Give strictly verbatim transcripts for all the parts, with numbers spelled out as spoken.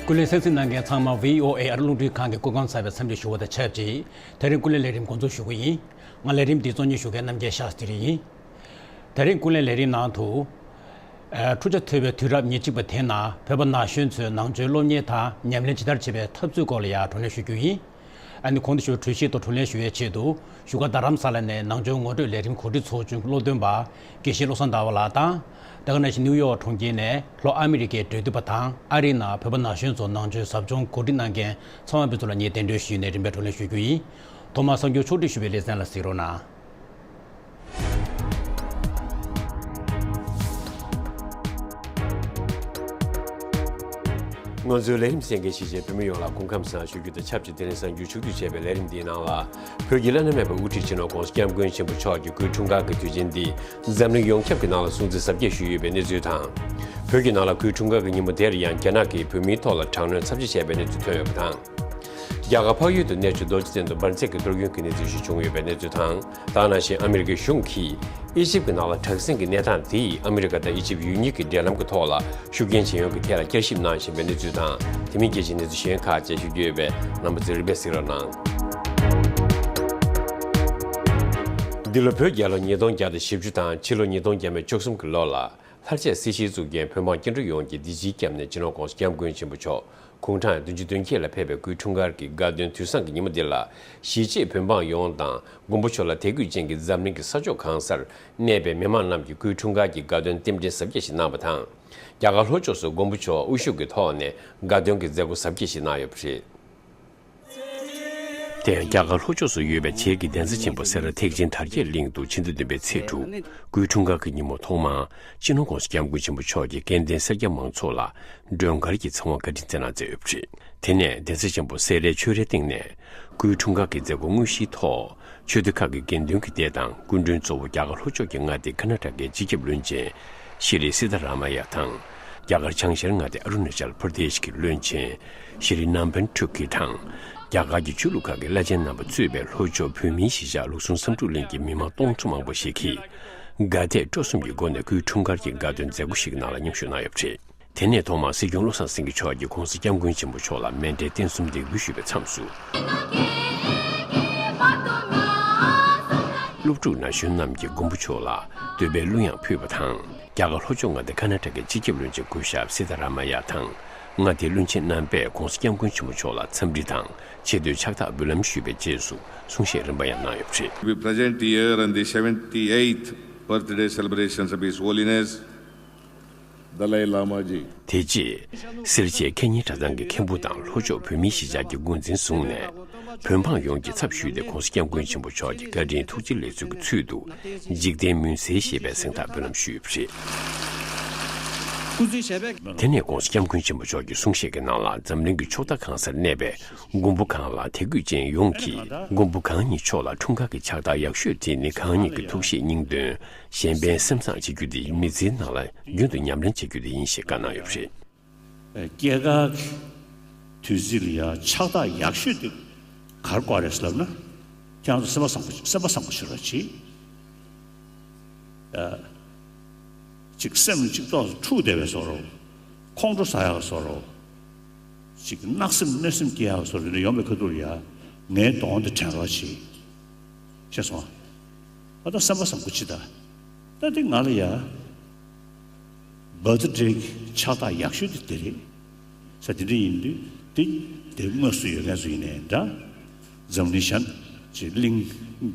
ཀུན་གླེང་གསན་གཟིགས་གནང་མཁན་ཚང་མ་V O A ཨ་རི་རླུང་འཕྲིན་ཁང་གི་སྐུ་ཁམས་བཟང་བའི་འཚམས་འདྲི་ཞུ་བ་དང་ཆབས་ཅིག་དེ་རིང་ཀུན་གླེང་ལས་རིམ་འགོ་འཛུགས་ཞུ་གི་ཡིན། ང་ལས་རིམ་འདི་གཙོ་གཉེར་ཞུ་མཁན་རྣམ་རྒྱལ་ཤཱསྟྲི་ཡིན། དེ་རིང་ཀུན་གླེང་ལས་རིམ་ནང་དུ། ཨ། འཁྲུག་ཆ་དོད་པའི་དུས་རབས་ཉེར་གཅིག་པ་དེའི་ནང་བོད་པ་ན་གཞོན་ཚོས་ནང་ཆོས་སློབ་གཉེར་དང་ཉམས་ལེན་ཇི་ལྟར་བྱེད་པའི་ཐབས་ཚུལ་སྐོར་ལ་ཡང་བགྲོ་གླེང་ཞུ་རྒྱུ་ཡིན། ཨ་ནི་གོང་དུ་ཞུས་པའི་གྲོས་གཞི་ཐོག་བགྲོ་གླེང་ཞུ་བའི་ཆེད་དུ། བཞུགས་སྒར་རྡ་རམ་ས་ལ་ནས་ནང་ཆོས་ངོ་སྤྲོད་ལས་རིམ་གོ་སྒྲིག་ཚོགས་ཆུང་གི་སློབ་སྟོན་པ་དགེ་བཤེས་བློ་བཟང་ཟླ་བ་ལགས་དང་། དེ་ག་ནང་བཞིན་ནིའུ་ཡོག་གྲོང་ཁྱེར་ནས་ལྷོ་ཨ་མི་རི་ཀའི་འབྲེལ་མཐུད་པ་དང་ཨ་རིའི་ནང་བོད་པ་ན་གཞོན་ཚོ་ནང་ཆོས་ཟབ་སྦྱོང་གོ་སྒྲིག་གནང་མཁན་ཚང་མ་ཕན་ཚུན་ལ་ངས་གདན་འདྲེན་ཞུས་ནས་རིམ་པས་བགྲོ་གླེང་ཞུ་རྒྱུ་ཡིན། ཐོག་མར་གསར་འགྱུར་ཕྱོགས་སྒྲིག་ཞུ་བའི་ལེ་ཚན་ལ་གཟིགས་རོགས་གནང་། ང་ཚོའི་ལས་རིམ་གསན་མཁན་གཞིས་བྱེས་བོད་མི་ཡོངས་ལ་སྐུ་ཁམས་བཟང་ཞུ་རྒྱུ་དང་ཆབས་ཅིག་དེ་རིང་གསར་འགྱུར་ཕྱོགས་བསྡུས་བྱས་པའི་ལས་རིམ་འདིའི་ནང་ལ། བོད་ཀྱི་བླ་ན་མེད་པའི་དབུ་ཁྲིད་སྤྱི་ནོར་༸གོང་ས་༸སྐྱབས་མགོན་ཆེན་པོ་མཆོག་གི་སྐུའི་འཁྲུངས་སྐར་གྱི་དུས་ཆེན་འདི་འཛམ་གླིང་ཡོངས་ཁྱབ་ཀྱི་ནང་ལ་སྲུང་བརྩི་གཟབ་རྒྱས་ཞུས་ཡོད་པའི་གནས་ཚུལ་དང་། བོད་ཀྱི་ནང་ལ་སྐུའི་འཁྲུངས་སྐར་གྱི་ཉིན་མོ་དེར་ཡང་རྒྱ་ནག་གིས་བོད་མིའི་ཐོག་ལ་དྲག་གནོན་ཚབས་ཆེ་བྱས་པའི་གནས་ཚུལ་ཐོན་ཡོད་པ་དང་། རྒྱ་གར་འཕགས་ཡུལ་དུ་གནས་བཅུ་རྡོ་རྗེ་གདན་དུ་འབར་འཛེག་གི་གཏོར་སྐྱོན་གྱི་གནས་ཚུལ་ཞིག་བྱུང་ཡོད་པའི་གནས་ཚུལ་དང་། དེ་ག་ནང་བཞིན་ཨ་མི་རི་ཀའི་གཞུང་གིས་ཨི་ཇིབ་ཀྱི་ནང་ལ་དྲག་ཟིང་གི་གནས་སྟངས་དེས་ཨ་མི་རི་ཀ་དང་ཨི་ཇིབ་ཡུལ་གཉིས་ཀྱི་འབྲེལ་ལམ་གྱི་ཐོག་ལ་ཤུགས་རྐྱེན་བྱེད་ཡོང་གི་ཐད་ལ་བསྐྱར་ཞིབ་གནང་བཞིན་པའི་གནས་ཚུལ་དང་། དེ་མིན་རྒྱལ་སྤྱིའི་གནས་ཚུལ་གཞན་ཁག་བཅས་ཞུ་རྒྱུ་ཡོད་པས་རྣམ་པ་ཚོས་རིམ་པས་གཟིགས་རོགས་གནང་། འདི་ལོ་བོད་རྒྱལ་ལོ་ཉིས་སྟོང་བརྒྱ་དང་བཞི་བཅུ་དང་ཕྱི་ལོ་ཉིས་སྟོང་བརྒྱ་མེད་བཅུ་གསུམ་གྱི་ལོ་ལ། ལྷར་བཅས་སྲིད་ཞིའི་གཙུག་རྒྱན་བོད་འབངས་སྐྱེ་འགྲོ་ཡོངས་ཀྱི་བདེ་སྐྱིད་སྐྱབས་གནས་སྤྱི་ནོར་༸གོང་ས་༸སྐྱབས་མགོན་ཆེན་པོ་མཆོག་དགུང་གྲངས་བདུན་ཅུ་དོན་བརྒྱད་ལ་ཕེབས་པའི་སྐུའི་འཁྲུངས་སྐར་གྱི་དགའ་སྟོན་དུས་བཟང་གི་ཉིན་མོ་འདི་ལ། གཞིས་བྱེས་བོད་འབངས་ཡོངས་དང་མགོན་པོ་མཆོག་ལ་དད་གུས་ཅན་གྱི་འཛམ་གླིང་གི་ས་ཕྱོགས་གང་སར་གནས་པའི་མི་མང་རྣམས་ཀྱིས་སྐུའི་འཁྲུངས་སྐར་གྱི་དགའ་སྟོན་རྟེན་འབྲེལ་གཟབ་རྒྱས་ཤིག་གནང་བ་དང་། རྒྱ་གར་ལྷོ་ཕྱོགས་སུ་མགོན་པོ་མཆོག་དབུ་བཞུགས་ཀྱི་ཐོག་ནས་དགའ་སྟོན་གྱི་མཛད་སྒོ་གཟབ་རྒྱས་ཤིག་གནང་ཡོད་པ་རེད། དེ་ཡང་རྒྱ་གར་ལྷོ་ཕྱོགས་སུ་ཡོད་པའི་བྱེས་ཀྱི་གདན་ས་ཆེན་པོ་སེ་ར་ཐེག་ཆེན་དར་རྒྱས་གླིང་དུ་ཕྱི་ཟླ་བདུན་པའི་ཚེས་དྲུག་སྐུའི་འཁྲུངས་སྐར་གྱི་ཉིན་མོ་ཐོག་མར་སྤྱི་ནོར་༸གོང་ས་༸སྐྱབས་མགོན་ཆེན་པོ་མཆོག་གིས་དགའ་ལྡན་སེར་སྐྱ་མང་ཚོགས་ལ་མགྲོན་ཁར་གྱི་ཚེ་དབང་བཀའ་དྲིན་སྩལ་གནང་མཛད་ཡོད་པ་རེད། དེ་ནས་གདན་ས་ཆེན་པོ་སེ་རའི་ཆོས་རའི་སྟེང་ནས་སྐུའི་འཁྲུངས་སྐར་གྱི་མཛད་སྒོ་དངོས་གཞིའི་ཐོག་ཆོས་སྡེ་ཁག་གི་དགེ་འདུན་གྱི་སྡེ་དང་སྐུ་མགྲོན་གཙོ་བོ་རྒྱ་གར་ལྷོ་ཕྱོགས་ཀྱི་མངའ་སྡེ་ཀར་ན་ཊ་ཀའི་སྤྱི་ཁྱབ་བློན་ཆེན་ཤྲི་སི་ཐ་ར་མ་ཡ་དང་། རྒྱ་གར་བྱང་ཤར་མངའ་སྡེ་ཨ་རུ་ན་ཅལ་པར་དེཤ་གི་བློན་ཆེན་ཤྲི་ནམ་པན་ཊུ་ཀི་དང་། རྒྱ་གར་གྱི་ཆོས་ལུགས་ཁག་གི་བླ་ཆེན་རྣམ་པ་གཙོས་པའི་ལྷོ་ཕྱོགས་བོད་མིའི་གཞིས་ཆགས་ལུགས་ཟུང་བསམ་འགྲུབ་གླིང་གི་མི་མང་སྟོང་ཕྲག་མང་པོ་ཞིག་གིས་དགའ་དད་སྤྲོ་གསུམ་གྱི་སྒོ་ནས་སྐུའི་འཁྲུངས་སྐར་གྱི་དགའ་སྟོན་མཛད་སྒོ་ཞིག་ནང་ལ་མཉམ་ཞུགས་གནང་ཡོད་པ་རེད། དེ་ནས་ཐོག་མར་སྲིད་སྐྱོང་བློ་བཟང་སེང་གེ་མཆོག་གིས་༸གོང་ས་༸སྐྱབས་མགོན་ཆེན་པོ་མཆོག་ལ་མཎྜལ་རྟེན་གསུམ་འདེགས་འབུལ་ཞུས་པའི་མཚམས་སུ། སློབ་ཕྲུག་ན་གཞོན་རྣམས་ཀྱིས་མགོན་པོ་མཆོག་ལ་འདོད་པའི་གླུ་དབྱངས་ཕུལ་བ་དང་། རྒྱ་གར་ལྷོ་ཕྱོགས་མངའ་སྡེ་ཀར་ན་ཊ་ཀའི་སྤྱི་ཁྱབ་བློན་ཆེན་སྐུ་ཞབས་སི་ཐ་ར་མ་ཡ་དང་། མངའ་སྡེའི་བློན་ཆེན་རྣམ་པས་༸གོང་ས་༸སྐྱབས་མགོན་ཆེན་པོ་མཆོག་ལ་འཚམས་འདྲི་དང་ཆེ་བསྟོད་ཕྱག་རྟགས་འབུལ་ལམ་ཞུས་པའི་རྗེས་སུ་གསུང་བཤད་རིམ་པ་ཡང་གནང་ཡོད་པ་རེད། We present here on the seventy-eighth birthday celebrations of His Holiness Dalai Lama ji. དེ་རྗེས་སེར་བྱེས་ཁེ་ཉེན་གྲྭ་ཚང་གི་མཁན་པོ་དང་ལྷོ་ཕྱོགས་བོད་མིའི་གཞིས་ཆགས་ཀྱི་འགོ་འཛིན་ཟུང་ནས་བོད་འབངས་ཡོངས་ཀྱི་ཚབ་ཞུས་ཏེ་༸གོང་ས་༸སྐྱབས་མགོན་ཆེན་པོ་མཆོག་གི་བཀའ་དྲིན་ཐུགས་རྗེ་ལེགས་གསོལ་གྱི་ཚུལ་དུ་འཇིག་རྟེན་མུན་སེལ་ཞེས་པའི་གཟེངས་རྟགས་འབུལ་ལམ་ཞུས་ཡོད་པ་རེད། དེ་ནས་༸གོང་ས་༸སྐྱབས་མགོན་ཆེན་པོ་མཆོག་གི་གསུང་བཤད་ཀྱི་ནང་ལ་འཛམ་གླིང་གི་ཕྱོགས་མཐའ་གང་སར་གནས་པའི་མགོན་པོ་གང་ལ་དད་གུས་ཅན་ཡོངས་ཀྱིས་མགོན་པོ་གང་ཉིད་མཆོག་ལ་འཁྲུངས་སྐར་གྱི་ཕྱག་རྟགས་ཡག་ཤོས་དེ་ནི་གང་ཉིད་ཀྱི་ཐུགས་བཞེད་སྙིང་དོན་གཞན་ཕན་སེམས་བཟང་བྱེད་རྒྱུ་དེ་མི་ཚེའི་ནང་ལ་རྒྱུན་དུ་ཉམས་ལེན་བྱེད་རྒྱུ་དེ་ཡིན་ཞེས་བཀའ་གནང་ཡོད་པ་རེད། སྐྱེས་སྐར་གྱི་དུས་ཚིགས་ལ་ཡང་ཕྱག་རྟགས་ཡག་ཤོས་དེ་ག་རེ་དགོས་རེད་ཟེར་ལབ་ན། ཁྱེད་རང་ཚོ་སེམས་པ་བཟང་པོ་སེམས་པ་བཟང་པོ་བྱེད་རོགས་གྱིས། ཨ། ཅིག་སེམས་ཅིག་ཏོག་ཙམ་འཁྲུག་བསྡད་པའི་བཟོ་འདྲ། ཁོང་ཁྲོ་ཟ་ཡག་བཟོ་འདྲ། ཅིག་གནག་སེམས་གནོད་སེམས་སྐྱེ་ཡག་བཟོ་འདྲ་ཡོང་བའི་ཁ་ཐུག་ལ་ཡ། ངའི་གདོང་དེ་དྲན་རོགས་གྱིས། ཤེས་སོང་ཨ། ཨ་ད་སེམས་པ་བཟང་པོ་བྱེད་ད། ད་དེ་ང་ལ་ཡ། བར་ཐི་ཌེ་གི་ཕྱག་རྟགས་ཡག་ཤོས་དེ་དེ་རེད། ས་དེ་འདྲ་ཡིན་དུས་དེ་དེ་དངོས་སུ་ཡོད་མཁན་ཚོ་ཡིན་ནའི་འདྲ། འཛམ་གླིང་གཞན་ཅིག་གླིང་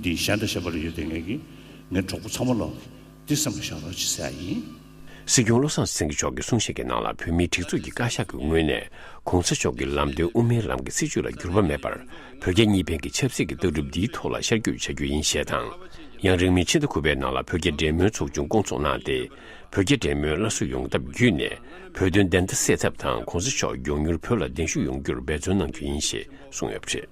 འདི་གཞན་དང་ཤ་བར་ཡོད་དེ་ངེད་ཀྱི་ངའི་གྲོགས་པོ་ཚང་མ་ལོག་འདི་བསམ་བློ་བཞག་རོགས་གྱིས་ཟེར་ཡ་ཡིན། སྲིད་སྐྱོང་བློ་བཟང་སེང་གེ་མཆོག་གི་གསུང་བཤད་ཀྱི་ནང་ལ་བོད་མིའི་སྒྲིག་འཛུགས་ཀྱི་བཀའ་ཤག་གི་ངོས་ནས་གོང་ས་མཆོག་གི་ལམ་སྟོན་དབུ་མའི་ལམ་གྱི་སྲིད་བྱུས་ལ་འགྱུར་བ་མེད་པར་བོད་རྒྱ་གཉིས་ཕན་གྱི་ཆབ་སྲིད་ཀྱི་ལྟ་གྲུབ་འདིའི་ཐོག་ལ་ཤར་བསྐྱོད་བྱ་རྒྱུ་ཡིན་ཞེས་དང་། ཡང་རིང་མིན་ཕྱི་ཟླ་དགུ་པའི་ནང་ལ་བོད་རྒྱ་འབྲེལ་མོལ་ཚོགས་ཆུང་བསྐོང་ཚོགས་གནང་སྟེ། བོད་རྒྱ་འབྲེལ་མོལ་སླར་གསོ་ཡོང་ཐབས་བརྒྱུད་ནས་བོད་དོན་བདེན་མཐའ་གསལ་ཐབས་དང་གོང་ས་མཆོག་མགྱོགས་མྱུར་བོད་ལ་གདན་ཞུ་ཡོང་རྒྱུར་འབད་བརྩོན་གནང་རྒྱུ་ཡིན་ཞེས་གསུངས་ཡོད་པ་རེད།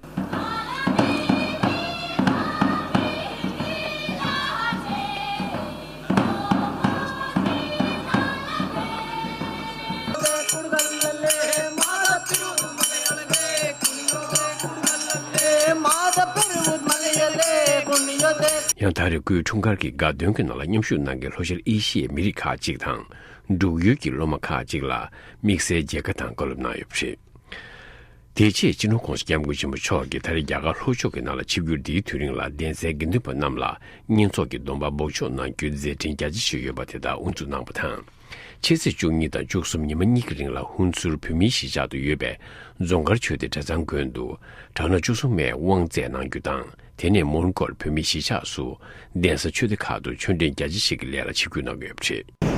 ཡང་ད་རེས་སྐུའི་འཁྲུངས་སྐར་གྱི་དགའ་སྟོན་གྱི་ནང་ལ་མཉམ་ཞུགས་གནང་མཁན་ལྷོ་ཤར་ཨེ་ཤི་ཡའི་མི་རིགས་ཁག་ཅིག་དང་། འབྲུག་ཡུལ་གྱི་སློབ་མ་ཁག་ཅིག་ལ་དམིགས་བསལ་མཇལ་ཁ་དང་བཀའ་སློབ་གནང་ཡོད་པ་རེད། དེ་རྗེས་སྤྱི་ནོར་༧གོང་ས་༧སྐྱབས་མགོན་ཆེན་པོ་མཆོག་གིས་ད་རེས་རྒྱ་གར་ལྷོ་ཕྱོགས་ཀྱི་ནང་ལ་ཆིབས་བསྒྱུར་འདིའི་དུས་རིང་ལ་གདན་སའི་དགེ་འདུན་པ་རྣམས་ལ་བསྙེན་ཚོགས་ཀྱི་སྡོམ་པ་འབོགས་ཆོག་གནང་རྒྱུའི་མཛད་འཕྲིན་རྒྱ་ཆེ་ཞིག་ཡོད་པ་དེ་དག་དབུ་འཛུགས་གནང་བ་དང་། ཕྱི་ཚེས་བཅུ་གཉིས་དང་བཅུ་གསུམ་ཉི་མ་གཉིས་ཀྱི་རིང་ལ་ཧུན་སུར་བོད་མིའི་གཞིས་ཆགས་སུ་ཡོད་པའི་རྫོང་དཀར་ཆོས་སྡེ་གྲྭ་ཚང་དགོན་དུ་དྲག་སྣང་བཅུ་གསུམ་མའི་དབང་རྩེད་གནང་རྒྱུ་དང་། དེ་ནས་མོན་གྷོར་བོད་མིའི་གཞིས་ཆགས་སུ་གདན་ས་ཆོས་སྡེ་ཁག་ཏུ་ཆོས་འབྲེལ་རྒྱ་ཆེ་ཞིག་གི་ལས་ལ་ཆིབས་བསྒྱུར་གནང་གི་ཡོད་པ་རེད།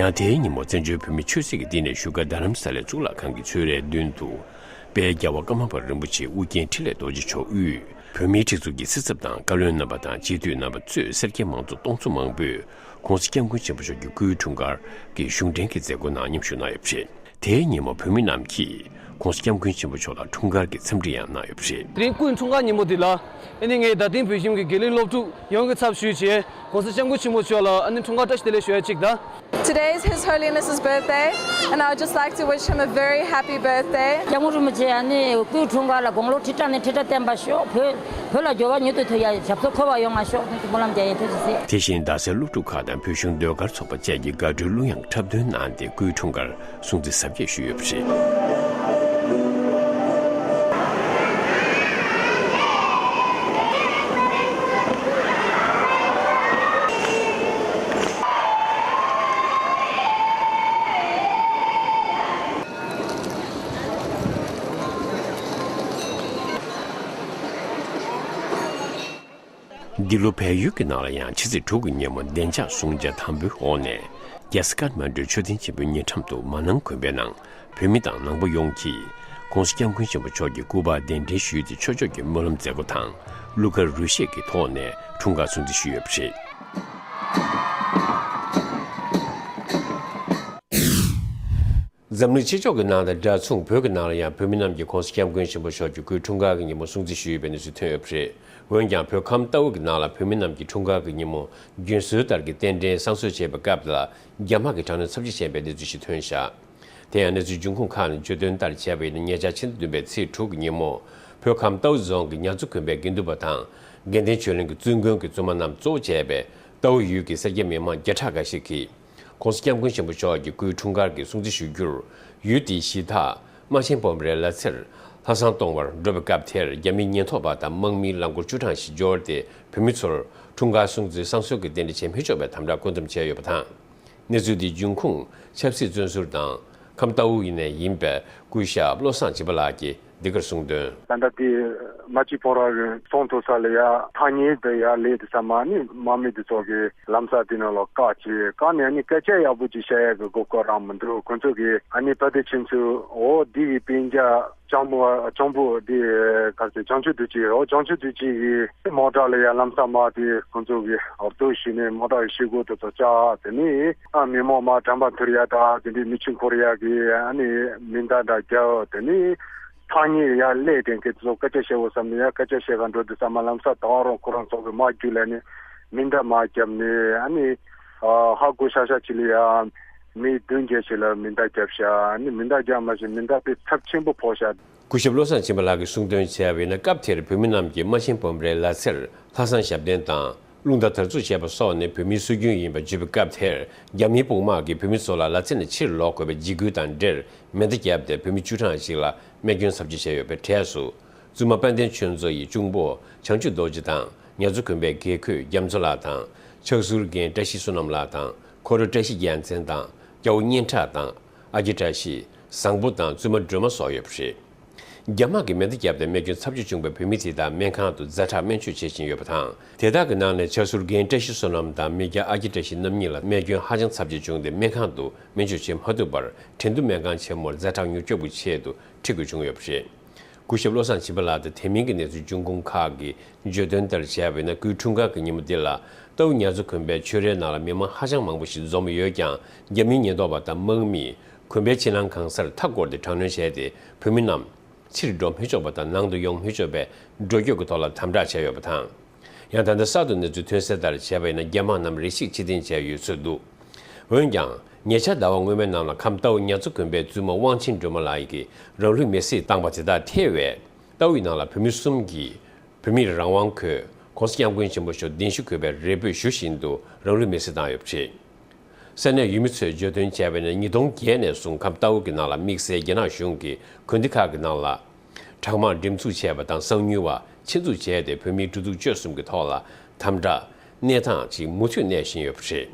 ཡང་དེའི་ཉིན་མོ་བཙན་བྱོལ་བོད་མིའི་ཆོས་སྲིད་ཀྱི་བསྟི་གནས་བཞུགས་སྒར་རྡ་རམ་ས་ལའི་གཙུག་ལག་ཁང་གི་ཆོས་རའི་མདུན་དུ། དཔལ་རྒྱལ་བ་ཀརྨ་པ་རིན་པོ་ཆེ་ཨུ་རྒྱན་འཕྲིན་ལས་རྡོ་རྗེ་མཆོག་དབུས་བོད་མིའི་སྒྲིག་འཛུགས་ཀྱི་སྲིད་ཚབ་དང་བཀའ་བློན་རྣམ་པ་དང་སྤྱི་འཐུས་རྣམ་པ་གཙོས་སེར་སྐྱ་མང་ཚོགས་སྟོང་ཚོ་མང་པོས་༧གོང་ས་༧སྐྱབས་མགོན་ཆེན་པོ་མཆོག་གི་སྐུའི་འཁྲུངས་སྐར་གྱི་གཞུང་འབྲེལ་གྱི་མཛད་སྒོ་ནང་མཉམ་ཞུགས་གནང་ཡོད་པ་རེད། དེའི་ཉིན་མོ་བོད་མི་རྣམས་ཀྱིས་༧གོང་ས་༧སྐྱབས་མགོན་ཆེན་པོ་མཆོག་ལ་འཁྲུངས་སྐར་གྱི་འཚམས་འདྲི་ཡང་གནང་ཡོད་པ་རེད། དེ་རིང་སྐུའི་འཁྲུངས་སྐར་ཉིན་མོ་འདི་ལ། ཨ་ནི་ངས་རྡ་སྟེང་བོད་ཁྱིམ་གྱི་དགེ་ལས་སློབ་ཕྲུག་ཡོངས་ཀྱི་ཚབ་ཞུས་བྱས་༧གོང་ས་༧སྐྱབས་མགོན་ཆེན་པོ་མཆོག་ལ་ཨ་ནི་འཁྲུངས་སྐར་བཀྲ་ཤིས་བདེ་ལེགས་ཞུ་ཡ་གཅིག་དང་། Today is His Holiness's birthday, and I would just like to wish him a very happy birthday. སྐྱབས་མགོན་རིན་པོ་ཆེ་ཨ་ནི་སྐུའི་འཁྲུངས་སྐར་ལ་དགུང་ལོ་ཁྲི་ཕྲག་ནས་ཁྲི་ཕྲག་བརྟན་པར་ཤོག་བོད་བོད་ལ་འགྱུར་བ་མྱུར་དུ་ཐེབས་ཡ་ཞབས་ཏོག་འཁོར་བ་ཡོང་བར་ཤོག་སྨོན་ལམ་རྒྱག་ཡ་ཐུགས་རྗེ་ཆེ། དེ་བཞིན་རྡ་སའི་སློབ་ཕྲུག་ཁག་དང་བོད་གཞུང་ཟློས་གར་ཚོགས་པ་བཅས་ཀྱིས་དགའ་སྤྲོའི་གླུ་དབྱངས་འཁྲབ་སྟོན་གནང་སྟེ་སྐུའི་འཁྲུངས་སྐར་སྲུང་བརྩི་གཟབ་རྒྱས་ཞུས་ཡོད་པ་རེད། འདི་ལོ་བལ་ཡུལ་གྱི་ནང་ལ་ཡང་ཕྱི་ཚེས་དྲུག་གི་ཉིན་མོ་བདེ་འཇགས་སྲུང་བྱ་དམ་པོའི་འོག་ནས་རྒྱལ་ས་ཀཏ་མན་ཌུའི་མཆོད་རྟེན་ཆེན་པོའི་ཉེ་འགྲམ་དུ་མ་ནང་དགོན་པའི་ནང་བོད་མི་དང་ནང་པ་ཡོངས་ཀྱིས་༧གོང་ས་༧སྐྱབས་མགོན་ཆེན་པོ་མཆོག་གི་སྐུ་པར་གདན་འདྲེན་ཞུས་ཏེ་ཆོས་ཕྱོགས་ཀྱི་སྨོན་ལམ་མཛད་སྒོ་དང་གླུ་གར་རོལ་གཞས་ཀྱི་ཐོག་ནས་འཁྲུངས་སྐར་སྲུང་བརྩི་ཞུས་ཡོད་པ་རེད། འཛམ་གླིང་སྤྱི་ཚོགས་ཀྱི་ནང་དང་འདྲ་མཚུངས་བོད་ཀྱི་ནང་ལ་ཡང་བོད་མི་རྣམས་ཀྱིས་༧གོང་ས་༧སྐྱབས་མགོན་ཆེན་པོ་མཆོག་གི་སྐུའི་འཁྲུངས་སྐར་གྱི་ཉིན་མོ་སྲུང་བརྩི་ཞུས་ཡོད་པའི་གནས་ཚུལ་ཐོན་ཡོད་པ་རེད། འོན་ཀྱང་བོད་ཁམས་རྟའུ་གི་ནང་ལ་བོད་མི་རྣམས་ཀྱིས་འཁྲུངས་སྐར་གྱི་ཉིན་མོ་རྒྱུན་སྲོལ་ལྟར་གྱི་རྟེན་འབྲེལ་བསང་གསོལ་བྱེད་པའི་སྐབས་ལ་རྒྱ་དམག་གིས་དྲག་གནོན་ཚབས་ཆེ་བྱས་པའི་གནས་ཚུལ་ཞིག་ཐོན་བཞག་དེ་ཡང་གནས་ཚུལ་འབྱུང་ཁུངས་ཁག་ནས་བརྗོད་དོན་ལྟར་བྱས་པ་ཡིན་ན། ཉེ་ཆར་ཕྱི་ཟླ་བདུན་པའི་ཚེས་དྲུག་གི་ཉིན་མོ་བོད་ཁམས་རྟའུ་རྫོང་གི་ཉ་མཚོ་དགོན་པའི་དགེ་འདུན་པ་དང་དགེ་ལྡན་ཆོས་གླིང་གི་བཙུན་དགོན་གྱི་བཙུན་མ་རྣམས་གཙོ་བོ་བྱས་པའི་རྟའུ་ཡུལ་གྱི་སེར་སྐྱ་མི་མང་བརྒྱ་ཕྲག་འགའ་ཞིག་གིས། ྋགོང་ས་ྋསྐྱབས་མགོན་ཆེན་པོ་མཆོག་གི་སྐུའི་འཁྲུངས་སྐར་གྱི་སྲུང་བརྩི་ཞུ་རྒྱུར། ཡུལ་དེའི་གཞི་བདག་རྨ་ཆེན་སྤོམ་རའི་ལ་རྩེར་ལྷ་བསང་གཏོང་བར་འགྲོ་བའི་སྐབས་དེར། རྒྱ་མིའི་ཉེན་རྟོག་པ་དང་དམག་མིའི་ལམ་འགོར་བཅུ་གྲངས་ཤིག་འབྱོར་ཏེ། བོད་མི་ཚོར་འཁྲུངས་སྐར་སྲུང་བརྩི་བསང་གསོལ་གྱི་རྟེན་འབྲེལ་བྱེད་མི་ཆོག་པའི་དམ་དྲག་བཀོད་འདོམས་བྱས་ཡོད་པ་དང་། གནས་ཚུལ་འདིའི་འབྱུང་ཁུངས་ཆབ་སྲིད་བཙོན་ཟུར་དང་། ཁམས་རྟའུ་ནས་ཡིན་པའི་སྐུ་ཞབས་བློ་བཟང་སྦྱིན་པ་ལགས་ཀྱིས། འདི་གར་གསུངས་དོན། ད་ལྟ་དེ་རྨ་ཆེན་སྤོམ་ར་གི་ཚོང་ཐུག་ས་ལ་ཡ་ཐག་ཉེ་དུ་ཡ་ལས་དེ་ས་མ་ནི་དམག་མི་དེ་ཚོ་གི་ལམ་ས་དེ་ནང་ལ་བཀག་བྱས། བཀག་ནས་ཨ་ནི་སྐད་ཆ་ཡག་པོ་ཅིག་བཤད་ཡ་གི་གོ་སྐབས་རག་མི་འདུག་ཁོ་ཚོ་གི་ཨ་ནི་ཕ་དེ་ཁྱིམ་ཚུལ་འོ་འདི་གི་སྤུན་ཀྱག་ལྕམ་པོ་ལྕམ་པོ་དེ་ག་ཚོད་བྱང་ཆུབ་རྡོ་རྗེ། འོ་བྱང་ཆུབ་རྡོ་རྗེ་གི་མོ་ཊ་ལ་ཡ་ལམ་ས་མ་དེ་ཁོ་ཚོ་གི་འོ་ཏོ་ཞུས་ནས་མོ་ཊ་གི་ཤེལ་སྒོ་དེ་ཚོ་བཅག་དེ་ནི་ཨ་མི་མོ་མ་དྲན་པ་འཐོར་ཡ་ད་དེ་འདྲའི་མི་ཆུང་འཁོར་ཡ་གི་ཨ་ནི་མེ་མདའ་འདྲ་རྒྱབ་དེ་ནི། ཐག་ཉེ་ཡ་སླེབས་དེ་ཁྱེད་ཚོ་སྐད་ཆ་བཤད་འོ་བསམ་ནས་ཡ་སྐད་ཆ་བཤད་ག་འགྲོ་དུས་ཙམ་མ་ལམ་སང་ད་རུང་ཁོ་རང་ཚོ་གི་དམག་རྒྱུགས་ལས་ནས་མེ་མདའ་མར་བརྒྱབ་ནས་ཨ་ནི་ཧ་གོ་ཤག་ཤག་ཅིག་ལ་ཡ་མི་བདུན་བརྒྱད་ཅིག་ལ་མེ་མདའ་བརྒྱབ་ཤག་ཨ་ནི་མེ་མདའ་རྒྱབ་མ་ཤེས་མེ་མདའ་དཔེ་ཚབས་ཆེན་པོ་ཕོག་ཤག་སྐུ་ཞབས་བློ་བཟང་སྦྱིན་པ་ལགས་ཀྱིས་གསུངས་དོན་བྱས་པ་ཡིན་ན། སྐབས་དེར་བོད་མི་རྣམས་ཀྱིས་རྨ་ཆེན་སྤོམ་རའི་ལ་རྩེར་ལྷ་བསང་ཞབས་བརྟན་དང་། རླུང་རྟ་དར་འཛུགས་བྱས་པ་སོགས་ནི་བོད་མིའི་སྲོལ་རྒྱུན་ཡིན་པ་བརྗོད་པའི་སྐབས་དེར། རྒྱ་མིའི་དཔུང་དམག་གིས་བོད་མི་ཚོ་ལ་ལ་རྩེ་ནས་ཕྱིར་ལོག་དགོས་པའི་འཇིགས་སྐུལ་དང་འབྲེལ། མེ་མདའ་བརྒྱབ་སྟེ་བོད་མི་བཅུ་གྲངས་ཤིག་ལ་རྨས་སྐྱོན་ཚབས་ཆེ་བྱས་ཡོད་པའི་གྲས་སུ། བཙུན་མ་དཔལ་ལྡན་ཆོས་མཚོ་ཡི་གཅུང་པོ་བྱང་ཆུབ་རྡོ་རྗེ་དང་། ཉ་མཚོ་དགོན་པའི་དགེ་བསྐོས་རྒྱ་མཚོ་ལགས་དང་། ཕྱག་ཟུར་རྒན་བཀྲ་ཤིས་བསོད་ནམས་ལགས་དང་། འཁོར་ལོ་བཀྲ་ཤིས་རྒྱལ་མཚན་དང་། སྐྱ་བོ་སྙན་གྲགས་དང་། ཨ་ཁྱི་བཀྲ་ཤིས། བཟང་པོ་དང་བཙུན་མ་སྒྲོལ་མ་སོགས་ཡོད་པ་རེད། རྒྱ་དམག་གིས་མེ་མདའ་བརྒྱབ་སྟེ་རྨས་སྐྱོན་ཚབས་ཆེ་བྱུང་བའི་བོད་མི་དེ་དག་སྨན་ཁང་དུ་ཛ་དྲག་སྨན་བཅོས་བྱེད་བཞིན་ཡོད་པ་དང་། དེ་དག་གི་ནང་ནས་ཕྱག་ཟུར་རྒན་བཀྲ་ཤིས་བསོད་ནམས་དང་མི་སྐྱ་ཨ་ཁྱི་བཀྲ་ཤིས་རྣམ་གཉིས་ལ་རྨས་སྐྱོན་ཧ་ཅང་ཚབས་ཆེ་བྱུང་སྟེ། སྨན་ཁང་དུ་སྨན་བཅོས་བྱེད་མ་ཐུབ་པར། ཁྲེང་ཏུའུ་སྨན་ཁང་ཆེན་མོར་ཛ་དྲག་མྱུར་སྐྱོབ་ཀྱི་ཆེད་དུ་ཁྲིད་དགོས་བྱུང་ཡོད་པ་རེད། སྐུ་ཞབས་བློ་བཟང་སྦྱིན་པ་ལགས་དང་དེ་མིན་གྱི་གནས་ཚུལ་འབྱུང་ཁུངས་ཁག་གིས་བརྗོད་དོན་ལྟར་བྱས་པ་ཡིན་ན། སྐུའི་འཁྲུངས་སྐར་གྱི་ཉིན་མོ་འདི་ལ་རྟའུ་ཉ་མཚོ་དགོན་པའི་ཆོས་རའི་ནང་ལ་མི་མང་ཧ་ཅང་མང་པོ་ཞིག་འཛོམས་ཡོད་ཀྱང་། རྒྱ་མིའི་ཉེན་རྟོག་པ་དང་དམག་མིས་དགོན་པའི་ཕྱི་ནང་གང་སར་མཐའ་བསྐོར་ཏེ་དྲག་གནོན་བྱས་ཏེ། བོད་མི་རྣམས་ཕྱིར་འགྲོ་མི་ཆོག་པ་དང་། ནང་དུ་ཡོང་མི་ཆོག་པའི་འགྲོ་སྐྱོད་ཀྱི་ཐོག་ལ་དམ་དྲག་བྱས་ཡོད་པ་དང་། ཡང་ད་ལྟ་གསར་དུ་གནས་ཚུལ་ཐོན་གསལ་ལྟར་བྱས་པ་ཡིན་ན། རྒྱ་དམག་རྣམས་རེ་ཞིག་ཕྱིར་འཐེན་བྱས་ཡོད་ཚུལ་འདུག་འོན་ཀྱང་། ཉེ་ཆར་ཟླ་བ་སྔོན་མའི་ནང་ལ་ཁམས་རྟའུ་ཉ་མཚོ་དགོན་པའི་བཙུན་མ་དབང་ཆེན་སྒྲོལ་མ་ལགས་ཀྱིས་རང་ལུས་མེར་སྲེག་བཏང་པ་དེ་དག་ཐེ་བའི་རྟའུ་ཡི་ནང་ལ་བོད་མི་གསུམ་གྱིས་བོད་མིར་རང་དབང་དགོས། ྋགོང་ས་ྋསྐྱབས་མགོན་ཆེན་པོ་མཆོག་གདན་ཞུ་དགོས་པའི་རེ་འབོད་ཞུ་བཞིན་དུ་རང་ལུས་མེར་སྲེག་བཏང་ཡོད་པ་རེད། ས་གནས་ཡུལ་མི་ཚོས་བརྗོད་དོན་བྱས་པ་ཡིན་ན། ཉིས་སྟོང་བརྒྱད་ནས་བཟུང་ཁམས་ལྟ་བུ་གི་ནང་ལ་དམིགས་བསལ་རྒྱ་ནག་གཞུང་གིས་དགོན་སྡེ་ཁག་གི་ནང་ལ་གྲྭ་དམངས་འདེམས་འཛུགས་བྱས་པ་དང་། གསང་ཉུལ་བ་ཆེད་འཛུགས་བྱས་ཏེ་བོད་མིའི་སྒྲིག་འཛུགས་སྤྱོད་གསུམ་གྱི་ཐོག་ལ་དམ་དྲག་གནས་སྟངས་ཅིག་མུ་མཐུད་གནས་བཞིན་ཡོད་པ་རེད།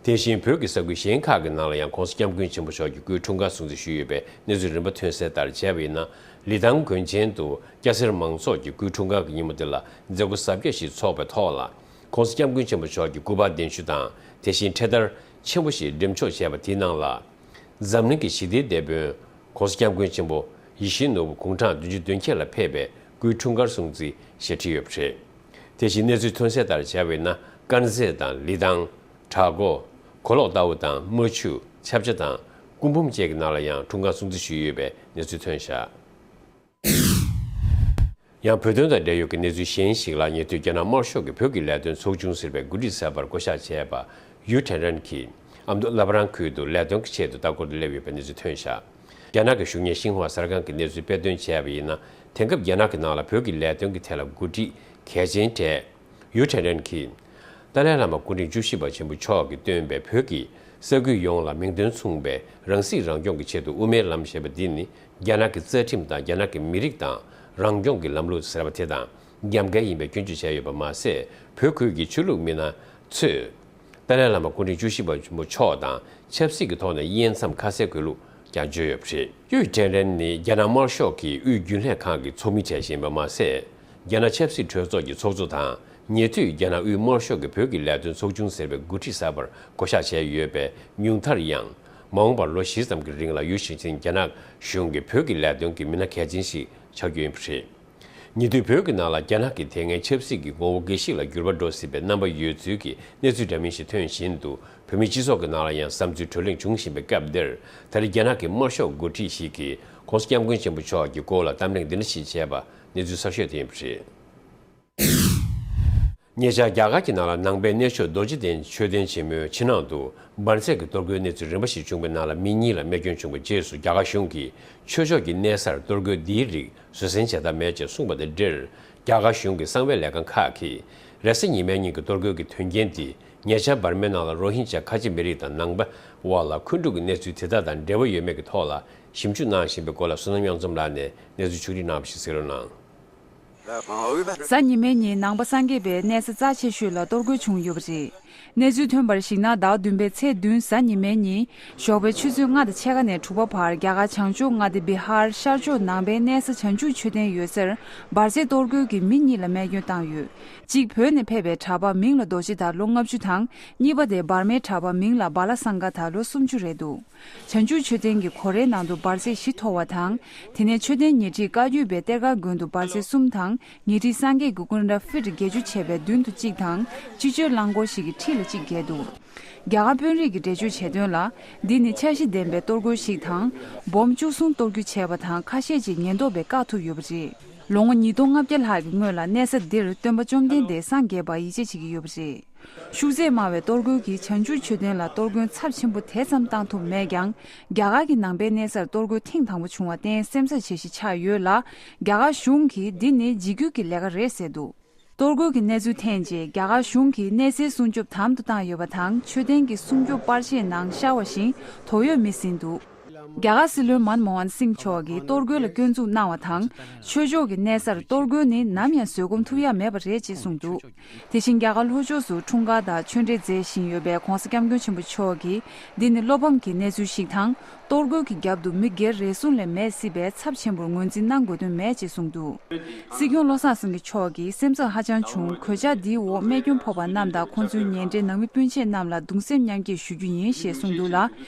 དེ་བཞིན་བོད་ཀྱི་ས་ཁུལ་གཞན་ཁག་གི་ནང་ལ་ཡང་༸གོང་ས་༸སྐྱབས་མགོན་ཆེན་པོ་མཆོག་གི་སྐུའི་འཁྲུངས་སྐར་སྲུང་བརྩི་ཞུས་ཡོད་པའི་གནས་ཚུལ་རིམ་པ་ཐོན་གསལ་ལྟར་བྱས་པ་ཡིན་ན། ལི་ཐང་དགོན་ཆེན་དུ་སྐྱ་སེར་མང་ཚོགས་ཀྱིས་སྐུའི་འཁྲུངས་སྐར་གྱི་ཉིན་མོ་དེ་ལ་མཛད་སྒོ་གཟབ་རྒྱས་ཤིག་འཚོགས་པའི་ཐོག་ལ། ༸གོང་ས་༸སྐྱབས་མགོན་ཆེན་པོ་མཆོག་གི་སྐུ་པར་གདན་ཞུ་དང་། དེ་བཞིན་འཕྲེད་དར་ཆེན་པོ་ཞིག་འགྲེམས་འཇོག་བྱས་པ་དེའི་ནང་ལ། འཛམ་གླིང་གི་ཞི་བདེའི་དེད་དཔོན་༸གོང་ས་༸སྐྱབས་མགོན་ཆེན་པོ་ཡིད་བཞིན་ནོར་བུ་དགུང་གྲངས་བདུན་ཅུ་དོན་བརྒྱད་ལ་ཕེབས་པའི་སྐུའི་འཁྲུངས་སྐར་སྲུང་བརྩི་ཞེས་བྲིས་ཡོད་པ་རེད། དེ་བཞིན་གནས་ཚུལ་ཐོན་གསལ་ལྟར་བྱས་པ་ཡིན་ན། དཀར་མཛེས་དང་ལི་ཐང་། བྲག་འགོ། གོ་ལོག་ལྟ་བུ་དང་། རྨ་ཆུ། ཆབ་ཆ་དང་། སྐུ་འབུམ་བཅས་ཀྱི་ནང་ལ་ཡང་འཁྲུངས་སྐར་སྲུང་བརྩི་ཞུས་ཡོད་པའི་གནས་ཚུལ་ཐོན་བཞག་ཡང་བོད་དོན་དང་འབྲེལ་ཡོད་ཀྱི་གནས་ཚུལ་གཞན་ཞིག་ལ། ཉེ་དུས་རྒྱ་ནག་དམར་ཤོག་གིས་བོད་ཀྱི་ལས་དོན་ཚོགས་ཆུང་ཟེར་བའི་འགོ་ཁྲིད་གསར་པར་བསྐོ་གཞག་བྱས་པ་ཡུས་ཁྲེན་ཧྲན་གྱིས་ཨ་མདོ་བླ་བྲང་ཁུལ་དུ་ལས་དོན་གྱི་ཆེད་དུ་ལྟ་སྐོར་དུ་སླེབས་ཡོད་པའི་གནས་ཚུལ་ཐོན་བཞག་རྒྱ་ནག་གི་གཞུང་གཉེར་ཤིན་ཧྭ་གསར་ཁང་གིས་གནས་ཚུལ་སྤེལ་དོན་བྱས་པ་ཡིན་ན། དེང་སྐབས་རྒྱ་ནག་གི་ནང་ལ་བོད་ཀྱི་ལས་དོན་གྱི་ཐད་ལ་འགོ་ཁྲིད་གལ་ཆེན་གྲས་ཡུས་ཁྲེན་ཧྲན་གྱིས། ཏཱ་ལའི་བླ་མ་སྐུ་ཕྲེང་བཅུ་བཞི་པ་ཆེན་པོ་མཆོག་གིས་བཏོན་པའི་བོད་ཀྱི་ས་ཁུལ་ཡོངས་ལ་མིང་དོན་མཚུངས་པའི་རང་སྲིད་རང་སྐྱོང་གི་ཆེད་དུ་དབུ་མའི་ལམ་ཞེས་པ་འདི་ནི། རྒྱ་ནག་གི་རྩ་ཁྲིམས་དང་། རྒྱ་ནག་གི་མི་རིགས་དང་རང་སྐྱོང་གི་ལམ་ལུགས་ཟེར་བ་དེ་དང་རྒྱབ་འགལ་ཡིན་པའི་སྐྱོན་བརྗོད་བྱས་ཡོད་པ་མ་ཟད། བོད་ཁུལ་གྱི་ཆོས་ལུགས་མི་སྣ་ཚོས་ཏཱ་ལའི་བླ་མ་སྐུ་ཕྲེང་བཅུ་བཞི་པ་ཆེན་པོ་མཆོག་དང་ཆབ་སྲིད་ཀྱི་ཐོག་ནས་དབྱེ་མཚམས་ཁ་གསལ་དགོས་ལུགས་ཀྱང་བརྗོད་ཡོད་པ་རེད། ཡུས་ཁྲེན་ཧྲན་ནི་རྒྱ་ནག་དམར་ཤོག་གི་དབུས་རྒྱུན་ལས་ཁང་གི་ཚོགས་མི་གྲས་ཤིག་ཡིན་པ་མ་ཟད། རྒྱ་ནག་ཆབ་སྲིད་གྲོས་ཚོགས་ཀྱི་ཚོགས་གཙོ་དང་། ཉེ་དུས་རྒྱ་ནག་དབུས་དམར་ཤོག་གིས་བོད་ཀྱི་ལས་དོན་ཚོགས་ཆུང་ཟེར་བའི་འགོ་ཁྲིད་གསར་པར་བསྐོ་གཞག་བྱས་ཡོད་པའི་ཉུང་མཐར་ཡང་། མ་འོངས་པར་ལོ་བཞི་ཙམ་གྱི་རིང་ལ་ཡུས་ཞིང་ཆིན་རྒྱ་ནག་གཞུང་གིས་བོད་ཀྱི་ལས་དོན་གྱི་མི་སྣ་གལ་ཆེན་ཞིག་ཆགས་རྒྱུ་ཡིན་པ་རེད། ཉེ་དུས་བོད་ཀྱི་ནང་ལ་རྒྱ་ནག་གི་དེ་སྔའི་ཆབ་སྲིད་ཀྱི་ངོ་བོ་འགའ་ཞིག་ལ་འགྱུར་བ་འགྲོ་སྲིད་པའི་རྣམ་པ་ཡོད་ཚུལ་གྱི་གནས་ཚུལ་འདྲ་མིན་ཞིག་ཐོན་བཞིན་དུ། བོད་མིའི་སྤྱི་ཚོགས་ཀྱི་ནང་ལ་ཡང་བསམ་ཚུལ་བགྲོ་གླེང་འབྱུང་བཞིན་པའི་སྐབས་འདིར། ད་རེས་རྒྱ་ནག་གི་དམར་ཤོག་འགོ་ཁྲིད་ཞིག་གིས་༸གོང་ས་༸སྐྱབས་མགོན་ཆེན་པོ་མཆོག་གི་སྐོར་ལ་གཏམ་གླེང་འདི་འདྲ་ཞིག་བྱས་པ་གནས་ཚུལ་གསར་ཤོས་དེ་ཡིན་པ་རེད། ཉེ་ཆར་རྒྱ་གར་གྱི་ནང་ལ་ནང་པའི་གནས་མཆོག་རྡོ་རྗེ་གདན་མཆོད་རྟེན་ཆེན་མོའི་ཕྱི་ནང་དུ་འབར་རྫས་ཀྱི་གཏོར་རྒོལ་གནས་ཚུལ་རིམ་པ་ཞིག་བྱུང་བའི་ནང་ལ་མི་གཉིས་ལ་རྨས་སྐྱོན་བྱུང་བའི་རྗེས་སུ། རྒྱ་གར་གཞུང་གིས་ཆོས་ཕྱོགས་ཀྱི་གནས་སར་གཏོར་རྒོལ་འདིའི་རིགས་བཟོད་བསྲན་བྱེད་ཐབས་མེད་ཅེས་གསུངས་པ་དང་འབྲེལ། རྒྱ་གར་གཞུང་གི་གསང་བའི་ལས་ཁང་ཁག་གིས་རེས་གཟའ་ཉི་མའི་ཉིན་གྱི་གཏོར་རྒོལ་གྱི་དོན་རྐྱེན་འདི་ཉེ་ཆར་འབར་མའི་ནང་ལ་རོ་ཧིན་ཇཱ་ཁ་ཆེ་མི་རིགས་དང་ནང་པ་དབར་ལ་འཁོན་འཁྲུག་གི་གནས་ཚུལ་དེ་དག་དང་འབྲེལ་བ་ཡོད་མེད་ཀྱི་ཐོག་ལ་ཞིབ་འཇུག་གནང་བཞིན་པའི་སྐོར་ལ་བསོད་ནམས་གཡང་འཛོམས་ལགས་ནས་གནས་ཚུལ་ཕྱོགས་སྒྲིག་གནང་བ་ཞིག་གསན་རོགས་གནང་། གཟའ་ཉི་མའི་ཉིན་ནང་པ་སངས་རྒྱས་པའི་གནས་ས་རྩ་ཆེ་ཤོས་ལ་གཏོར་རྒོལ་བྱུང་ཡོད་པ་རེད། གནས་ཚུལ་ཐོན་པར་གཞིགས་ན། ཟླ་བ་བདུན་པའི་ཚེས་བདུན་གཟའ་ཉི་མའི་ཉིན་ཞོགས་པའི་ཆུ་ཚོད་ལྔ་དང་ཕྱེད་ཀ་ནས་དྲུག་པ་བར་རྒྱ་གར་བྱང་ཕྱོགས་མངའ་སྡེ་བི་ཧར་ཤར་ཕྱོགས་ནང་པའི་གནས་ས་བྱང་ཆུབ་མཆོད་རྟེན་ཡོད་སར་འབར་རྫས་གཏོར་རྒོལ་གྱིས་མི་གཉིས་ལ་རྨས་སྐྱོན་བཏང་ཡོད། གཅིག་བོད་ནས་ཕེབས་པའི་གྲྭ་པ་མིང་ལ་རྡོ་རྗེ་དར་ལོ་ལྔ་བཅུ་དང་། གཉིས་པ་དེ་འབར་མའི་གྲྭ་པ་མིང་ལ་བ་ལ་སངྒ་དར་ལོ་སུམ་ཅུ་རེད་འདུག་བྱང་ཆུབ་མཆོད་རྟེན་གྱི་སྒོ་རའི་ནང་དུ་འབར་རྫས་བཞི་མཐོ་བ་དང་། དེ་ནས་མཆོད་རྟེན་ཉེ་འཁྲིས་བཀའ་བརྒྱུད་པའི་གཏེར་སྒར་དགོན་དུ་འབར་རྫས་གསུམ་དང་། ཉེ་འཁྲིས་སངས་རྒྱས་ཀྱི་སྐུ་འདྲ་ཕིཊ་བརྒྱད་ཅུ་བྱས་པའི་མདུན་དུ་གཅིག་དང་། སྤྱི་སྤྱོད་རླངས་འཁོར་ཞིག་གི་འཁྲིས་ལ་གཅིག་བརྒལ་འདུག་རྒྱ་གར་དཔོན་རིགས་ཀྱིས་འགྲེལ་བརྗོད་བྱས་དོན་ལ། འདི་ནི་འཆར་གཞི་ལྡན་པའི་གཏོར་རྒོལ་ཞིག་དང་། སྦོམ་བཅུ་གསུམ་གཏོར་རྒྱུ་བྱས་པ་དང་། ཁ་ཤས་ཀྱིས་ཉེན་རྟོག་པས་བཀག་ཐུབ་ཡོད་པ་རེད། ལོ་ངོ་ཉིས་སྟོང་ལྔ་བརྒྱ་ལྷག་གི་སྔོན་ལ་གནས་ས་འདིར་སྟོན་པ་བཅོམ་ལྡན་འདས་སངས་རྒྱས་པར་ཡིད་ཆེས་བྱེད་ཀྱི་ཡོད་པ་རེད། ཤུགས་ཚད་དམའ་བའི་གཏོར་རྒོལ་གྱིས་བྱང་ཆུབ་མཆོད་རྟེན་ལ་གཏོར་སྐྱོན་ཚབས་ཆེན་པོ་དེ་ཙམ་བཏང་ཐུབ་མེད་ཀྱང་། རྒྱ་གར་གྱི་ནང་པའི་གནས་སར་གཏོར་རྒོལ་ཐེངས་དང་པོ་བྱུང་བར་བརྟེན་སེམས་འཚབ་བྱེད་གཞི་ཆགས་ཡོད་ལ། རྒྱ་གར་གཞུང་གིས་འདི་ནི་འཇིགས་སྐུལ་གྱི་ལས་ཀ་རེད་ཟེར་འདུག་གཏོར་རྒོལ་གྱི་གནས་ཚུལ་ཐོན་རྗེས། རྒྱ་གར་གཞུང་གིས་གནས་སའི་སྲུང་སྐྱོབ་དམ་དུ་བཏང་ཡོད་པ་དང་། མཆོད་རྟེན་གྱི་སྲུང་སྐྱོབ་པར་ཆས་ནང་ཤར་བ་བཞིན་དོགས་ཡོད་མི་ཟིན་འདུག་རྒྱ་གར་སྲིད་བློན་མན་མོ་ཧན་སིང་མཆོག་གིས་གཏོར་རྒོལ་ལ་སྐྱོན་འཛུགས་གནང་བ་དང་། ཆོས་ཕྱོགས་ཀྱི་གནས་སར་གཏོར་རྒོལ་ནི་ནམ་ཡང་བཟོད་སྒོམ་ཐུབ་ཡ་མེད་པ་རེད་ཅེས་གསུངས་འདུག་དེ་བཞིན་རྒྱ་གར་ལྷོ་ཕྱོགས་སུ་འཁྲུངས་སྐར་དང་ཆོས་འབྲེལ་མཛད་བཞིན་ཡོད་པའི་༸གོང་ས་༸སྐྱབས་མགོན་ཆེན་པོ་མཆོག་གིས། འདི་ནི་བློ་ཕམ་གྱི་གནས་ཚུལ་ཞིག་དང་། གཏོར་རྒོལ་གྱི་རྒྱབ་ཏུ་མི་སྒེར་རེ་ཟུང་ལས་མེད་སྲིད་པས་ཚབས་ཆེན་པོར་ངོས་འཛིན་གནང་དགོས་དོན་མེད་ཅེས་གསུངས་འདུག་སྲིད་སྐྱོང་བློ་བཟང་སེང་གེ་མཆོག་གིས་སེམས་འཚབ་ཧ་ཅང་བྱུང་། གོད་ཆག་འདིའི་འོག་རྨས་སྐྱོན་ཕོག་པ་རྣམས་དང་། ཁོང་ཚོའི་ཉེ་འབྲེལ་ནང་མི་སྤུན་མཆེད་རྣམས་ལ་གདུང་སེམས་མཉམ་སྐྱེད་ཞུ་རྒྱུ་ཡིན་ཞེས་གསུངས་འདུག་ལ།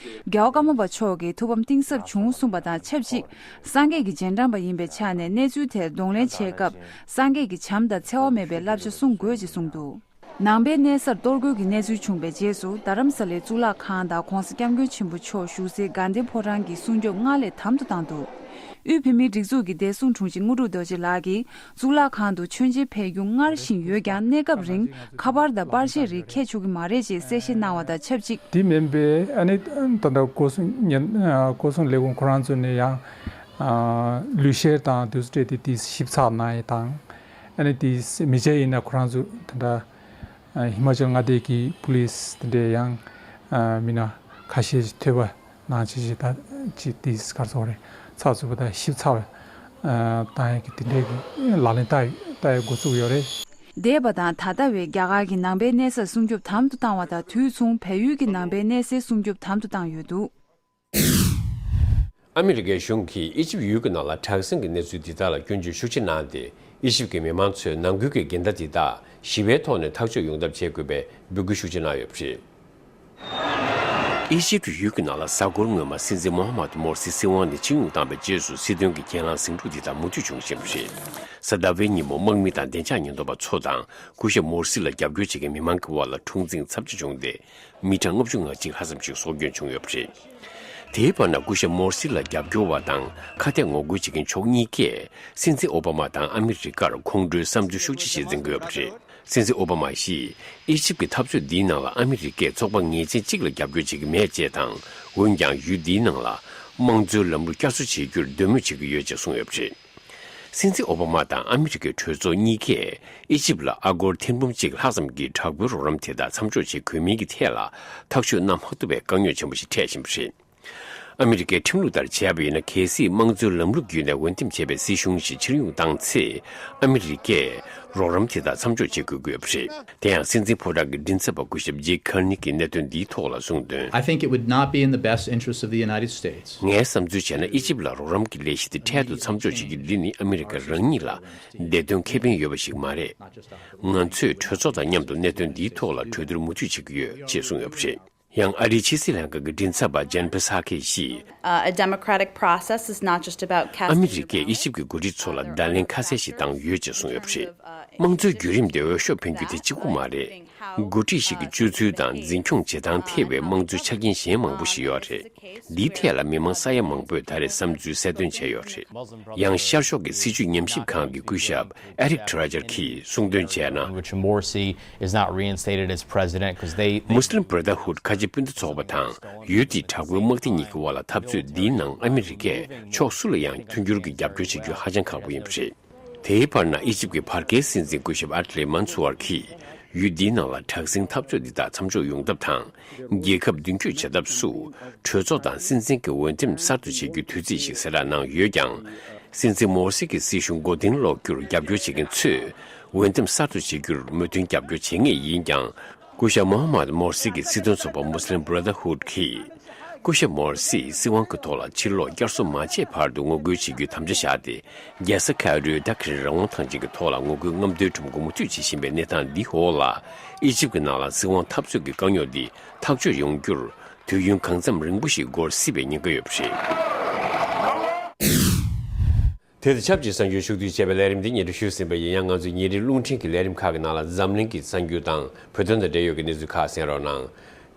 རྒྱལ་བ་ཀརྨ་པ་མཆོག་གིས་ཐུགས་ཕམ་གཏིང་ཟབ་བྱུང་གསུངས་པ་དང་ཆབས་ཅིག་སངས་རྒྱས་ཀྱི་རྗེས་འབྲང་པ་ཡིན་པའི་ཆ་ནས་གནས་ཚུལ་དེར་གདོང་ལེན་བྱེད་སྐབས། སངས་རྒྱས་ཀྱི་བྱམས་དང་འཚེ་བ་མེད་པའི་བསླབ་བྱ་སྲུང་དགོས་ཅེས་གསུངས་འདུག་ནང་པའི་གནས་སར་གཏོར་རྒོལ་གྱི་གནས་ཚུལ་བྱུང་བའི་རྗེས་སུ། རྡ་རམ་ས་ལའི་གཙུག་ལག་ཁང་དང་༸གོང་ས་༸སྐྱབས་མགོན་ཆེན་པོ་མཆོག་བཞུགས་སའི་དགའ་ལྡན་ཕོ་བྲང་གི་སྲུང་སྐྱོབ་སྔར་ལས་དམ་དུ་བཏང་འདུག་དབུས་བོད་མིའི་སྒྲིག་འཛུགས་ཀྱི་བདེ་སྲུང་དྲུང་ཆེ་དངོས་གྲུབ་རྡོ་རྗེ་ལགས་ཀྱིས། གཙུག་ལག་ཁང་དུ་མཆོད་མཇལ་ཕེབས་རྒྱུ་སྔར་བཞིན་ཡོད་ཀྱང་། གནས་སྐབས་རིང་ཁ་པར་དང་པར་ཆས་རིགས་འཁྱེར་ཆོག་གི་མ་རེད་ཅེས་གསལ་བཤད་གནང་བ་དང་ཆབས་ཅིག་དེ་མིན་པའི་ཨ་ནི་ད་ལྟ་སྐོར་སྲུང་ཉེན་སྐོར་སྲུང་ལས་ཁུངས་ཁོ་རང་ཚོ་ནས་ཡང་ལུས་བཤེར་དང་དུས་སུ་སྤྲད་དེ་དེ་ཞིབ་ཚགས་གནང་ཡས་དང་། ཨ་ནི་དེ་མི་བྱས་ཡིན་ན་ཁོ་རང་ཚོ་ད་ལྟ། ཧི་མ་ཅལ་མངའ་སྡེ་གི་པུ་ལིས་དེ་འདྲས་ཡང་ ཨ་མི་སྣ་ཁ་ཤས་ཤིག་ཐོས་པ་ནང་བཞིན་ཞིག་ད་ཅིག་དེ་ག་རེ་ཟེར་དགོས་རེད། ཚགས་ཚུད་པོ་དང་ཞིབ་ཚགས་པ་ཨ་བཏང་ཡག་གི་དེ་འདྲའི་གི་ལག་ལེན་བསྟར་བསྟར་ཡག་འགོ་བཙུགས་ཡོད་རེད། འདས་པ་དང་ད་ལྟ་བའི་རྒྱ་གར་གྱི་ནང་པའི་གནས་ས་སྲུང་སྐྱོབ་དམ་དུ་བཏང་བ་དང་དུས་མཚུངས་བལ་ཡུལ་གྱི་ནང་པའི་གནས་སའི་སྲུང་སྐྱོབ་དམ་དུ་བཏང་ཡོད་འདུག། ཨ་མི་རི་ཀའི་གཞུང་གིས་ཨི་ཇིབ་ཡུལ་གྱི་ནང་ལ་དྲག་ཟིང་གི་གནས་ཚུལ་འདི་དག་ལ་སྐྱོན་བརྗོད་ཤུགས་ཆེ་གནང་སྟེ། ཨི་ཇིབ་ཀྱི་མི་མང་ཚོས་ནང་ཁུལ་གྱི་འགལ་ཟླ་འདི་དག་ཞི་བའི་ཐོག་ནས་ཐག་གཅོད་ཡོང་ཐབས་བྱེད་དགོས་པའི་འབོད་སྐུལ་ཤུགས་ཆེ་གནང་ཡོད་པ་རེད། ཨི་ཇིབ་ཡུལ་གྱི་ནང་ལ་གཟའ་འཁོར་སྔོན་མ་སྲིད་འཛིན་མོ་ཧ་མད་མོར་སི་སྲིད་དབང་ནས་ཕྱིར་ཡོང་བཏང་བའི་རྗེས་སུ་སྲིད་དོན་གྱི་གྱེན་ལངས་ཟིང་འཁྲུག་འདི་དག་མུ་མཐུད་བྱུང་བཞིན་པ་རེད། གཟའ་ཟླ་བའི་ཉིན་མོ་དམག་མི་དང་བདེ་འཇགས་ཉེན་རྟོག་པ་ཚོ་དང་སྐུ་ཞབས་མོར་སི་ལ་རྒྱབ་སྐྱོར་བྱེད་མཁན་མི་མང་གི་དབར་ལ་འཁྲུག་འཛིང་ཚབས་ཆེ་བྱུང་སྟེ། མི་གྲངས་ལྔ་བཅུ་ང་གཅིག་ལྷག་ཙམ་ཞིག་སྲོག་སྐྱོན་བྱུང་ཡོད་པ་རེད། དེའི་བར་ན་སྐུ་ཞབས་མོར་སི་ལ་རྒྱབ་སྐྱོར་བ་དང་ཁ་གཏད་ངོ་རྒོལ་བྱེད་མཁན་ཕྱོགས་གཉིས་ཀས་སྲིད་འཛིན་ཨོ་བྷ་མ་དང་ཨ་མི་རི་ཀར་ཁོང་ཁྲོའི་བསམ་ཚུལ་ཤུགས་ཆེ་ཞིག་འཛིན་གྱི་ཡོད་པ་རེད། སྲིད་འཛིན་ཨོ་བྷ་མ་ཡིས་ཨི་ཇིབ་ཀྱི་འཐབ་རྩོད་འདིའི་ནང་ལ་ཨ་མི་རི་ཀས་ཚོགས་པ་ངེས་ཅན་གཅིག་ལ་རྒྱབ་སྐྱོར་བྱེད་ཀྱི་མེད་ཅེས་དང་། འོན་ཀྱང་ཡུལ་འདིའི་ནང་ལ་དམངས་གཙོའི་ལམ་ལུགས་བསྐྱར་གསོ་བྱེད་རྒྱུར་འདོད་མོས་བྱེད་ཀྱི་ཡོད་ཅེས་གསུངས་ཡོད་པ་རེད། སྲིད་འཛིན་ཨོ་བྷ་མ་དང་ཨ་མི་རི་ཀའི་གྲོས་ཚོགས་གཉིས་ཀས་ཨི་ཇིབ་ལ་ཨ་སྒོར་ཐེར་འབུམ་གཅིག་ལྷག་ཙམ་གྱི་དྲག་པོའི་རོགས་རམ་དེ་དག་མཚམས་འཇོག་བྱེད་དགོས་མིན་གྱི་ཐད་ལ་ཐག་གཅོད་གནང་མ་ཐུབ་པའི་དཀའ་རྙོག་ཆེན་པོ་ཞིག་འཕྲད་བཞིན་པ་རེད། ཨ་མི་རི་ཀའི་ཁྲིམས་ལུགས་ལྟར་བྱས་པ་ཡིན་ན། གལ་སྲིད་དམངས་གཙོའི་ལམ་ལུགས་བརྒྱུད་ནས་འོས་འདེམས་བྱས་པའི་སྲིད་གཞུང་ཞིག་ཕྱིར་ཡོང་བཏང་ཚེ། ཨ་མི་རི་ཀས་རོགས་རམ་དེ་དག་མཚམས་འཇོག་བྱེད་དགོས་ཀྱི་ཡོད་པ་རེད། དེ་ཡང་སྲིད་འཛིན་ཕོ་བྲང་གི་མགྲིན་ཚབ་པ་སྐུ་ཞབས་ཇེག་ཁར་ནི་གིས་གནད་དོན་འདིའི་ཐོག་ལ་གསུངས་དོན། I think it would not be in the best interest of the United States. ངས་བསམ་ཚུལ་བྱས་ན། ཨི་ཇིབ་ལ་རོགས་རམ་གྱི་ལས་གཞི་དེ་འཕྲལ་དུ་མཚམས་འཇོག་བྱེད་རྒྱུ་འདི་ནི་ཨ་མི་རི་ཀ་རང་ཉིད་ལ་བདེ་དོན་ཁེ་ཕན་ཡོད་པ་ཞིག་མ་རེད། ང་ཚོས་གྲོས་ཚོགས་དང་མཉམ་དུ་གནད་དོན་འདིའི་ཐོག་ལ་གྲོས་བསྡུར་མུ་མཐུད་བྱེད་ཀྱི་ཡོད་ཅེས་གསུངས་ཡོད་པ་རེད། ཡང་ཨ་རིའི་ཕྱི་སྲིད་ལྷན་ཁང་གི་མགྲིན་ཚབ་པ་ཇན་པེ་ས་ཁེ་ཡིས། Uh, a democratic process is not just about casting ཨ་མི་རི་ཀས་ཨི་ཇིབ་ཀྱི་འགོ་ཁྲིད་ཚོ་ལ་བརྡ་ལན་ཁ་གསལ་ཞིག་བཏང་ཡོད་ཅེས་གསུངས་ཡོད་པ་རེད། དམངས་གཙོའི་བརྒྱུད་རིམ་དེ་འོས་ཤོག་འཕེན་རྒྱུ་དེ་གཅིག་པུ་མ་རེད། འགོ་ཁྲིད་ཞིག་གི་སྤྱོད་ཚུལ་དང་འཛིན་སྐྱོང་བྱེད་སྟངས་ཐེ་བའི་དམངས་གཙོའི་ཆ་རྐྱེན་གཞན་མང་པོ་ཞིག་ཡོད་རེད། འདིའི་ཐད་ལ་མི་མང་ས་ཡ་མང་པོས་ད་རེས་བསམ་ཚུལ་གསལ་སྟོན་བྱས་ཡོད་རེད། ཡང་ཤར་ཕྱོགས་ཀྱི་སྲིད་བྱུས་ཉམས་ཞིབ་ཁང་གི་སྐུ་ཞབས་ཨེ་རིག་ཁྲི་རོ་ཇར་གྱིས་གསུངས་དོན་བྱས་ན། Which Morsi is not reinstated as president because they, they མུ་སི་ལིམ་བྷ་ར་དར་ཧུད་ཁ་ཆེ་སྤུན་ཟླ་ཚོགས་པ་དང་ཡུལ་དེའི་དྲག་པོའི་དམག་སྡེ་གཉིས་ཀྱི་དབར་ལ་འཐབ་རྩོད་འདིའི་ནང་ཨ་མི་རི་ཀས་ཕྱོགས་སུ་ལ་ཡང་མཐུན་འགྱུར་གྱི་རྒྱབ་སྐྱོར་བྱེད་རྒྱུ་ཧ་ཅང་ཁག་པོ་ཡིན་པ་རེད། དེའི་བར་ན་ཨི་ཇིབ་ཀྱི་བར་བརྒལ་སྲིད་འཛིན་སྐུ་ཞབས་ཨ་ཏི་ལེ་མན་སུ་ཨར་གྱིས་ཡུལ་འདིའི་ནང་ལ་དྲག་ཟིང་འཐབ་རྩོད་འདི་དག་མཚམས་འཇོག་ཡོང་ཐབས་དང་། རྒྱལ་ཁབ་མདུན་སྐྱོད་བྱེད་ཐབས་སུ་གྲོས་ཚོགས་དང་སྲིད་འཛིན་གྱི་འོས་འདེམས་གསར་དུ་བྱེད་རྒྱུའི་དུས་ཚིགས་ཤིག་གསལ་བསྒྲགས་གནང་ཡོད་ཀྱང་། སྲིད་འཛིན་མོར་སི་གི་སྲིད་གཞུང་མགོ་རྟིང་སློག་རྒྱུར་རྒྱབ་སྐྱོར་བྱེད་མཁན་ཚོས་འོས་འདེམས་གསར་དུ་བྱེད་རྒྱུར་མོས་མཐུན་རྒྱབ་སྐྱོར་བྱེད་ངེས་ཡིན་ཀྱང་། སྐུ་ཞབས་མོ་ཧ་མད་མོར་སི་གི་སྲིད་དོན་ཚོགས་པ་མུ་སི་ལིམ་བྷ་ར་དར་ཧུད་ཀྱིས། སྐུ་ཞབས་མོར་སིས་སྲིད་དབང་གི་ཐོག་ལ་ཕྱིར་ལོག་བསྐྱར་གསོ་མ་བྱས་བར་དུ་ངོ་རྒོལ་བྱེད་རྒྱུའི་དམ་བཅའ་བཞག་སྟེ། རྒྱལ་ས་ཁའི་རོའི་ད་ཁིར་རང་དབང་ཐང་ཆེན་གྱི་ཐོག་ལ་ངོ་རྒོལ་རྔམ་སྟོན་ཁྲོམ་སྐོར་མུ་མཐུད་བྱེད་བཞིན་པའི་གནས་སྟངས་འདིའི་འོག་ལ། ཨི་ཇིབ་ཀྱི་ནང་ལ་སྲིད་དབང་འཐབ་རྩོད་ཀྱི་དཀའ་རྙོག་འདི་ཐག་གཅོད་ཡོང་རྒྱུར་དུས་ཡུན་གང་འཚམ་རིང་པོ་ཞིག་འགོར་སྲིད་པའི་ཉེན་ཁ་ཡོད་པ་རེད། དེ་དང་ཆབས་ཅིག་གསར་འགྱུར་ཕྱོགས་བསྡུས་བྱས་པའི་ལས་རིམ་འདི་སྙན་སྒྲོན་ཞུས་ཟིན་པ་ཡིན། ཡང་ང་ཚོའི་ཉིན་རེའི་རླུང་འཕྲིན་གྱི་ལས་རིམ་ཁག་གི་ནང་ལ་འཛམ་གླིང་གི་གསར་འགྱུར་དང་བོད་དོན་དང་འབྲེལ་ཡོད་ཀྱི་གནས་ཚུལ་ཁག་གསན་རོགས་གནང་།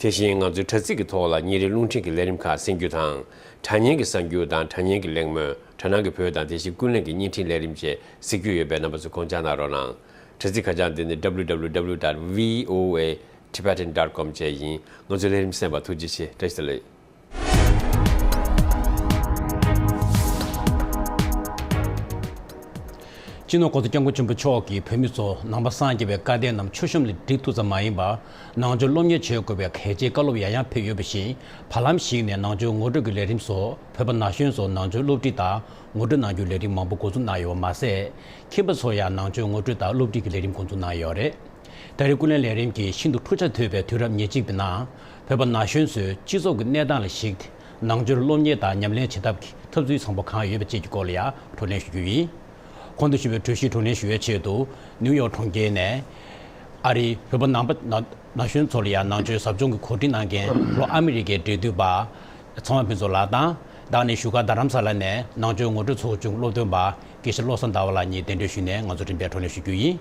དེ་བཞིན་ང་ཚོའི་དྲ་ཚིགས་ཀྱི་ཐོག་ལ་ཉིན་རེའི་རླུང་འཕྲིན་གྱི་ལས་རིམ་ཁག་གསན་རྒྱུ་དང་། དྲ་བརྙན་གྱི་གསར་འགྱུར་དང་དྲ་བརྙན་གྱི་གླེང་མོལ། དྲ་སྣང་གི་བོད་དང་དེ་བཞིན་ཀུན་གླེང་གི་བརྙན་འཕྲིན་ལས་རིམ་བཅས་གཟིགས་རྒྱུ་ཡོད་པས་རྣམ་པ་ཚོས་དགོངས་འཇགས་གནང་རོགས་གནང་། དྲ་ཚིགས་ཁ་བྱང་འདི་ནི་W W W dot V O A Tibetan dot com བཅས་ཡིན། ང་ཚོའི་ལས་རིམ་གསན་པར་ཐུགས་རྗེ་ཆེ། བཀྲ་ཤིས་བདེ་ལེགས། སྤྱི་ནོར་༸གོང་ས་༸སྐྱབས་མགོན་ཆེན་པོ་མཆོག་གིས་བོད་མི་ཚོ་ནང་པ་སངས་རྒྱས་པའི་བཀའ་བསྟན་རྣམས་མཆོད་བཤམས་ལ་བསྒྲིགས་ཐུབ་ཙམ་མ་ཡིན་པར། ནང་ཆོས་སློབ་གཉེར་བྱེད་དགོས་པའི་གལ་ཆེའི་བཀའ་སློབ་ཡང་ཡང་ཕེབས་ཡོད་པ་བཞིན། བར་ལམ་ཞིག་ནས་ནང་ཆོས་ངོ་སྤྲོད་ཀྱི་ལས་རིམ་སོགས་བོད་པ་ན་གཞོན་ཚོར་ནང་ཆོས་སློབ་ཁྲིད་དང་ངོ་སྤྲོད་གནང་རྒྱུའི་ལས་རིམ་མང་པོ་འགོ་འཛུགས་གནང་ཡོད་པ་མ་ཟད། ཁྱིམ་པ་ཚོར་ཡང་ནང་ཆོས་ངོ་སྤྲོད་དང་སློབ་ཁྲིད་ཀྱི་ལས་རིམ་འགོ་འཛུགས་གནང་ཡོད་རེད། ད་རེས་ཀུན་གླེང་ལས་རིམ་གྱི་ཤིན་ཏུ་འཁྲུག་ཆ་དོད་པའི་དུས་རབས་ཉེར་གཅིག་པའི་ནང་། བོད་པ་ན་གཞོན་ཚོས་སྤྱི་ཚོགས་ཀྱི་གནས་སྟངས་ལ་གཞིགས་ཏེ། ནང་ཆོས་སློབ་གཉེར་དང་ཉམས་ལེན་བྱེད་ཐབས་ཀྱི་ཐབས་ཚུལ་བཟང་པོ་གང་ཡོད་པ་བཅས་ཀྱི་སྐོར་ལ་ཡང་བགྲོ་གླེང་ཞུ་རྒྱུ་ཡིན། གོང་དུ་ཞུས་པའི་གྲོས་གཞིའི་བགྲོ་གླེང་ཞུ་བའི་ཆེད་དུ། ནིའུ་ཡོག་གྲོང་ཁྱེར་ནས། ཨ་རིའི་བོད་པ་ནང་པ་ན་ན་གཞོན་ཚོ་ལ་ཡང་ནང་ཆོས་ཟབ་སྦྱོང་གི་གོ་སྒྲིག་གནང་མཁན་ལྷོ་ཨ་མི་རི་ཀའི་འབྲེལ་མཐུད་པ། ཚང་མ་ཕུན་ཚོགས་ལགས་དང་། བདག་ནི་བཞུགས་སྒར་རྡ་རམ་ས་ལ་ནས་ནང་ཆོས་ངོ་སྤྲོད་ཚོགས་ཆུང་སློབ་སྟོན་པ་དགེ་བཤེས་བློ་བཟང་ཟླ་བ་ལགས་གཉིས་གདན་འདྲེན་ཞུས་ནས་ང་ཚོ་རིམ་པས་བགྲོ་གླེང་ཞུ་རྒྱུ་ཡིན།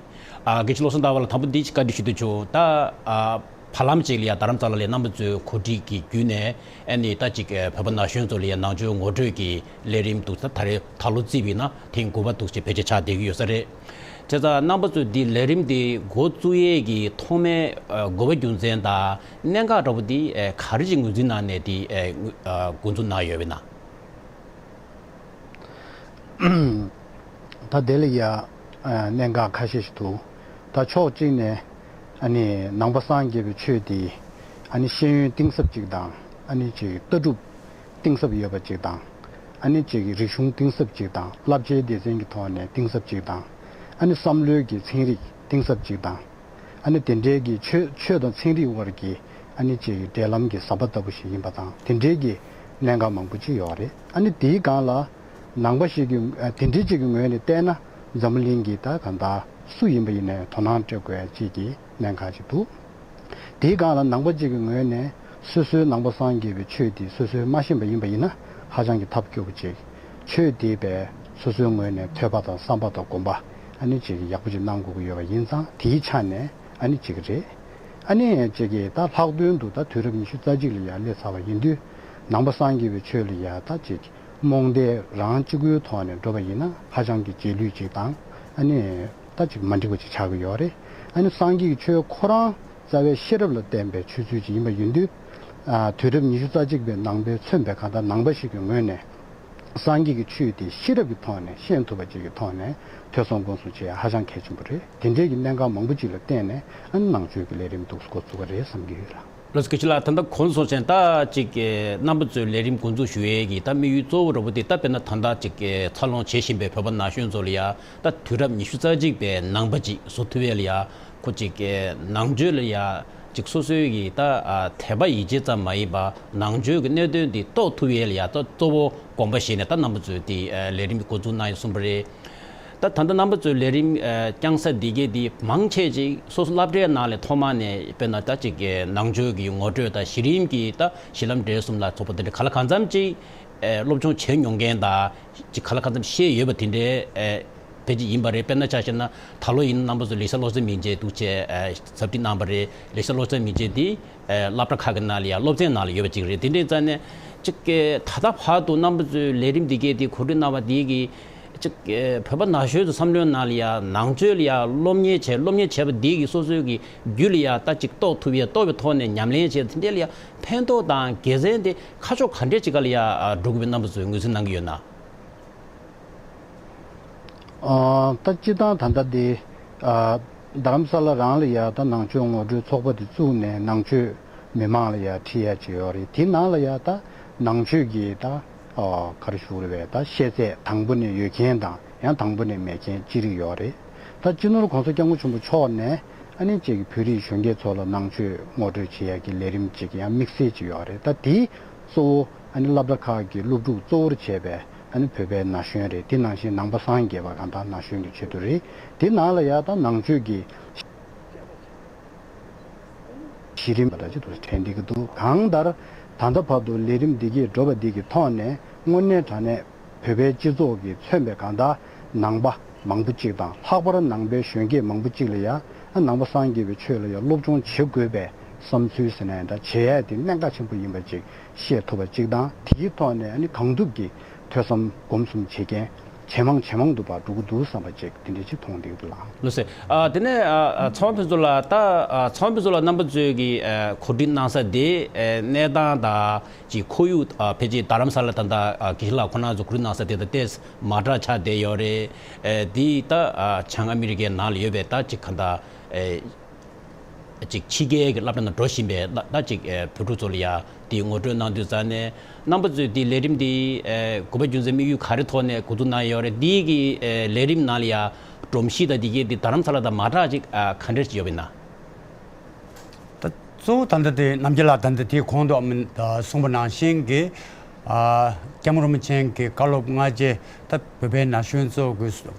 ཨ། དགེ་བཤེས་བློ་བཟང་ཟླ་བ་ལགས། དང་པོ་འདི་ཅིག་བཀའ་འདྲི་ཞུ་འདོད་བྱུང་། ད། ཨ། བར་ལམ་ཅིག་ལ་ཡང་རྡ་རམ་ས་ལ་ལ་རྣམ་པ་ཚོའི་གོ་སྒྲིག་གི་བརྒྱུད་ནས། ཨ་ནི་ད་ཅིག་ཨ། བོད་པ་ན་གཞོན་ཚོ་ལ་ཡང་ནང་ཆོས་ངོ་སྤྲོད་ཀྱི་ལས་རིམ་འདུག་ས། ད་རེས་ད་ལོ་བརྩིས་པ་ཡིན་ན་ཐེངས་དགུ་པ་འདུག་ཅེས་ཕལ་ཆེར་ཆགས་བསྡད་ཀྱི་ཡོད་ས་རེད། བྱས་ཙང་རྣམ་པ་ཚོས་འདི་ལས་རིམ་འདི་འགོ་བཙུགས་ཡས་ཀྱི་ཐོག་མའི་ཨ། དགོས་པ་རྒྱུ་མཚན་དང་གནད་འགག་འདྲ་པོ་འདི་ཨ། ག་རེ་ཅིག་ངོས་འཛིན་གནང་ནས་འདི་ཨ། ཨ། འགོ་འཛུགས་གནང་ཡོད་པ་ཡིན་ན། ད་དེ་ལ་ཡ་གནད་འགག་ཁ་ཤས་ཤིག་འདུག། ད་ཕྱོགས་གཅིག་ནས་ཨ་ནི་ནང་པ་སངས་རྒྱས་པའི་ཆོས་དེ་ ཨ་ནི་ཤེས་ཡོན་གཏིང་ཟབ་ཅིག་དང་། ཨ་ནི་ཅིག་ལྟ་གྲུབ་གཏིང་ཟབ་ཡོད་པ་ཅིག་དང་། ཨ་ནི་ཅིག་རིག་གཞུང་གཏིང་ཟབ་ཅིག་དང་། བསླབ་བྱའི་སྡེ་ཚན་གྱི་ཐོག་ནས་གཏིང་ཟབ་ཅིག་དང་། ཨ་ནི་བསམ་བློའི་གི་ཚན་རིག་གཏིང་ཟབ་ཅིག་དང་། ཨ་ནི་དེ་འདྲའི་གི་ཆོས་ཆོས་དང་ཚན་རིག་དབར་གྱི་ཨ་ནི་ཅིག་འབྲེལ་ལམ་གྱི་ཟམ་པ་ལྟ་བུ་ཞིག་ཡིན་པ་དང་། དེ་འདྲའི་གི་གནད་འགག་མང་པོ་ཅིག་ཡོད་རེད། ཨ་ནི་དེའི་སྒང་ལ་ནང་པ་ཞིག་གི་ཨ་དེ་འདྲའི་ཅིག་གི་ངོས་ནས་བལྟས་ན། འཛམ་བུ་གླིང་གི་ད་གང་ལྟར་སུ་ཡིན་པ་ཡིན་ནའི་དོ་སྣང་སྤྲད་དགོས་ཅིག་གི་གནད་འགག་ཅིག་འདུག་དེའི་སྒང་ལ་ནང་པ་ཅིག་གི་ངོས་ནས་སོ་སོའི་ནང་པ་སངས་རྒྱས་པའི་ཆོས་དེ་སོ་སོས་མ་ཤེས་པ་ཡིན་པ་ཡིན་ན། ཧ་ཅང་གི་ཐབས་སྐྱོ་པོ་ཅིག་ཆོས་དེ་བས་སོ་སོའི་ངོས་ནས་ཐོས་པ་དང་བསམ་པ་དང་སྒོམ་པ་ཨ་ནི་ཅིག་ཡག་པོ་ཅིག་གནང་དགོས་ཀྱི་ཡོད་པ་ཡིན་ཙང་། དེའི་ཆ་ནས་ཨ་ནི་ཅིག་རེད། ཨ་ནི་ཅིག་གི་ད་ལྷག་དོན་དུ་ད་དུས་རབས་ཉི་ཤུ་རྩ་གཅིག་ལ་ཡར་སླེབས་ཚར་བ་ཡིན་དུས། ནང་པ་སངས་རྒྱས་པའི་ཆོས་ལ་ཡར་ད་ཅིག་རྨོངས་དད་རང་གཅིག་པུའི་ཐོག་ནས་འགྲོ་བ་ཡིན་ན། ཧ་ཅང་གི་རྗེས་ལུས་ཅིག་དང་། ཨ་ནི་ད་ཅིག་མ་འགྲིག་པ་ཅིག་ཆགས་ཀྱི་ཡོད་རེད། ཨ་ནི་སངས་རྒྱས་ཀྱི་ཆོས་ཁོ་རང་རྩ་བའི་ཤེས་རབ་ལ་བརྟེན་པའི་ཆོས་ཚུལ་ཅིག་ཡིན་པ་ཡིན་དུས། ཨ་དུས་རབས་ཉི་ཤུ་རྩ་གཅིག་པའི་ནང་པའི་མཚོན་པའི་གང་ལྟར་ནང་པ་ཞིག་གི་ངོས་ནས་སངས་རྒྱས་ཀྱི་ཆོས་དེ་ཤེས་རབ་ཀྱི་ཐོག་ནས་ཤེས་ཐུབ་པ་ཅིག་གི་ཐོག་ནས་ཐོས་བསམ་སྒོམ་གསུམ་བྱེད་ཡ་ཧ་ཅང་གལ་ཆེན་པོ་རེད། དེ་འདྲའི་གི་གནད་འགག་མང་པོ་ཅིག་ལ་བརྟེན་ནས། ཨ་ནི་ནང་ཆོས་ཀྱི་ལས་རིམ་འདུག་སེ་འགོ་བཙུགས་པ་རེད་བསམ་གྱི་ཡོད་ལགས། ལགས་སོ། སྐུ་ཞབས་ལགས། ད་ལྟ་གོང་དུ་སོང་ཙང་ད་ཅིག་གི་རྣམ་པ་ཚོའི་ལས་རིམ་འགོ་འཛུགས་ཞུ་ཡས་ཀྱི་ད་དམིགས་ཡུལ་གཙོ་བོ་འདྲ་པོ་དེ། ད་དཔེར་ན་ད་ལྟ་ཅིག་གི་འཚར་ལོངས་བྱེད་བཞིན་པའི་བོད་པ་ན་གཞོན་ཚོ་ལ་ཡ། ད་དུས་རབས་ཉི་ཤུ་རྩ་གཅིག་པའི་ནང་པ་ཅིག་བཟོ་ཐུབ་ཡས་ལ་ཡ། ཁོ་ཅིག་གི་ནང་ཆོས་ལ་ཡ་ཅིག་སོ་སོའི་གི་ད་ཨ་དད་པ་ཡིད་ཆེས་ཙམ་མ་ཡིན་པ། ནང་ཆོས་ཀྱི་གནད་དོན་འདི་རྟོགས་ཐུབ་ཡས་ལ་ཡ་ད་གཙོ་བོ་དགོངས་པ་བཞེས་ནས་ད་རྣམ་པ་ཚོས་དེ་ཨ་ལས་རིམ་འགོ་འཛུགས་གནང་ཡོད་གསུངས་པ་རེད། ད་ད་ལྟ་རྣམ་པ་ཚོའི་ལས་རིམ་ཨ་བསྐྱངས་ས་འདི་གའི་འདི་མང་ཆེ་ཅིག་སོ་སོ་སློབ་གྲྭའི་ནང་ལ་ཐོག་མ་ནས་དཔེར་ན་ད་ཅིག་གི་ནང་ཆོས་ཀྱི་ངོ་སྤྲོད་དང་། གཞི་རིམ་གྱི་ད་གཞི་ལམ་འབྲས་གསུམ་ལ་སོགས་པ་དེ་འདྲ་ག་ལ་གང་འཚམ་ཅིག་ཨ་སློབ་སྦྱོང་བྱས་མྱོང་མཁན་དང་། ཅིག་ག་ལ་གང་འཚམ་ཤེས་ཡོད་པ་དེ་འདྲའི་ཨ་ཕལ་ཆེར་ཡིན་པ་རེད། དཔེར་ན་ཆ་བཞག་ན་ད་ལོ་ཡིན་ན་རྣམ་པ་ཚོ་ལེགས་བཤད་སློབ་ཚན་མིང་ཅན་འདུག་ཅེས་ཨ་ཟབ་ཁྲིད་གནང་པ་རེད། ལེགས་བཤད་སློབ་ཚན་མིང་ཅན་འདི་ཨ་སློབ་གྲྭ་ཁག་གི་ནང་ལ་ཡ་སློབ་ཚན་ནང་ལ་ཡོད་པ་ཅིག་རེད། དེ་འདྲའི་རྩ་ནས་ཅིག་གི་ད་ལྟ་བར་དུ་རྣམ་པ་ཚོའི་ལས་རིམ་འདི་གའི་དེ་གོ་སྒྲིག་གནང་བ་འདི་གི་ཅིག་གི་བོད་པ་ན་གཞོན་ཚོའི་བསམ་བློའི་ནང་ལ་ཡ་ནང་ཆོས་ལ་ཡ་སློབ་གཉེར་བྱས། སློབ་གཉེར་བྱས་པ་འདི་གི་སོ་སོའི་གི་རྒྱུད་ལ་ཡ་ད་ཅིག་རྟོགས་ཐུབ་ཡས། རྟོགས་པའི་ཐོག་ནས་ཉམས་ལེན་བྱས། དེ་འདྲའི་ལ་ཡ་ཕན་ཐོགས་དང་དགེ་མཚན་དེ་ཁ་ཕྱོགས་ག་འདྲས་ཅིག་ག་ལ་ཡ་ཨ་འགྲོ་དགོས་པའི་རྣམ་པ་ཚོས་ངོས་འཛིན་གནང་གི་ཡོད་ན། ཨ་ད་སྤྱིར་བཏང་ད་ལྟ་དེ་ཨ་རྡ་རམ་ས་ལ་རང་ལ་ཡ་ད་ནང་ཆོས་ངོ་སྤྲོད་ཚོགས་པ་དེ་བཙུགས་ནས། ནང་ཆོས་མི་མང་ལ་ཡ་ཁྲིད་ཡ་ཅིག་ཡོད་རེད། དེ་ནང་ལ་ཡ་ད་ནང་ཆོས་ཀྱི་ད་ཨ་ག་རེ་ཞུ་དགོས་རེད་པས། ད་ཤེས་ཚད་དང་པོ་ནས་ཡོད་མཁན་དང་། ཡང་དང་པོ་ནས་མེད་མཁན་ཅི་རིགས་ཡོད་རེད། ད་སྤྱི་ནོར་༸གོང་ས་༸སྐྱབས་མགོན་ཆེན་པོ་མཆོག་ནས་ཨ་ནི་ཅིག་བོད་རིགས་གཞོན་སྐྱེས་ཚོ་ལ་ནང་ཆོས་ངོ་སྤྲོད་བྱེད་ཡ་གི་ལས་རིམ་ཅིག་ཡང་དམིགས་བསལ་ཅིག་ཡོད་རེད། ད་དེ་གཙོ་བོ་ཨ་ནི་སློབ་གྲྭ་ཁག་གི་སློབ་ཕྲུག་གཙོ་བོར་བྱས་པའི་ཨ་ནི་བོད་པའི་ན་གཞོན་རེད། དེ་ནང་བཞིན་ནང་པ་སངས་རྒྱས་པ་གང་དག་ན་གཞོན་གྱི་ཆེད་དུ་རེད། དེ་ནང་ལ་ཡ་ད་ནང་ཆོས་ཀྱི་གཞི་རིམ་པ་ལ་ཅིག་ཏུ་དྲན་བསྡད་ཀྱི་འདུག་གང་ལྟར་ད་ལྟ་བར་དུ་ལས་རིམ་འདི་གས་འགྲོ་བ་འདི་གི་ཐོག་ནས་དངོས་གནས་དྲང་གནས་བོད་པའི་སྤྱི་ཚོགས་ཀྱིས་མཚོན་པའི་གང་ལྟར་ནང་པ་མང་པོ་ཅིག་དང་། ལྷག་པར་ནང་པའི་གཞོན་སྐྱེས་མང་པོ་ཅིག་ལ་ཡ་ཨ་ནང་པ་སངས་རྒྱས་པའི་ཆོས་ལ་ཡ་སློབ་སྦྱོང་བྱེད་དགོས་པའི་བསམ་ཚུལ་ཟེར་ན་ཡང་འདྲ། བྱེད་ཡ་དེ་གནད་འགག་ཆེན་པོ་ཡིན་པ་ཅིག་ཤེས་ཐུབ་པ་གཅིག་དང་། དེའི་ཐོག་ནས་ཨ་ནི་གང་ཐུབ་ཀྱིས་ཐོས་བསམ་སྒོམ་གསུམ་བྱེད་མཁན་ཇེ་མང་ཇེ་མང་དུ་ཕར་འགྲོ་གི་འདུག་བསམ་པ་ཅིག་དེ་འདྲ་ཅིག་མཐོང་བསྡད་ཀྱི་འདུག་ལགས། ལགས་སོ། ཨ་དེ་ནས་ཨ་ཨ་ཚེ་དབང་ཕུན་ཚོགས་ལགས། ད་ཨ་ཚེ་དབང་ཕུན་ཚོགས་ལགས་རྣམ་པ་ཚོས་ཀྱིས་ཨ་གོ་སྒྲིག་གནང་ས་དེ་ཨ་གནས་སྟངས་དང་ཅིག་ཁོར་ཡུག་ཨ་ཕལ་ཆེར་རྡ་རམ་ས་ལ་ད་ལྟ་ཨ་དགེ་བཤེས་ལགས་ཁོང་རྣམ་ཚོ་གོ་སྒྲིག་གནང་ས་དེ་དང་ཏོག་ཙམ་མ་འདྲ་ཆགས་བསྡད་ཡོད་རེད། ཨ་དེ་ད་ཨ་བྱང་ཨ་མི་རི་ཀའི་ནང་ལ་ཡོད་པའི་ད་ཅིག་གང་ལྟར་ཨ་ཅིག་ཕྱི་རྒྱལ་གྱི་སློབ་གྲྭ་ནང་འགྲོ་བཞིན་པའི་ད་ད་ཅིག་ཨ་བོད་ཕྲུག་ཚོ་ལ་ཡ་དེ་ངོ་སྤྲོད་གནང་དུས་ཙང་ནས། རྣམ་པ་ཚོས་དེ་ལས་རིམ་དེ་ཨ་དགོས་པ་རྒྱུ་མཚན་དམིགས་ཡུལ་ག་རེ་ཐོག་ནས་འགོ་འཛུགས་གནང་ཡོད་རེད། དེ་གི་ཨ་ལས་རིམ་ནང་ལ་ཡ་སྒྲོམ་གཞི་དང་དེ་གའི་དེ་རྡ་རམ་ས་ལ་དང་མ་འདྲ་ཅིག་ཨ་ག་འདྲ་ཞིག་ཡོད་པ་ཡིན་ན། ད་གཙོ་བོ་ད་ལྟ་དེ་རྣམ་རྒྱལ་ལགས་ད་ལྟ་དེ་གོང་དུ་ཨ་མ་གསུངས་པ་ནང་བཞིན་གྱི་ཨ་སྐྱབས་མགོན་རིན་པོ་ཆེ་གི་བཀའ་སློབ་སྔ་རྗེས། ད་བོད་པའི་ན་གཞོན་ཚོ་གི་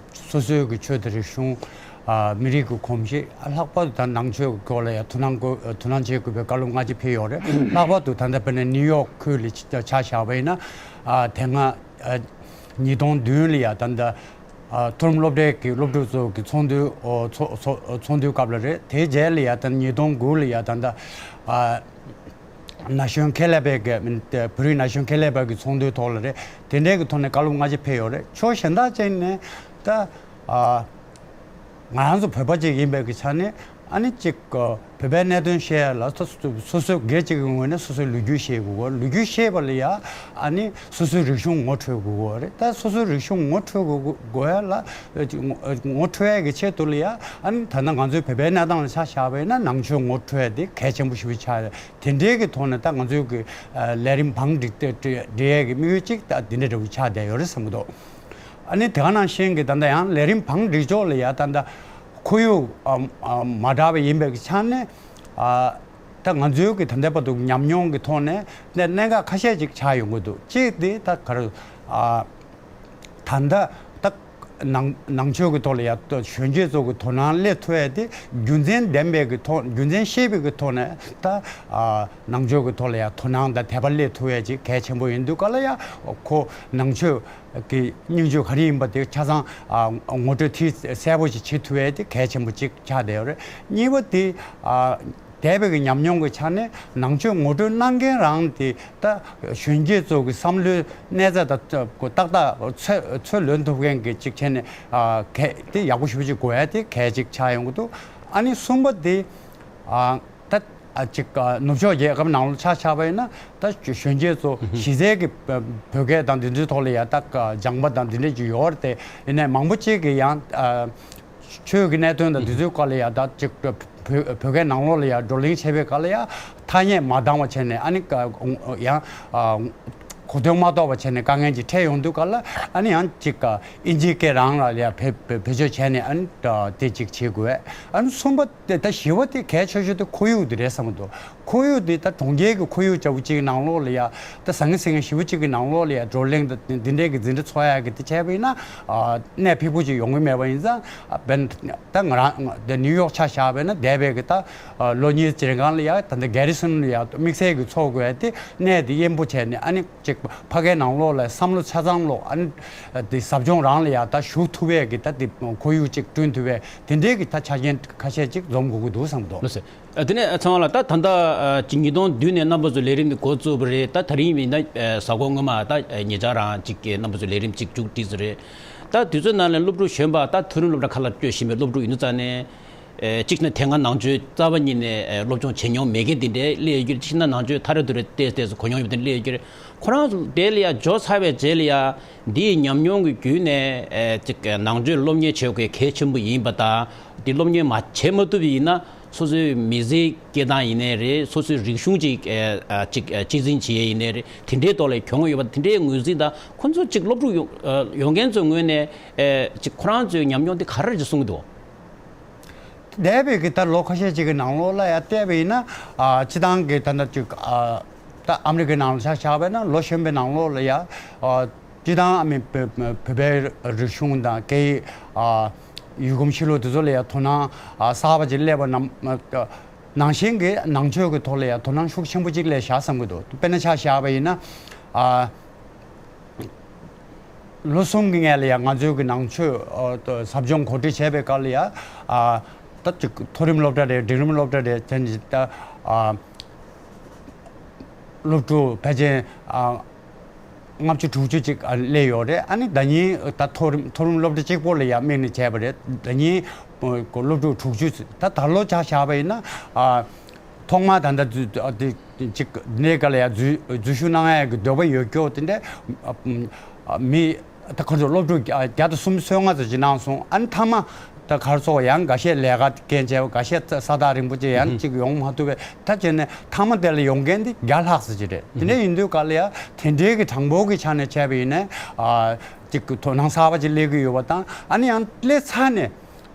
སོ་སོའི་གི་ཆོས་དང་རིག་གཞུང་ཨ་མི་རིགས་ཀྱི་གོམས་གཤིས། ཨ་ལྷག་པར་དུ་ད་ནང་ཆོས་ཀྱི་སྐོར་ལ་ཡང་དོ་སྣང་དགོས་དོ་སྣང་བྱེད་དགོས་པའི་བཀའ་སློབ་སྔ་རྗེས་ཕེབས་ཡོད་རེད། ལྷག་པར་དུ་ད་ལྟ་དཔེར་ན་ནིའུ་ཡོག་ཁུལ་ལ་ཆ་བཞག་པ་ཡིན་ན། ཨ་དེ་སྔ་ཨ་ཉིས་སྟོང་བདུན་ལ་ཡང་ད་ལྟ་ཨ་མཐོ་རིམ་སློབ་གྲྭའི་གི་སློབ་ཕྲུག་ཚོ་གི་ཚོགས་འདུ། ཨོ་ཚོགས་ཚོགས་ཚོགས་འདུའི་སྐབས་ལ་རེད། དེའི་རྗེས་ལ་ཡང་ད་ཉིས་སྟོང་དགུ་ལ་ཡང་ད་ལྟ་ཨ་ན་གཞོན་ཁེ་ལས་པའི་གི་བོད་རིགས་ན་གཞོན་ཁེ་ལས་པ་གི་ཚོགས་འདུའི་ཐོག་ལ་རེད། དེ་འདྲའི་གི་ཐོག་ནས་བཀའ་སློབ་སྔ་རྗེས་ཕེབས་ཡོད་རེད། ཕྱོགས་གཞན་དག་ཅིག་ནས་ད་ཨ་ང་རང་ཚོ་བོད་པ་ཅིག་ཡིན་པའི་གི་ཆ་ནས་ ཨ་ནི་གཅིག་གི་བོད་པའི་གནད་དོན་བཤད་ཡ་ལ་སོ་སོ་སོ་སོའི་སྒེར་གཅིག་གི་ངོས་ནས་སོ་སོའི་ལོ་རྒྱུས་བཤད་དགོས་གོ། ལོ་རྒྱུས་བཤད་པ་ལ་ཡ་ཨ་ནི་སོ་སོའི་རིག་གཞུང་ངོ་འཕྲོད་དགོས་གོ་རེད། ད་སོ་སོའི་རིག་གཞུང་ངོ་འཕྲོད་དགོས་གོ་ཡ་ལ་ངོ་ངོ་འཕྲོད་ཡ་གི་ཆེད་དུ་ལ་ཡ་ཨ་ནི་ད་ལྟ་ང་ཚོའི་བོད་པའི་གནས་སྟངས་ལ་ཆ་བཞག་པ་ཡིན་ན་ནང་ཆོས་ངོ་འཕྲོད་ཡ་དེ་གལ་ཆེན་པོ་ཞེ་པོ་ཆགས་ཡོད། དེ་འདྲའི་གི་ཐོག་ནས་ད་ང་ཚོའི་གི་ལས་རིམ་བང་སྒྲིག་སྟེ་སྒྲིག་ཡས་ཀྱི་དམིགས་ཡུལ་གཅིག་ད་འདི་འདྲ་འདྲ་བོ་ཆགས་བསྡད་ཡོད་རེད་བསམ་གྱི་འདུག་ཨ་ནི་དེ་ག་ནང་བཞིན་གྱི་ད་ལྟ་ཡང་ལས་རིམ་བང་སྒྲིག་ཕྱོགས་ལ་ཡ་ད་ལྟ་ཁོར་ཡུག་ཨ་ཨ་མ་འདྲ་བ་ཡིན་པའི་ཆ་ནས་ཨ་ད་ང་ཚོའི་གི་ད་ལྟའི་བར་དུ་ཉམས་མྱོང་གི་ཐོག་ནས་གནད་གནད་འགག་ཁ་ཤས་ཅིག་ཆགས་ཡོང་གི་འདུག་གཅིག་དེ་ད་ག་རེ་ཨ། ད་ལྟ་ད་ནང་ནང་ཆོས་ཀྱི་ཐོག་ལ་ཡ་ད་གཞོན་སྐྱེས་ཚོ་གི་དོ་སྣང་སླེབས་ཐུབ་ཡ་དེ་རྒྱུ་མཚན་ལྡན་པའི་གི་ཐོག་རྒྱུ་མཚན་ཤེས་པའི་གི་ཐོག་ནས་ད་ཨ་ནང་ཆོས་ཀྱི་ཐོག་ལ་ཡ་དོ་སྣང་དང་དད་པ་སླེབས་ཐུབ་ཡ་ཅིག་གལ་ཆེན་པོ་ཡིན་དུས་ག་ལ་ཡ་ཁོ་ནང་ཆོས་ཀྱི་སྙིང་བཅུད་ག་རེ་ཡིན་པ་དེ་ཆ་ཚང་ཨ་ངོ་སྤྲོད་དེ་གསལ་པོ་ཞིག་བྱེད་ཐུབ་ཡ་དེ་གལ་ཆེན་པོ་ཅིག་ཆགས་བསྡད་ཡོད་རེད། གཉིས་པ་དེ་ཨ། འདས་པའི་གི་ཉམས་མྱོང་གི་ཆ་ནས་ནང་ཆོས་ངོ་སྤྲོད་གནང་མཁན་རང་དེ་ད་གཞོན་སྐྱེས་ཚོ་གི་བསམ་བློའི་གནས་ཚད་དང་ཏག་ཏག་ཚོད་ཚོད་ལོན་ཐུབ་མཁན་གི་གཅིག་བྱས་ནས་ཨ་གལ་དེ་ཡག་པོ་ཞེ་པོ་ཅིག་དགོས་ཡ་དེ་གལ་ཅིག་ཆགས་ཡོང་གི་འདུག་ཨ་ནི་གསུམ་པ་དེ་ཨ་ད་ཨ་ཅིག་ཨ་ནུབ་ཕྱོགས་རྒྱལ་ཁབ་ནང་ལ་ཆ་བཞག་པ་ཡིན་ན་ད་གཞོན་སྐྱེས་ཚོ་གཞི་རྩའི་གི་བོད་སྐད་དང་འདི་ཚོའི་ཐོག་ལ་ཡ་ད་སྦྱངས་པ་དང་འདི་འདྲས་ཅིག་ཡོད་རེད་དེ་ཡིན་ནའི་མང་པོ་ཅིག་གི་ཡང་ཨ། ཆོས་ཀྱི་གནད་དོན་དང་དེ་ཚོའི་སྐོར་ལ་ཡང་ད་ཅིག་བོད་བོད་སྐད་ནང་ལོགས་ལ་ཡང་བགྲོ་གླེང་བྱེད་པའི་སྐབས་ལ་ཡང་ཐ་སྙད་མ་འདང་བ་བྱས་ནས་ཨ་ནི་ཡང་གོ་དོན་མ་རྟོགས་པ་བྱས་ནས་དཀའ་ངལ་ཅིག་འཕྲད་ཡོང་དུས་སྐབས་ལ་ཨ་ནི་ཡང་ཅིག་ཨིན་ཇིའི་སྐད་རང་ལ་ཡང་བེད་བེད་སྤྱོད་བྱས་ནས་ཨ་ནི་དེ་ཅིག་བྱེད་དགོས། ཨ་ནི་གསུམ་པ་དེ་ད་བཞི་པ་དེ་གལ་ཆེ་ཤོས་དེ་ཁོར་ཡུག་དེ་རེད་བསམ་གྱི་འདུག་ཁོར་ཡུག་འདི་ད་གྲོང་ཁྱེར་གྱི་ཁོར་ཡུག་ལྟ་བུ་ཅིག་ནང་ལོགས་ལ་ཡ་ད་ཟང་ངེ་ཟིང་ངེ་ཞེ་པོ་ཅིག་གི་ནང་ལོགས་ལ་ཡ་བགྲོ་གླེང་དང་འདི་འདྲའི་གི་འཛིན་གྲྭ་འཚོགས་ཡ་གི་དེ་བྱས་པ་ཡིན་ན་ཨ་གནད་ཕིགས་པོ་ཅིག་ཡོང་གི་མེད་པ་ཡིན་ཙང་ཨ་བན་ད་ང་རང་ད་ནིའུ་ཡོག་ཆ་བཞག་པ་ཡིན་ན་འདས་པའི་གི་ད་ལོ་གཉིས་ཅིག་སྒང་ལ་ཡ་ད་ལྟ་གྷེ་རི་སོན་ལ་ཡ་དམིགས་བསལ་གི་འཚོགས་དགོས་ཡ་དེ་གནད་དེ་དབྱེན་པོ་བྱས་ནས་ཨ་ནི་ཅིག་ཕ་གའི་ནང་ལོགས་ལ་བསམ་བློ་ཆ་ཚང་ལོག་ཨ་ནི་དེ་ཟབ་སྦྱོང་རང་ལ་ཡ་ད་ཞུགས་ཐུབ་པའི་གི་ད་དེ་ཁོར་ཡུག་ཅིག་བསྐྲུན་ཐུབ་པའི་དེ་འདྲའི་གི་ད་ཆ་རྐྱེན་ཁ་ཤས་ཅིག་འཛོམས་དགོས་ཀྱི་འདུག་བསམ་གྱི་འདུག་ལགས་སོ། ཨ་དེ་ནས་ཚང་མ་ལ་ད་ད་ལྟ་ཨ་ཅིག་ཉིས་སྟོང་བདུན་ནས་རྣམ་པ་ཚོའི་ལས་རིམ་འདི་འགོ་བཙུགས་པ་རེད། ད་ད་རིང་ཡིན་ན་ཨ་གཟའ་འཁོར་སྔོན་མ་ད་ཨ་ཉེ་ཆར་རང་ཅིག་གི་རྣམ་པ་ཚོའི་ལས་རིམ་ཅིག་མཇུག་སྒྲིལ་ཚར་རེད། ད་དུས་ཚོད་ནང་ལ་སློབ་ཕྲུག་གཞོན་པ་ད་མཐོ་རིམ་སློབ་གྲྭ་ཁག་ལ་སྐྱོད་བཞིན་པའི་སློབ་ཕྲུག་ཡིན་དུས་ཙང་ནས་ཨ་གཅིག་ནས་དེ་སྔ་ནང་ཆོས་རྩ་བ་ཉིད་ནས་ཨ་སློབ་སྦྱོང་བྱེད་མྱོང་མེད་མཁན་དེ་འདྲའི་སླེབས་ཡོད་ཀྱི་རེད། གཅིག་ན་ནང་ཆོས་ཐ་རེ་ཐུ་རེ་ཏོག་ཙམ་གོ་མྱོང་ཡོད་པ་དེ་འདྲ་སླེབས་ཡོད་ཀྱི་རེད། ཁོ་རང་དེ་ལ་ཡ་འཇོག་ཚར་བའི་རྗེས་ལ་ཡ་འདིའི་ཉམས་མྱོང་གི་བརྒྱུད་ནས་ཨེ་ཅིག་ནང་ཆོས་སློབ་གཉེར་བྱེད་དགོས་གལ་ཆེན་པོ་ཡིན་པ་དང་། འདི་སློབ་གཉེར་མ་བྱེད་མ་ཐུབ་པ་ཡིན་ན་སོ་སོའི་མི་ཚེའི་སྐྱེལ་སྟངས་ཡིན་ནའི་རེད། སོ་སོའི་རིག་གཞུང་ཅིག་ཨེ་ཨ་ཅིག་ཨེ་གཅེས་འཛིན་བྱེད་ཡས་ཡིན་ནའི་རེད། དེ་འདྲའི་ཐོག་ལ་གྱོང་ཡོད་པ་དེ་འདྲའི་ངོས་འཛིན་དང་ཁོ་ཚོ་ཅིག་སློབ་ཕྲུག་ཡོང་ཨ་ཡོང་མཁན་ཚོའི་ངོས་ནས་ཨེ་ཅིག་ཁོ་རང་ཚོའི་ཉམས་མྱོང་དེ་ག་རེ་ཅིག་གསུང་གི་འདུག་འདས་པའི་གི་ད་ལོ་ཁ་ཤས་ཅིག་གི་ནང་ལོགས་ལ་ཡ་བལྟས་པ་ཡིན་ན་ཨ་སྤྱི་བཏང་གི་ད་ལྟ་ཅིག་ཨ་ད་ཨ་མི་རི་ཀའི་ནང་ལ་ཆ་བཞག་པ་ཡིན་ན་ལོ་གཞོན་པའི་ནང་ལོགས་ལ་ཡ་ཨ་སྤྱི་བཏང་ཨ་མི་བོད་བོད་པའི་རིག་གཞུང་དང་སྐད་ཡིག་ཨ་ཡུལ་གོམས་གཤིས་ལུགས་དེ་ཚོ་ལ་ཡ་དོ་སྣང་ཨ་གསར་པ་ཅིག་སླེབས་པ་ནམ་ནང་བཞིན་གྱི་ནང་ཆོས་ཀྱི་ཐོག་ལ་ཡ་དོ་སྣང་ཤུགས་ཆེན་པོ་ཅིག་སླེབས་བཞག་བསམ་གྱི་འདུག་དཔེར་ན་ཆ་བཞག་པ་ཡིན་ན་ཨ། ལོ་གསུམ་གྱི་སྔོན་ལ་ཡང་ང་ཚོའི་གི་ནང་ཆོས་ཨ་ཟབ་སྦྱོང་གོ་སྒྲིག་བྱས་པའི་སྐབས་ལ་ཡང་ཨ་ད་ཅིག་མཐོ་རིམ་སློབ་གྲྭ་རེད། འབྲིང་རིམ་སློབ་གྲྭ་རེད། དེ་ནི་ད་ཨ་སློབ་ཕྲུག་ཕལ་ཆེར་ཨ་ལྔ་བཅུ་དྲུག་ཅུ་ཅིག་ཨ་སླེབས་ཡོད་རེད། ཨ་ནི་ཟླ་ཉིན་ད་མཐོ་རིམ་མཐོ་རིམ་སློབ་གྲྭ་གཅིག་པོ་ལ་ཡང་དམིགས་ནས་བྱས་པ་རེད། ཟླ་ཉིན་སློབ་ཕྲུག་དྲུག་ཅུ་ད་ད་ལོ་ཆ་བཞག་པ་ཡིན་ན་ཨ། ཐོག་མར་ད་ལྟ་འཛུལ་ཨ་དེ་ཅིག་འདི་ག་ལ་ཡ་འཛུལ་འཛུལ་ཞུགས་གནང་ཡ་གི་འདོད་པ་ཡོད་སྐྱོ་དེ་འདྲ་ཨ་མི་ད་ཁོ་ཚོ་སློབ་ཕྲུག་བརྒྱ་དང་སུམ་ཅུ་སོ་ལྔ་ཙམ་ཅིག་གནང་སོང་། ཨ་ནི་མཐའ་མ་ད་ག་རེ་ཟེར་ཡང་འགའ་ཤས་ལས་ཀ་རྐྱེན་བྱས་པ་འགའ་ཤས་ས་ཐག་རིང་པོ་ཅིག་ཡང་ཅིག་ཡོང་མ་ཐུབ་པས་ད་བྱས་ནས་མཐའ་མ་དེ་ལ་ཡོང་མཁན་དེ་བརྒྱ་ལྷག་ཙམ་ཅིག་རེད། དེ་འདྲ་ཡིན་དུས་ག་ལ་ཡ་དེ་འདྲའི་གི་གྲངས་འབོར་གི་ཆ་ནས་བྱས་པ་ཡིན་ན་ཨ་ཅིག་དོ་སྣང་གསར་པ་ཅིག་སླེབས་ཀྱི་ཡོད་པ་དང་ཨ་ནི་ཡང་སླེབས་ཚར་ནས།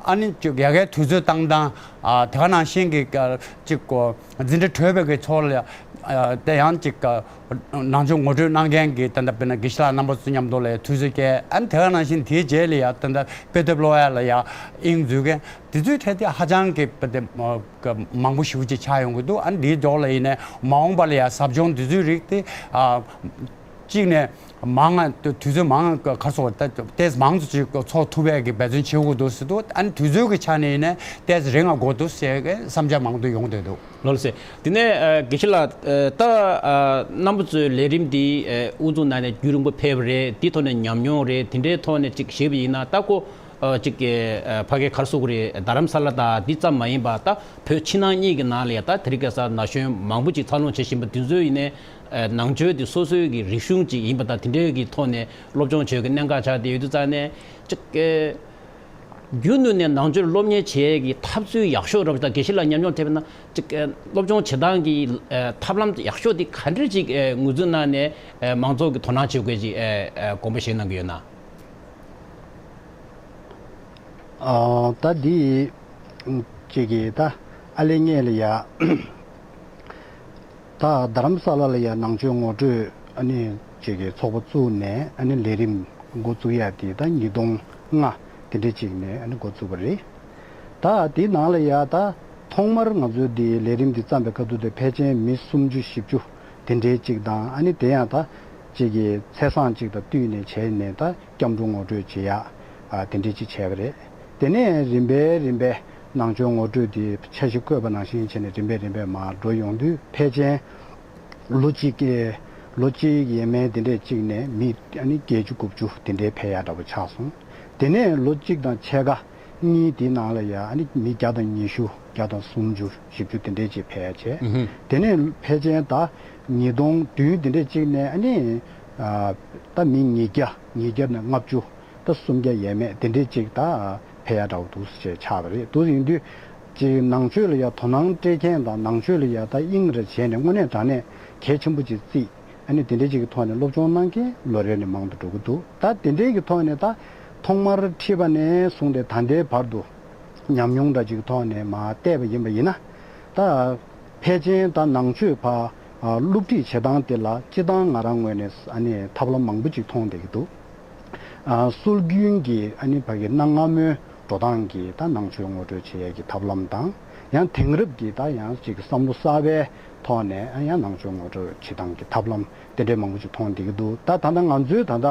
ཨ་ནི་ཅིག་ཡ་གའི་དུས་ཚོད་བཏང་སྟངས་ཨ་དེ་ག་ནང་བཞིན་གྱི་ཨ་ཅིག་གོ་འཛིན་གྲྭ་གྲོལ་བའི་གི་ཚོགས་ལ་ཨ་དེ་ཡང་ཅིག་ཨ་ནང་ཆོས་ངོ་སྤྲོད་གནང་མཁན་གྱི་ད་ལྟ་དཔེར་ན་དགེ་བཤེས་ལགས་རྣམ་པ་ཚོ་མཉམ་དུ་ལ་དུས་ཚོད་བསྐྱལ། ཨ་ནི་དེ་ག་ནང་བཞིན་དེའི་རྗེས་ལ་ཡ་ད་ལྟ་དཔེ་དེབ་ཀློག་ཡ་ལ་ཡ་དབྱིངས་འཛུལ་མཁན་དེ་ཚོའི་གྲས་དེ་ཧ་ཅང་གི་དཔེ་དེབ་མང་པོ་ཞེ་པོ་ཅིག་ཆགས་ཡོང་གི་འདུག་ཨ་ནི་དེའི་ལྗོངས་ལ་ཡིན་ནའི་མ་འོངས་པ་ལ་ཡ་ཟབ་སྦྱོང་དེ་ཚོའི་རིགས་དེ་ཨ། གཅིག་ནས་མང་ང་དུས་ཚོད་མང་ང་ག་རེ་ཟེར་ད་ཏོག་ཙམ་མང་ཙམ་ཅིག་ཚོགས་ཐུབ་པའི་གི་འབད་བརྩོན་བྱེད་དགོས་འདུག་ཟེར་འདུག་ཨ་ནི་དུས་ཚོད་ཀྱི་ཆ་ནས་ཡིན་ན་ཏོག་ཙམ་རིང་ང་དགོས་འདུག་ཟེར་གི་བསམ་འཆར་མང་དུ་ཡོང་བསྡད་འདུག་ལགས་སོ། དེ་ནས་ཨ་དགེ་བཤེས་ལགས་ཨ་ད་ཨ་རྣམ་པ་ཚོའི་ལས་རིམ་འདི་ཨ་དབུ་འཛུགས་གནང་ནས་རྒྱུན་རིང་པོ་ཕེབས་པ་རེད། འདི་ཐོག་ནས་ཉམས་མྱོང་རེད། དེ་འདྲའི་ཐོག་ནས་ཅིག་བཤད་པ་ཡིན་ན་ད་ཁོ་ ཨ་ཅིག་གི་ཨ་ཕ་གི་ག་རེ་ཟེར་དགོས་རེད། རྡ་རམ་ས་ལ་དང་འདི་ཙམ་མ་ཡིན་པ་ད་བོད་ཕྱི་ནང་གཉིས་ཀྱི་ནང་ལ་ཡ་ད་དེ་རིང་ཁ་སང་ན་གཞོན་མང་པོ་ཅིག་འཚར་ལོངས་བྱེད་བཞིན་པ་དེ་ཚོ་ཡིན་ནའི་ཨ་ནང་ཆོས་དེ་སོ་སོའི་གི་རིག་གཞུང་ཅིག་ཡིན་པ་དང་དེ་འདྲའི་གི་ཐོག་ནས་སློབ་སྦྱོང་བྱེད་ཀྱི་གནད་འགག་ཆགས་བསྡད་ཡོད་དུས་ཙང་ནས་ཅིག་གི་རྒྱུ་ནུས་ནས་ནང་ཆོས་སློབ་གཉེར་བྱེད་ཀྱི་ཐབས་ཚུལ་ཡག་ཤོས་རབ་དང་དགེ་བཤེས་ལ་ཉམས་མྱོང་ཐེབས་ན་ཅིག་སློབ་སྦྱོང་བྱེད་སྟངས་ཀྱི་ཐབས་ལམ་ཡག་ཤོས་དེ་ག་འདྲ་ཅིག་ངོས་འཛིན་གནང་ནས་མང་ཚོགས་ཀྱི་དོ་སྣང་བྱེད་དགོས་ཅིག་དགོངས་པ་བཞེས་གནང་གི་ཡོད་ན། ཨ་ད་འདི་ཅིག་གི་ད་ཨ་ལེ་ངས་ལ་ཡ། ད་རྡ་རམ་ས་ལ་ལ་ཡ་ནང་ཆོས་ངོ་སྤྲོད་ཨ་ནི་ཅིག་གི་ཚོགས་པ་བཙུགས་ནས་ཨ་ནི་ལས་རིམ་འགོ་བཙུགས་ཡ་དེ་ད་ཉིས་སྟོང་ལྔ་དེ་འདྲ་ཅིག་ནས་ཨ་ནི་འགོ་བཙུགས་པ་རེད། ད་དེ་ནང་ལ་ཡ་ད་ཐོག་མར་ང་ཚོའི་དེ་ལས་རིམ་དེ་བརྩམས་པའི་ཁ་ཐུག་དེ་ཕལ་ཆེར་མི་སུམ་ཅུ་བཞི་བཅུ་དེ་འདྲའི་ཅིག་དང་ཨ་ནི་དེ་ཡང་ད་ཅིག་གི་ཚེས་བཟང་ཅིག་དང་བསྟུན་ནས་བྱས་ནས་ད་སྐྱབས་འགྲོ་ངོ་སྤྲོད་བྱེད་ཡ་ཨ་དེ་འདྲའི་ཅིག་བྱས་པ་རེད། དེ་ནས་རིམ་པས་རིམ་པས་ནང་ཆོས་ངོ་སྤྲོད་དེ་འཆར་གཞི་བཀོད་པ་ནང་བཞིན་བྱས་ནས་རིམ་པས་རིམ་པས་མར་འགྲོ་ཡོང་དུས་ཕལ་ཆེར་ལོ་གཅིག་གི་ལོ་གཅིག་ཡས་མས་དེ་འདྲས་གཅིག་ནས་མི་ཨ་ནི་བརྒྱད་ཅུ་དགུ་བཅུ་དེ་འདྲས་ཕེབས་ཡ་འདྲ་པོ་ཆགས་སོང་། དེ་ནས་ལོ་གཅིག་དང་ཕྱེད་ཀ་གཉིས་དེའི་ནང་ལ་ཡ་ཨ་ནི་མི་བརྒྱ་དང་ཉི་ཤུ་བརྒྱ་དང་སུམ་ཅུ་བཞི་བཅུ་དེ་འདྲས་ཅིག་ཕེབས་ཡ་བྱས། ཨུ་ཧུ། དེ་ནས་ཕལ་ཆེར་ད་ཉིས་སྟོང་བདུན་དེ་འདྲས་གཅིག་ནས་ཨ་ནི་ཨ་ད་མི་ཉིས་བརྒྱ་ཉིས་བརྒྱ་ནས་ལྔ་བཅུ། ད་སུམ་བརྒྱ་ཡས་མས་དེ་འདྲས་ཅིག་ད་ཕེབས་ཡ་འདྲ་བོ་འདུག་ཟེར་ཆགས་པ་རེད། འདུག་ཡིན་དུས་ཅིག་ནང་ཆོས་ལ་ཡ་དོ་སྣང་སྤྲད་མཁན་དང་ནང་ཆོས་ལ་ཡ་ད་དབྱིངས་རེ་བྱས་ནས་དངོས་གནས་དྲང་གནས་གལ་ཆེན་པོ་ཅིག་བརྩིས་ཨ་ནི་དེ་འདྲས་ཅིག་གི་ཐོག་ནས་སློབ་སྦྱོང་གནང་མཁན་ལོ་རེ་ནས་མང་དུ་འགྲོ་གི་འདུག་ད་དེ་འདྲས་ཀྱི་ཐོག་ནས་ད་ཐོག་མར་ཁྲིད་པ་ནས་བཟུང་སྟེ་ད་ལྟའི་བར་དུ་ཉམས་མྱོང་འདྲ་ཅིག་གི་ཐོག་ནས་མར་བལྟས་པ་ཡིན་པ་ཡིན་ན། ད་ཕལ་ཆེར་ད་ནང་ཆོས་ཕར་ཨ་སློབ་ཁྲིད་བྱེད་སྟངས་དེ་ལ་སྤྱིར་བཏང་ང་རང་ངོས་ནས་ཨ་ནི་ཐབས་ལམ་མང་པོ་ཅིག་མཐོང་བསྡད་ཀྱི་འདུག་ཨ་སྲོལ་རྒྱུན་གྱི་ཨ་ནི་ཕ་གི་གནའ་སྔ་མོའི་འགྲོ་སྟངས་ཀྱི་ད་ནང་ཆོས་ངོ་སྤྲོད་བྱེད་ཡས་ཀྱི་ཐབས་ལམ་དང་། ཡང་དེང་རབས་ཀྱི་ད་ཡང་ཅིག་བསམ་བློ་གསར་པའི་ཐོག་ནས་ཨ་ཡང་ནང་ཆོས་ངོ་སྤྲོད་བྱེད་སྟངས་ཀྱི་ཐབས་ལམ་དེ་འདྲའི་མང་པོ་ཅིག་མཐོང་བསྡད་ཀྱི་འདུག་ད་ད་ལྟ་ང་ཚོའི་ད་ལྟ་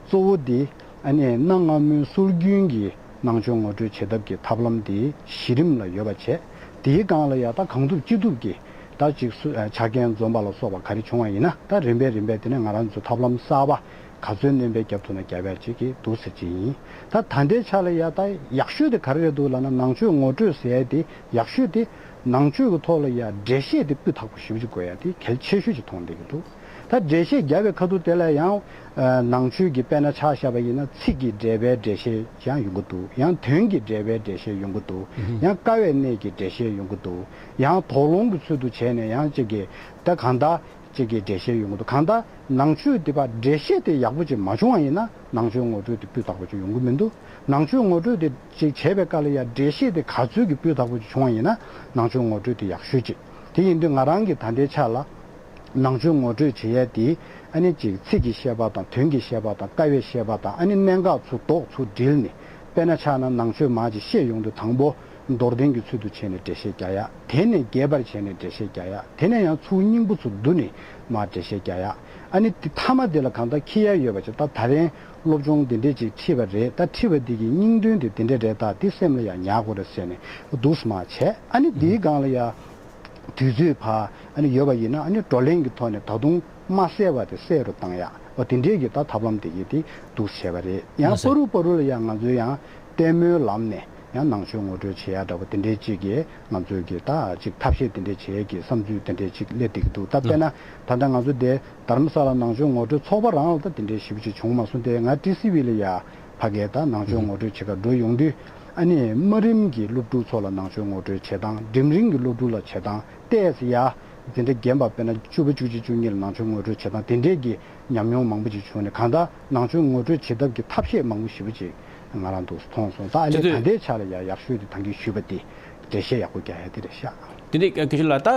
གཙོ་བོ་འདི་ཨ་ནི་གནའ་སྔ་མོའི་སྲོལ་རྒྱུན་གྱི་ནང་ཆོས་ངོ་སྤྲོད་བྱེད་ཐབས་ཀྱི་ཐབས་ལམ་དེ་གཞི་རིམ་ལ་ཡོད་པ་བྱས། དེའི་སྒང་ལ་ཡ་ད་གང་ཐུབ་ཅི་ཐུབ་ཀྱིས་ད་ཅིག་སུ་ཨ་ཆ་རྐྱེན་འཛོམས་པ་ལ་སོགས་པ་ག་རེ་བྱུང་བ་ཡིན་ན་ད་རིམ་པས་རིམ་པས་དེ་ནས་ང་རང་ཚོ་ཐབས་ལམ་གསར་པ་ག་ཚོད་སྣོན་པས་རྒྱབ་ཐུབ་ན་རྒྱབ་ཡ་ཅིག་གི་འདུག་ཟེར་གྱི་ཡིན། ད་ད་ལྟའི་ཆ་ལ་ཡ་ད་ཡག་ཤོས་དེ་ག་རེ་རེད་འདུག་ལབ་ན་ནང་ཆོས་ངོ་སྤྲོད་ཟེར་ཡ་དེ་ཡག་ཤོས་དེ་ནང་ཆོས་ཀྱི་ཐོག་ལ་ཡ་འགྲེལ་བཤད་དེ་སྤུས་དག་པོ་ཞེ་པོ་ཅིག་དགོས་ཡ་དེ་གལ་ཆེ་ཤོས་ཅིག་མཐོང་བསྡད་ཀྱི་འདུག་ད་འགྲེལ་བཤད་རྒྱབ་པའི་ཁ་ཐུག་དེ་ལ་ཡང་ཨ་ནང་ཆོས་ཀྱི་དཔེར་ན་ཆ་བཞག་པ་ཡིན་ན་ཚིག་གི་འགྲེལ་པའི་འགྲེལ་བཤད་ཡང་ཡོང་གི་འདུག་ཡང་དོན་གྱི་འགྲེལ་པའི་འགྲེལ་བཤད་ཡོང་གི་འདུག་ཡང་དཀའ་བའི་གནད་ཀྱི་འགྲེལ་བཤད་ཡོང་གི་འདུག་ཡང་དོགས་སློང་གི་ཚུལ་དུ་བྱས་ནས་ཡང་གཅིག་གིས་ད་གང་ལྟར་གཅིག་གིས་འགྲེལ་བཤད་ཡོང་གི་འདུག་གང་ལྟར་ནང་ཆོས་འདི་པ་འགྲེལ་བཤད་དེ་ཡག་པོ་ཅིག་མ་བྱུང་བ་ཡིན་ན་ནང་ཆོས་ངོ་སྤྲོད་དེ་སྤུས་དག་པོ་ཅིག་ཡོང་གི་མི་འདུག་ནང་ཆོས་ངོ་སྤྲོད་དེ་ཅིག་བྱས་པའི་སྐབས་ལ་ཡང་འགྲེལ་བཤད་དེ་ག་ཚོད་ཀྱི་སྤུས་དག་པོ་ཅིག་བྱུང་བ་ཡིན་ན་ནང་ཆོས་ངོ་སྤྲོད་དེ་ཡག་ཤོས་ཅིག་དེ་ཡིན་དུས་ང་རང་གི་ད་ལྟའི་ཆ་ལ། ནང་ཆོས་ངོ་སྤྲོད་བྱེད་ཡས་དེ་ཨ་ནི་གཅིག་ཚིག་གི་བཤད་པ་དང་དོན་གྱི་བཤད་པ་དང་དཀའ་བའི་བཤད་པ་དང་ཨ་ནི་གནད་འགག་ཚུར་རྡོག་ཚུར་དྲིལ་ནས་དཔེར་ན་ཆ་ན་ནང་ཆོས་མར་ཅིག་བཤད་ཡོང་དུས་དང་པོ་མདོར་བསྟན་གྱི་ཚུལ་དུ་བྱས་ནས་འགྲེལ་བཤད་རྒྱག་ཡ། དེ་ནས་རྒྱས་པར་བྱས་ནས་འགྲེལ་བཤད་རྒྱག་ཡ། དེ་ནས་ཡང་ཚུར་སྙིང་པོ་ཚུར་བསྡུ་ནས་མར་འགྲེལ་བཤད་རྒྱག་ཡ། ཨ་ནི་དེ་མཐའ་མ་དེ་ལ་གང་ལྟར་འཁྱེར་ཡ་ཡོད་པ་ཅིག་ད་ད་རིང་སློབ་སྦྱོང་འདི་འདྲས་ཅིག་ཁྲིད་པ་རེད། ད་ཁྲིད་པ་འདི་གི་སྙིང་དོན་དེ་འདི་འདྲས་རེད། ད་འདི་སེམས་ལ་ཡ་ཉར་དགོས་རེད་ཟེར་ནས་འདུག་སེ་མར་བྱས། ཨ་ནི་འདིའི་སྒང་ལ་ཡ། དུས་ཚོད་ཕར་ཨ་ནི་ཡོད་པ་ཡིན་ན་ཨ་ནི་བགྲོ་གླེང་གི་ཐོག་ནས་ད་དུང་མ་གསལ་བ་དེ་གསལ་རུ་བཏང་ཡག་འོ་དེ་འདྲས་ཀྱི་ད་ཐབས་ལམ་དེ་གི་དེ་འདུག་བྱས་པ་རེད། ཡང་མ་ཟད། པ་རུ་པ་རུ་ལ་ཡང་ང་ཚོས་ཡང་ལྟད་མོའི་ལམ་ནས་ཡང་ནང་ཆོས་ངོ་སྤྲོད་བྱེད་ཡག་འདྲ་པོ་དེ་འདྲས་ཅིག་གི་ང་ཚོས་ཀྱི་ད་ཅིག་ཐབས་ཤེས་དེ་འདྲས་བྱེད་ཡག་གི་བསམ་ཚུལ་དེ་འདྲས་ཅིག་སླེབས་བསྡད་ཀྱི་འདུག་ད་དཔེར་ན་ད་ལྟ་ང་ཚོ་དེ་རྡ་རམ་ས་ལ་ནང་ཆོས་ངོ་སྤྲོད་ཚོགས་པ་རང་ལ་ད་དེ་འདྲས་ཞེ་པོ་ཅིག་བྱུང་མ་སོང་། དེ་ང་ཊི་སི་ཝི་ལ་ཡ་ཕ་གིར་ད་ནང་ཆོས་ངོ་སྤྲོད་བྱེད་ག་འགྲོ་ཡོང་དུས། ཨ་ནི་དམའ་རིམ་གྱི་སློབ་ཕྲུག་ཚོ་ལ་ནང་ཆོས་ངོ་སྤྲོད་བྱེད་སྟངས། འབྲིང་རིམ་གྱི་སློབ་ཕྲུག་ལ་བྱེད་སྟངས་ཏོག་ཙམ་ཡ། འཛིན་གྲྭ་རྒན་པ་དཔེར་ན་བཅུ་པ་བཅུ་གཅིག་བཅུ་གཉིས་ལ་ནང་ཆོས་ངོ་སྤྲོད་བྱེད་སྟངས་དེ་འདྲས་ཀྱི་ཉམས་མྱོང་མང་པོ་ཅིག་བྱུང་ནས་གང་ལྟར་ནང་ཆོས་ངོ་སྤྲོད་བྱེད་ཐབས་ཀྱི་ཐབས་ཤེས་མང་པོ་ཞེ་པོ་ཅིག་ང་རང་འདུག་མཐོང་སོང་། ད་ཨ་ནི་དེ་དུས་ད་ལྟའི་ཆ་ལ་ཡ་ཡག་ཤོས་དེ་ད་གིན་ཞུས་པ་དེ་འགྲེལ་བཤད་ཡག་པོ་རྒྱག་ཡ་དེ་རེད་ཤག་དེ་ནས་སྐྱབས་མགོན་ལགས་ད་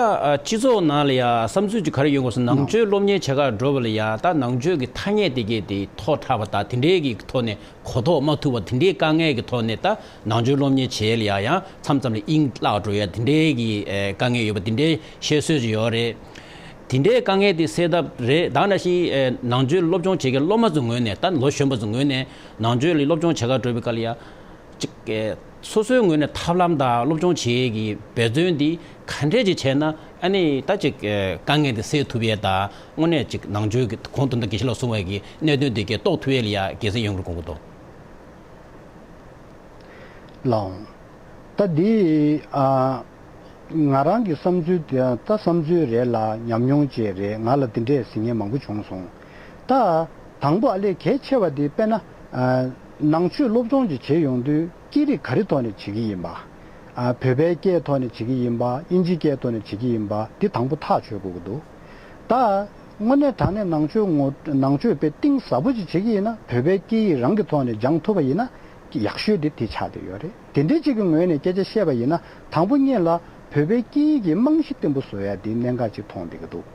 སྤྱི་ཚོགས་ནང་ལ་ཡ་བསམ་ཚུལ་ཅིག་ག་རེ་ཡོང་དགོས་སོང་། ནང་ཆོས་སློབ་གཉེར་བྱེད་གར་འགྲོ་བ་ལ་ཡ་ད་ནང་ཆོས་ཀྱི་ཐ་སྙད་དེ་གས་དེ་ཐོག་ཁྲ་བ་དང་དེ་འདྲའི་གི་ཐོག་ནས། གོ་རྟོགས་མ་ཐུབ་པ་དེ་འདྲའི་དཀའ་ངལ་གྱི་ཐོག་ནས་ད་ནང་ཆོས་སློབ་གཉེར་བྱེད་ཡ་ལ་ཡ་ཡང་མཚམས་མཚམས་ལ་དབྱིངས་བརླག་འགྲོ་ཡ་དེ་འདྲའི་གི་ཨེ་དཀའ་ངལ་ཡོད་པ་དེ་འདྲའི་བཤད་སྲོལ་ཅིག་ཡོད་རེད། དེ་འདྲའི་དཀའ་ངལ་དེ་སེལ་ཐབས་རེད། ད་ནང་བཞིན་ཨེ་ནང་ཆོས་སློབ་སྦྱོང་བྱེད་མཁན་སློབ་མ་ཚོའི་ངོས་ནས་ད་ལོ་གཞོན་པ་ཚོའི་ངོས་ནས་ནང་ཆོས་ལ་སློབ་སྦྱོང་བྱེད་གར་འགྲོ་བའི་སྐབས་ལ་ཡ་ཅིག་ཨེ་སོ་སོའི་ངོས་ནས་ཐབས་ལམ་དང་སློབ་སྦྱོང་བྱེད་ཡས་ཀྱི་འབད་བརྩོན་དེ་ག་འདྲས་ཅིག་བྱས་ན། ཨ་ནི་ད་ཅིག་དཀའ་ངལ་དེ་སེལ་ཐུབ་ཡས་དང་དངོས་གནས་ཅིག་ནང་ཆོས་ཀྱི་གོང་དུ་ད་དགེ་བཤེས་ལགས་གསུངས་པའི་གི་གནད་དོན་དེ་གས་རྟོགས་ཐུབ་ཡས་ལ་ཡ་དགེ་མཚན་ཡོང་གི་རེད་དགོངས་ཀྱི་འདུག་ལའང་། ད་འདི་ཨ། ང་རང་གི་བསམ་ཚུལ་དེ་ད་བསམ་ཚུལ་རེད་ལ་ཉམས་མྱོང་བཅས་རེད། ང་ལ་འདི་འདྲས་ཟེར་མཁན་མང་པོ་བྱུང་སོང་། ད་དང་པོ་ཨ་ལས་གལ་ཆེ་བ་དེ་དཔེར་ན་ཨ། ནང་ཆོས་སློབ་སྦྱོང་ཅིག་བྱེད་ཡོང་དུས་སྐད་རིགས་ག་རེ་ཐོག་ནས་བྱེད་ཀྱི་ཡིན་པ། ཨ། བོད་པའི་སྐད་ཐོག་ནས་བྱེད་ཀྱི་ཡིན་པ། དབྱིན་ཇིའི་སྐད་ཐོག་ནས་བྱེད་ཀྱི་ཡིན་པ་འདི་དང་པོ་ཐག་ཆོད་དགོས་ཀྱི་འདུག་ད་དངོས་གནས་དྲང་གནས་ནང་ཆོས་ངོ་ནང་ཆོས་དཔེ་གཏིང་ཟབ་པོ་ཅིག་བྱེད་ཀྱི་ཡིན་ན་བོད་པའི་སྐད་ཡིག་རང་གི་ཐོག་ནས་སྦྱང་ཐུབ་པ་ཡིན་ན། ཡག་ཤོས་དེ་དེ་ཆགས་བསྡད་ཡོད་རེད། དེ་འདྲའི་ཅིག་གི་ངོས་ནས་སྐད་ཆ་བཤད་པ་ཡིན་ན་དང་པོ་ཉིད་ལ་བོད་པའི་སྐད་ཡིག་གི་རྨང་གཞི་བརྟན་པོ་བཟོ་ཡ་དེ་གནད་འགག་ཅིག་མཐོང་བསྡད་ཀྱི་འདུག་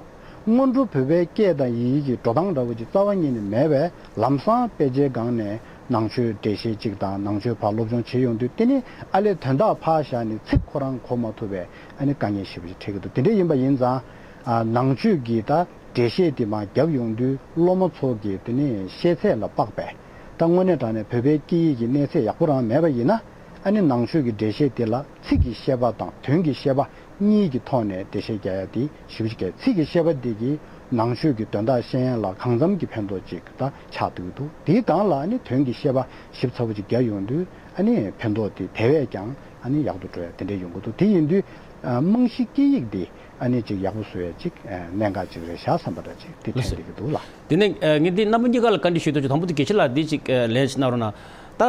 སྔོན་འགྲོ་བོད་པའི་སྐད་དང་ཡི་གེ་གི་འགྲོ་སྟངས་འདྲ་བོ་ཅིག་རྩ་བ་ཉིད་ནས་མེད་པས་ལམ་སང་དཔེ་ཆའི་སྒང་ནས་ནང་ཆོས་འགྲེལ་བཤད་ཅིག་དང་ནང་ཆོས་ཕར་སློབ་སྦྱོང་བྱེད་ཡོང་དུས་དེ་ནི་ཨ་ལས་དོན་དག་ཕར་བཞག་ནས་ཚིག་ཁོ་རང་གོ་མ་ཐུབ་པའི་ཨ་ནི་དཀའ་ངལ་ཞེ་པོ་ཅིག་འཕྲད་ཀྱི་འདུག་དེ་འདྲ་ཡིན་པ་ཡིན་ཙང་ཨ་ནང་ཆོས་ཀྱི་ད། འགྲེལ་བཤད་དེ་མར་བརྒྱབ་ཡོང་དུས་སློབ་མ་ཚོ་གི་དེ་ནས་ཤེས་ཚད་ལ་དཔག་པས། ད་དངོས་གནས་དྲང་གནས་བོད་པའི་སྐད་ཡིག་གི་གནས་ཚད་ཡག་པོ་རང་མེད་པ་ཡིན་ན་ཨ་ནི་ནང་ཆོས་ཀྱི་འགྲེལ་བཤད་དེ་ལ་ཚིག་གི་བཤད་པ་དང་དོན་གྱི་བཤད་པ་གཉིས་ཀྱི་ཐོག་ནས་འགྲེལ་བཤད་རྒྱག་ཡ་དེ་ཞེ་པོ་ཅིག་གལ། ཚིག་གི་བཤད་པ་དེ་གིས་ནང་ཆོས་ཀྱི་དོན་དག་ཤེས་ཡ་ལ་གང་འཚམ་གྱི་ཕན་ཐོགས་ཅིག་ད་ཆགས་འདུག་འདུག་དེའི་སྒང་ལ་ཨ་ནི་དོན་གྱི་བཤད་པ་ཞིབ་ཚགས་པོ་ཅིག་རྒྱག་ཡོང་དུས་ཨ་ནི་ཕན་ཐོགས་དེ་དེ་བས་ཀྱང་ཨ་ནི་ཡག་ཏུ་འགྲོ་ཡ་དེ་འདྲ་ཡོང་གི་འདུག་དེ་ཡིན་དུས་རྨང་གཞི་སྐད་ཡིག་དེ། ཨ་ནི་ཅིག་ཡག་པོ་བཟོ་ཡ་ཅིག་ཨ་གནད་འགག་ཅིག་རེད་ཤག་བསམ་པ་འདྲ་ཅིག་དེ་ལགས་སོ། དྲན་བསྡད་ཀྱི་འདུག་ལགས། དེ་ནས་ཨ་ངས་འདི་རྣམ་པ་གཉིས་ཀ་ལ་བཀའ་འདྲི་ཞུ་འདོད་ཅིག་དང་པོ་དེ་གལ་ཆེ་ལ་འདི་ཅིག་ཨ་ལན་ཞིག་གནང་རོགས་གནང་། ད་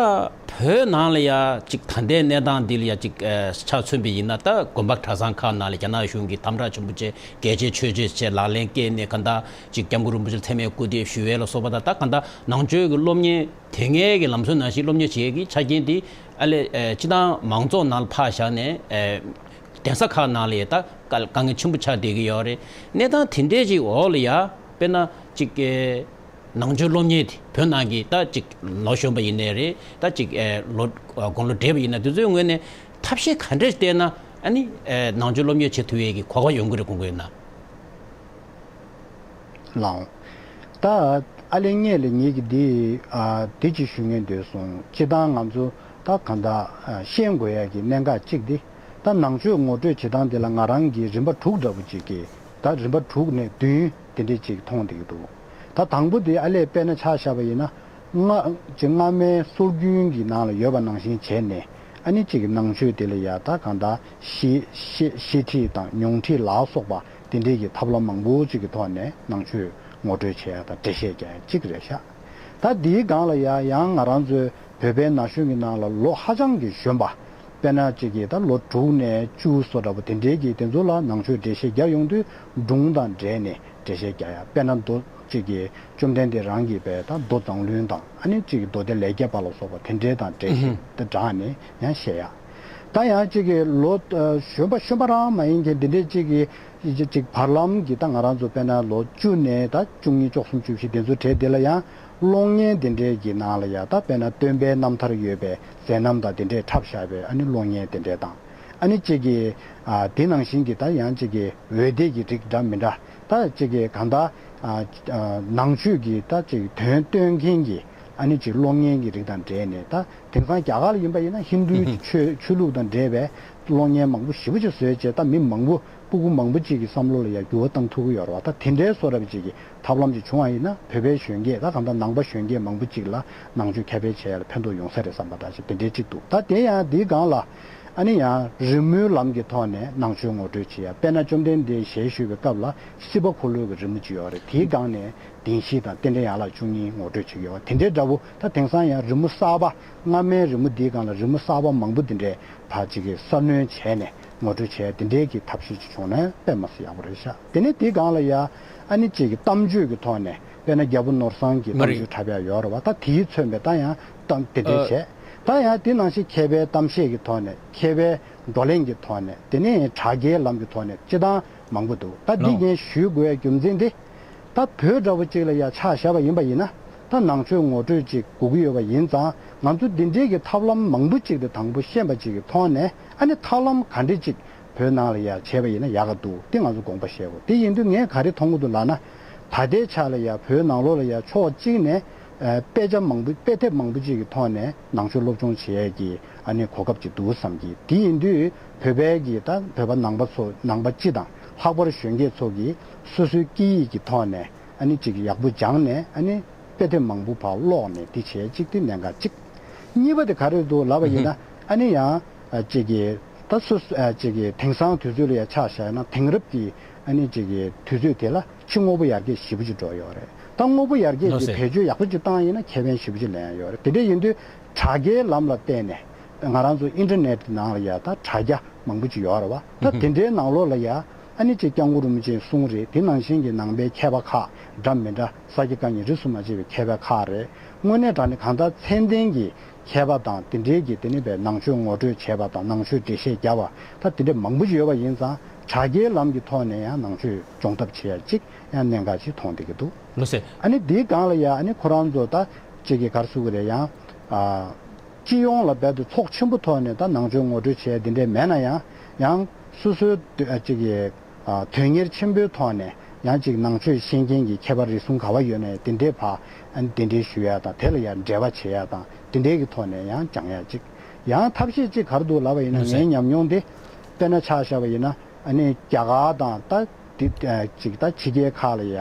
བོད་ནང་ལ་ཡ་ཅིག་ད་ལྟའི་གནས་སྟངས་འདི་ལ་ཡ་ཅིག་ཨ་ཆ་མཚོན་པ་ཡིན་ན་ད་དགོན་པ་གྲྭ་ཚང་ཁག་ནང་ལ་རྒྱ་ནག་གཞུང་གིས་དམ་དྲག་ཆེན་པོ་བྱས་རྒྱལ་གཅེས་ཆོས་གཅེས་བྱས་ལག་ལེན་བཀལ་ནས་གང་ལྟར་ཅིག་སྐྱབས་མགོན་རིན་པོ་ཆེ་ལ་མཚན་སྨད་སྐུར་འདེབས་ཞུ་ཡས་ལ་སོགས་པ་དང་ད་གང་ལྟར་ནང་ཆོས་ཀྱི་སློབ་གཉེར་དེ་སྔའི་གི་ལམ་སྲོལ་ནང་བཞིན་སློབ་གཉེར་བྱེད་ཡས་ཀྱི་ཆ་རྐྱེན་དེ་ཨ་ལས་ཨ་སྤྱི་བཏང་མང་ཚོགས་ནང་ལ་ཕར་བཞག་ནས་ཨ། གདན་ས་ཁག་ནང་ལ་ཡང་ད་དཀའ་དཀའ་ངལ་ཆེན་པོ་ཆགས་བསྡད་ཀྱི་ཡོད་རེད། གནས་སྟངས་དེ་འདྲའི་ཅིག་འོག་ལ་ཡ་དཔེར་ན་ཅིག་ཨེ་ནང་ཆོས་སློབ་གཉེར་དེ་བོད་ནང་གི་ད་ཅིག་ལོ་གཞོན་པ་ཡིན་ནའི་རེད། ད་ཅིག་ཨེ་ལོ་དགུང་ལོ་བགྲེས་པ་ཡིན་ན་དེ་ཚོའི་ངོས་ནས་ཐབས་ཤེས་ག་འདྲས་བལྟས་ན་ཨ་ནི་ཨེ་ནང་ཆོས་སློབ་གཉེར་བྱེད་ཐུབ་ཡས་ཀྱི་གོ་སྐབས་ཡོང་གི་རེད་དགོངས་ཀྱི་ཡོད་ན། ལའོ། ད་ཨ་ལེ་ངེད་ལ་ངེད་ཀྱི་འདི་ཨ་འདི་ཅིག་ཞུ་སྙིང་འདོད་སོང་། སྤྱི་བཏང་ང་ཚོ་ད་གང་ལྟར་ཨ་ཤེས་དགོས་ཡ་གི་གནད་འགག་གཅིག་འདི་ད་ནང་ཆོས་ངོ་སྤྲོད་བྱེད་སྟངས་འདི་ལ་ང་རང་གིས་རིམ་པ་དྲུག་འདྲ་པོ་ཅིག་གི་ད་རིམ་པ་དྲུག་ནས་བདུན་དེ་འདྲས་ཅིག་མཐོང་བསྡད་ཀྱི་འདུག་ད་དང་པོ་འདི་ཨ་ལས་དཔེར་ན་ཆ་བཞག་པ་ཡིན་ན་སྔ་ཅིག་སྔ་མའི་སྲོལ་རྒྱུན་གྱི་ནང་ལ་ཡོད་པ་ནང་བཞིན་བྱས་ནས་ཨ་ནི་ཅིག་གི་ནང་ཆོས་འདི་ལ་ཡ་ད་གང་ལྟར་ཤེས་ཤེས་ཤེས་ཁྲིད་དང་མྱོང་ཁྲིད་ལ་སོགས་པ། དེ་འདྲའི་གི་ཐབས་ལམ་མང་པོ་ཅིག་གི་ཐོག་ནས་ནང་ཆོས་ངོ་སྤྲོད་བྱེད་ཡ་དང་འགྲེལ་བཤད་རྒྱག་ཡ་གཅིག་རེད་ཤག་ད་འདིའི་སྒང་ལ་ཡ་ཡང་ང་རང་ཚོའི་བོད་པའི་ན་གཞོན་གྱི་ནང་ལ་ལོ་ཧ་ཅང་གི་གཞོན་པ། དཔེར་ན་ཅིག་གི་ད་ལོ་དྲུག་ནས་བཅུ་སོ་འདྲ་པོ་དེ་འདྲའི་གི་དེ་ཚོ་ལ་ནང་ཆོས་འགྲེལ་བཤད་རྒྱག་ཡོང་དུས་སྒྲུང་དང་འབྲེལ་ནས་འགྲེལ་བཤད་རྒྱག་ཡ། དཔེར་ན་མདོ་ཅིག་གི་བཅོམ་ལྡན་འདས་རང་གིས་པའི་ད་མདོ་མཛངས་བླུན་དང་ཨ་ནི་ཅིག་གི་མདོ་སྡེ་ལས་རྒྱས་པ་ལ་སོགས་པ་དེ་འདྲའི་དང་འབྲེལ་ཞིག་ད་སྦྲགས་ནས་ཡང་བཤད་ཡ། ད་ཡང་གཅིག་གི་ལོ་ཨ་གཞོན་པ་གཞོན་པ་རང་མ་ཡིན་མཁན་འདི་འདྲའི་གཅིག་གི་གཅིག་བར་ལམ་གྱི་ད་ང་རང་ཚོ་དཔེར་ན་ལོ་བཅུ་ནས་ད་བཅུ་གཉིས་བཅུ་གསུམ་བཅུ་བཞི་དེ་ཚོ་གྲས་འདི་ལ་ཡང་གློག་བརྙན་དེ་འདྲའི་གི་ནང་ལ་ཡང་ད་དཔེར་ན་སྟོན་པའི་རྣམ་ཐར་ཡོད་པའི་མཛད་རྣམ་དང་དེ་འདྲས་འཁྲབ་བཞག་པའི་ཨ་ནི་གློག་བརྙན་དེ་འདྲས་དང་། ཨ་ནི་གཅིག་གི་ཨ་དེ་ནང་བཞིན་གྱི་ད་ཡང་གཅིག་གི་འོད་སྡེར་གྱི་རིགས་འདྲ་མི་འདྲ་ད་གཅིག་གི་གང་ལྟར་ཨ་ཨ་ནང་ཆོས་ཀྱི་ད་གཅིག་དོན་སྟོན་མཁན་གྱི་ཨ་ནི་གཅིག་གློག་བརྙན་གྱི་རིགས་དང་འབྲེལ་ནས་ད། དེང་སང་རྒྱ་གར་ལ་ཡིན་པ་ཡིན་ན་ཧིན་རྡུའི་ཆོས་ཆོས་ལུགས་དང་འབྲེལ་བའི་གློག་བརྙན་མང་པོ་ཞེ་པོ་ཅིག་བཟོས་བྱས་ད་མི་མང་པོ་སྤུ་གུ་མང་པོ་ཅིག་གི་བསམ་བློ་ལ་ཡང་འགྱུར་བ་བཏང་ཐུབ་ཀྱི་ཡོད་རེད་བ། ད་དེ་འདྲའི་བཟོ་འདྲ་པོ་ཅིག་གི་ཐབས་ལམ་ཅིག་བྱུང་བ་ཡིན་ན་བོད་པའི་གཞོན་སྐྱེས་ད་གང་ལྟར་ནང་པ་གཞོན་སྐྱེས་མང་པོ་ཅིག་ལ་ནང་ཆོས་ཁྱབ་སྤེལ་བྱེད་ཡ་ལ་ཕན་ཐོགས་ཡོང་ས་རེད་བསམ་པ་འདྲ་ཞིག་དེ་འདྲའི་ཅིག་འདུག་ད་དེ་ཡང་འདིའི་སྒང་ལ་ཨ་ནི་ཡང་རི་མོའི་ལམ་གྱི་ཐོག་ནས་ནང་ཆོས་ངོ་སྤྲོད་བྱེད་ཡ། དཔེར་ན་བཅོམ་ལྡན་འདས་ཞལ་བཞུགས་པའི་སྐབས་ལ་སྲིད་པ་འཁོར་ལོའི་གི་རི་མོ་ཅིག་ཡོད་རེད། དེའི་སྒང་ནས་བདེན་བཞི་དང་རྟེན་འབྲེལ་ཡན་ལག་བཅུ་གཉིས་ངོ་སྤྲོད་བྱེད་ཀྱི་ཡོད་པ་དེ་འདྲའི་འདྲ་པོ། ད་དེང་སང་ཡང་རི་མོ་གསར་པ་སྔ་མའི་རི་མོ་འདིའི་སྒང་ལ་རི་མོ་གསར་པ་མང་པོ་འདི་འདྲའི་བར་ཅིག་གི་གསར་སྣོན་བྱས་ནས་ངོ་སྤྲོད་བྱས་འདི་འདྲའི་གི་ཐབས་ཤེས་ཅིག་བྱུང་ན་དཔེ་མ་སྲིད་ཡག་པོ་རེད་ཤག་དེ་ནས་དེའི་སྒང་ལ་ཡ་ཨ་ནི་ཅིག་གི་གཏམ་བརྗོད་ཀྱི་ཐོག་ནས་དཔེར་ན་རྒྱལ་པོ་ནོར་བཟང་གི་མ་གཏམ་རེད། བརྗོད་འཁྲབ་ཡ་ཡོད་རེད་བ། ད་དེའི་མཚོན་པའི་ད་ཡང་གཏམ་དེ་འདྲའི་ཨ། བྱས། ད་ཡང་དེ་ནང་བཞིན་མཁས་པའི་གཏམ་བཤད་ཀྱི་ཐོག་ནས་མཁས་པའི་བགྲོ་གླེང་གི་ཐོག་ནས་དེ་ནས་དྲ་རྒྱའི་ལམ་གྱི་ཐོག་ནས་སྤྱི་བཏང་མང་པོ་འདུག་ད་འདི་ལགས། ངས་ཞུ་དགོས་ཡ་རྒྱུ་མཚན་དེ། ད་བོད་འདྲ་པོ་གཅིག་ལ་ཡ་ཆ་བཞག་པ་ཡིན་པ་ཡིན་ན་ད་ནང་ཆོས་ངོ་སྤྲོད་ཅིག་དགོས་ཀྱི་ཡོད་པ་ཡིན་ཙང་ང་ཚོ་འདི་འདྲའི་གི་ཐབས་ལམ་མང་པོ་ཅིག་དེ་དང་པོ་ཤེས་པ་ཅིག་གི་ཐོག་ནས་ཨ་ནི་ཐབས་ལམ་ག་འདྲ་ཅིག་བོད་ནང་ལ་ཡ་བྱས་པ་ཡིན་ན་ཡག་ག་འདུག་དེ་ང་ཚོ་དགོངས་པ་བཞེས་དགོས། དེ་ཡིན་དུས་ངས་ག་རེ་མཐོང་གི་འདུག་ལབ་ན་ད་ལྟའི་ཆ་ལ་ཡ་བོད་ནང་ལོགས་ལ་ཡ་ཕྱོགས་གཅིག་ནས་ཨ་དཔེ་ཆ་མང་པོ་དཔེ་དེབ་མང་པོ་ཅིག་གི་ཐོག་ནས་ནང་ཆོས་སློབ་སྦྱོང་བྱེད་ཡས་ཀྱི་ཨ་ནི་གོ་སྐབས་ཅིག་འདུག་བསམ་གྱི། དེ་ཡིན་དུས་བོད་པའི་གི་ད་བོད་པ་ནང་པ་ཚོ་ནང་པ་སྤྱི་དང་ལྷག་པར་གཞོན་སྐྱེས་ཚོ་གིས་སོ་སོའི་སྐད་ཡིག་གི་ཐོག་ནས་ཨ་ནི་ཅིག་ཡག་པོ་སྦྱངས་ནས་ཨ་ནི་དཔེ་དེབ་མང་པོ་ཕར་ཀློག་ནས་དེ་བྱས་གཅིག་དེ་གནད་འགག་གཅིག་གཉིས་པ་དེ་ག་རེ་འདུག་ལབ་པ་ཡིན་ན། ཨ་ནི་ཡང་ཨ་ཅིག་གི་ད་སོ་སོ་ཨ་ཅིག་གི་དེང་སང་དུས་ཚོད་ལ་ཡང་ཆ་བཞག་ན་དེང་རབས་ཀྱི་ཨ་ནི་ཅིག་གི་དུས་ཚོད་དེ་ལ་ཕྱི་དངོས་པོ་ཡར་རྒྱས་ཞེ་པོ་ཅིག་འགྲོ་ཡོད་རེད། ད་དངོས་པོ་ཡར་རྒྱས་ལགས་ཀྱིས་སེ། བེད་སྤྱོད་ཡག་པོ་ཅིག་བཏང་ཡིན་ན་ཁེ་ཕན་ཞེ་པོ་ཅིག་ལེན་ཡ་ཡོད་རེད། དེ་འདྲ་ཡིན་དུས་དྲ་རྒྱའི་ལམ་ལ་བརྟེན་ནས་ང་རང་ཚོ་ཨིན་ཊར་ནེཊ་ནང་ལ་ཡ་ད་དྲ་རྒྱ་མང་པོ་ཅིག་ཡོད་རེད་བ། ད་དེ་འདྲའི་ནང་ལོགས་ལ་ཡ་ཨ་ནི་ཅིག་སྐྱབས་མགོན་རིན་པོ་ཆེས་གསུངས་རེད། དེ་ནང་བཞིན་གྱི་ནང་པའི་མཁས་པ་ཁག་འདྲ་མི་འདྲ་ས་དགེ་བཀའ་རྙིང་རིས་སུ་མ་ཆད་པའི་མཁས་པ་ཁག་རེད། དངོས་གནས་དྲང་གནས་གང་ལྟར་ཚད་ལྡན་གྱི་མཁས་པ་དང་དེ་འབྲེལ་གྱི་དེ་ནི་བའི་ནང་ཆོས་ངོ་སྤྲོད་བྱས་པ་དང་ནང་ཆོས་འགྲེལ་བཤད་བརྒྱབ་པ་ད་དེ་འདྲ་མང་པོ་ཞིག་ཡོད་པ་ཡིན་ཙང་དྲ་རྒྱའི་ལམ་གྱི་ཐོག་ནས་ཡང་ནང་ཆོས་སྦྱོང་ཐབས་བྱེད་ཡ་གཅིག་ཡང་གནད་འགག་ཅིག་མཐོང་བསྡད་ཀྱི་འདུག། ལགས་སེ། ཨ་ནི་དེའི་སྒང་ལ་ཡ་ཨ་ནི་ཁོ་རང་ཚོ་ད་གཅིག་གི་ག་རེ་ཟེར་དགོས་རེད། ཡང་ཨ་སྤྱི་ཡོངས་ལ་རྦད་དེ་ཚོགས་ཆེན་པོ་ཐོག་ནས་ད་ནང་ཆོས་ངོ་སྤྲོད་བྱས་དེ་འདྲ་མེད་ན་ཡང་ཡང་སོ་སོའི་གཅིག་གི་ཨ་དོན་གཉེར་ཆེན་པོའི་ཐོག་ནས་ཡང་ཅིག་ནང་ཆོས་ཤེས་མཁན་གྱི་མཁས་པ་རེ་ཟུང་ག་པར་ཡོད་ན་དེ་འདྲའི་བར་ཨ་ནི་གདན་འདྲེན་ཞུ་ཡ་དང་དེ་ལ་ཡང་འབྲེལ་བ་བྱེད་ཡ་དང་དེ་འདྲའི་གི་ཐོག་ནས་ཡང་སྦྱང་ཡ་ཅིག། ཡང་ཐབས་ཤེས་ཅིག་ག་རེ་འདུག་ལབ་པ་ཡིན་ན། ལགས་སེ། ངའི་ཉམས་མྱོང་དེ་དཔེར་ན་ཆ་བཞག་པ་ཡིན་ན་ཨ་ནི་རྒྱ་གར་དང་ད་དེ་ཨ་ཅིག་ད་ཕྱི་རྒྱལ་ཁག་ལ་ཡ་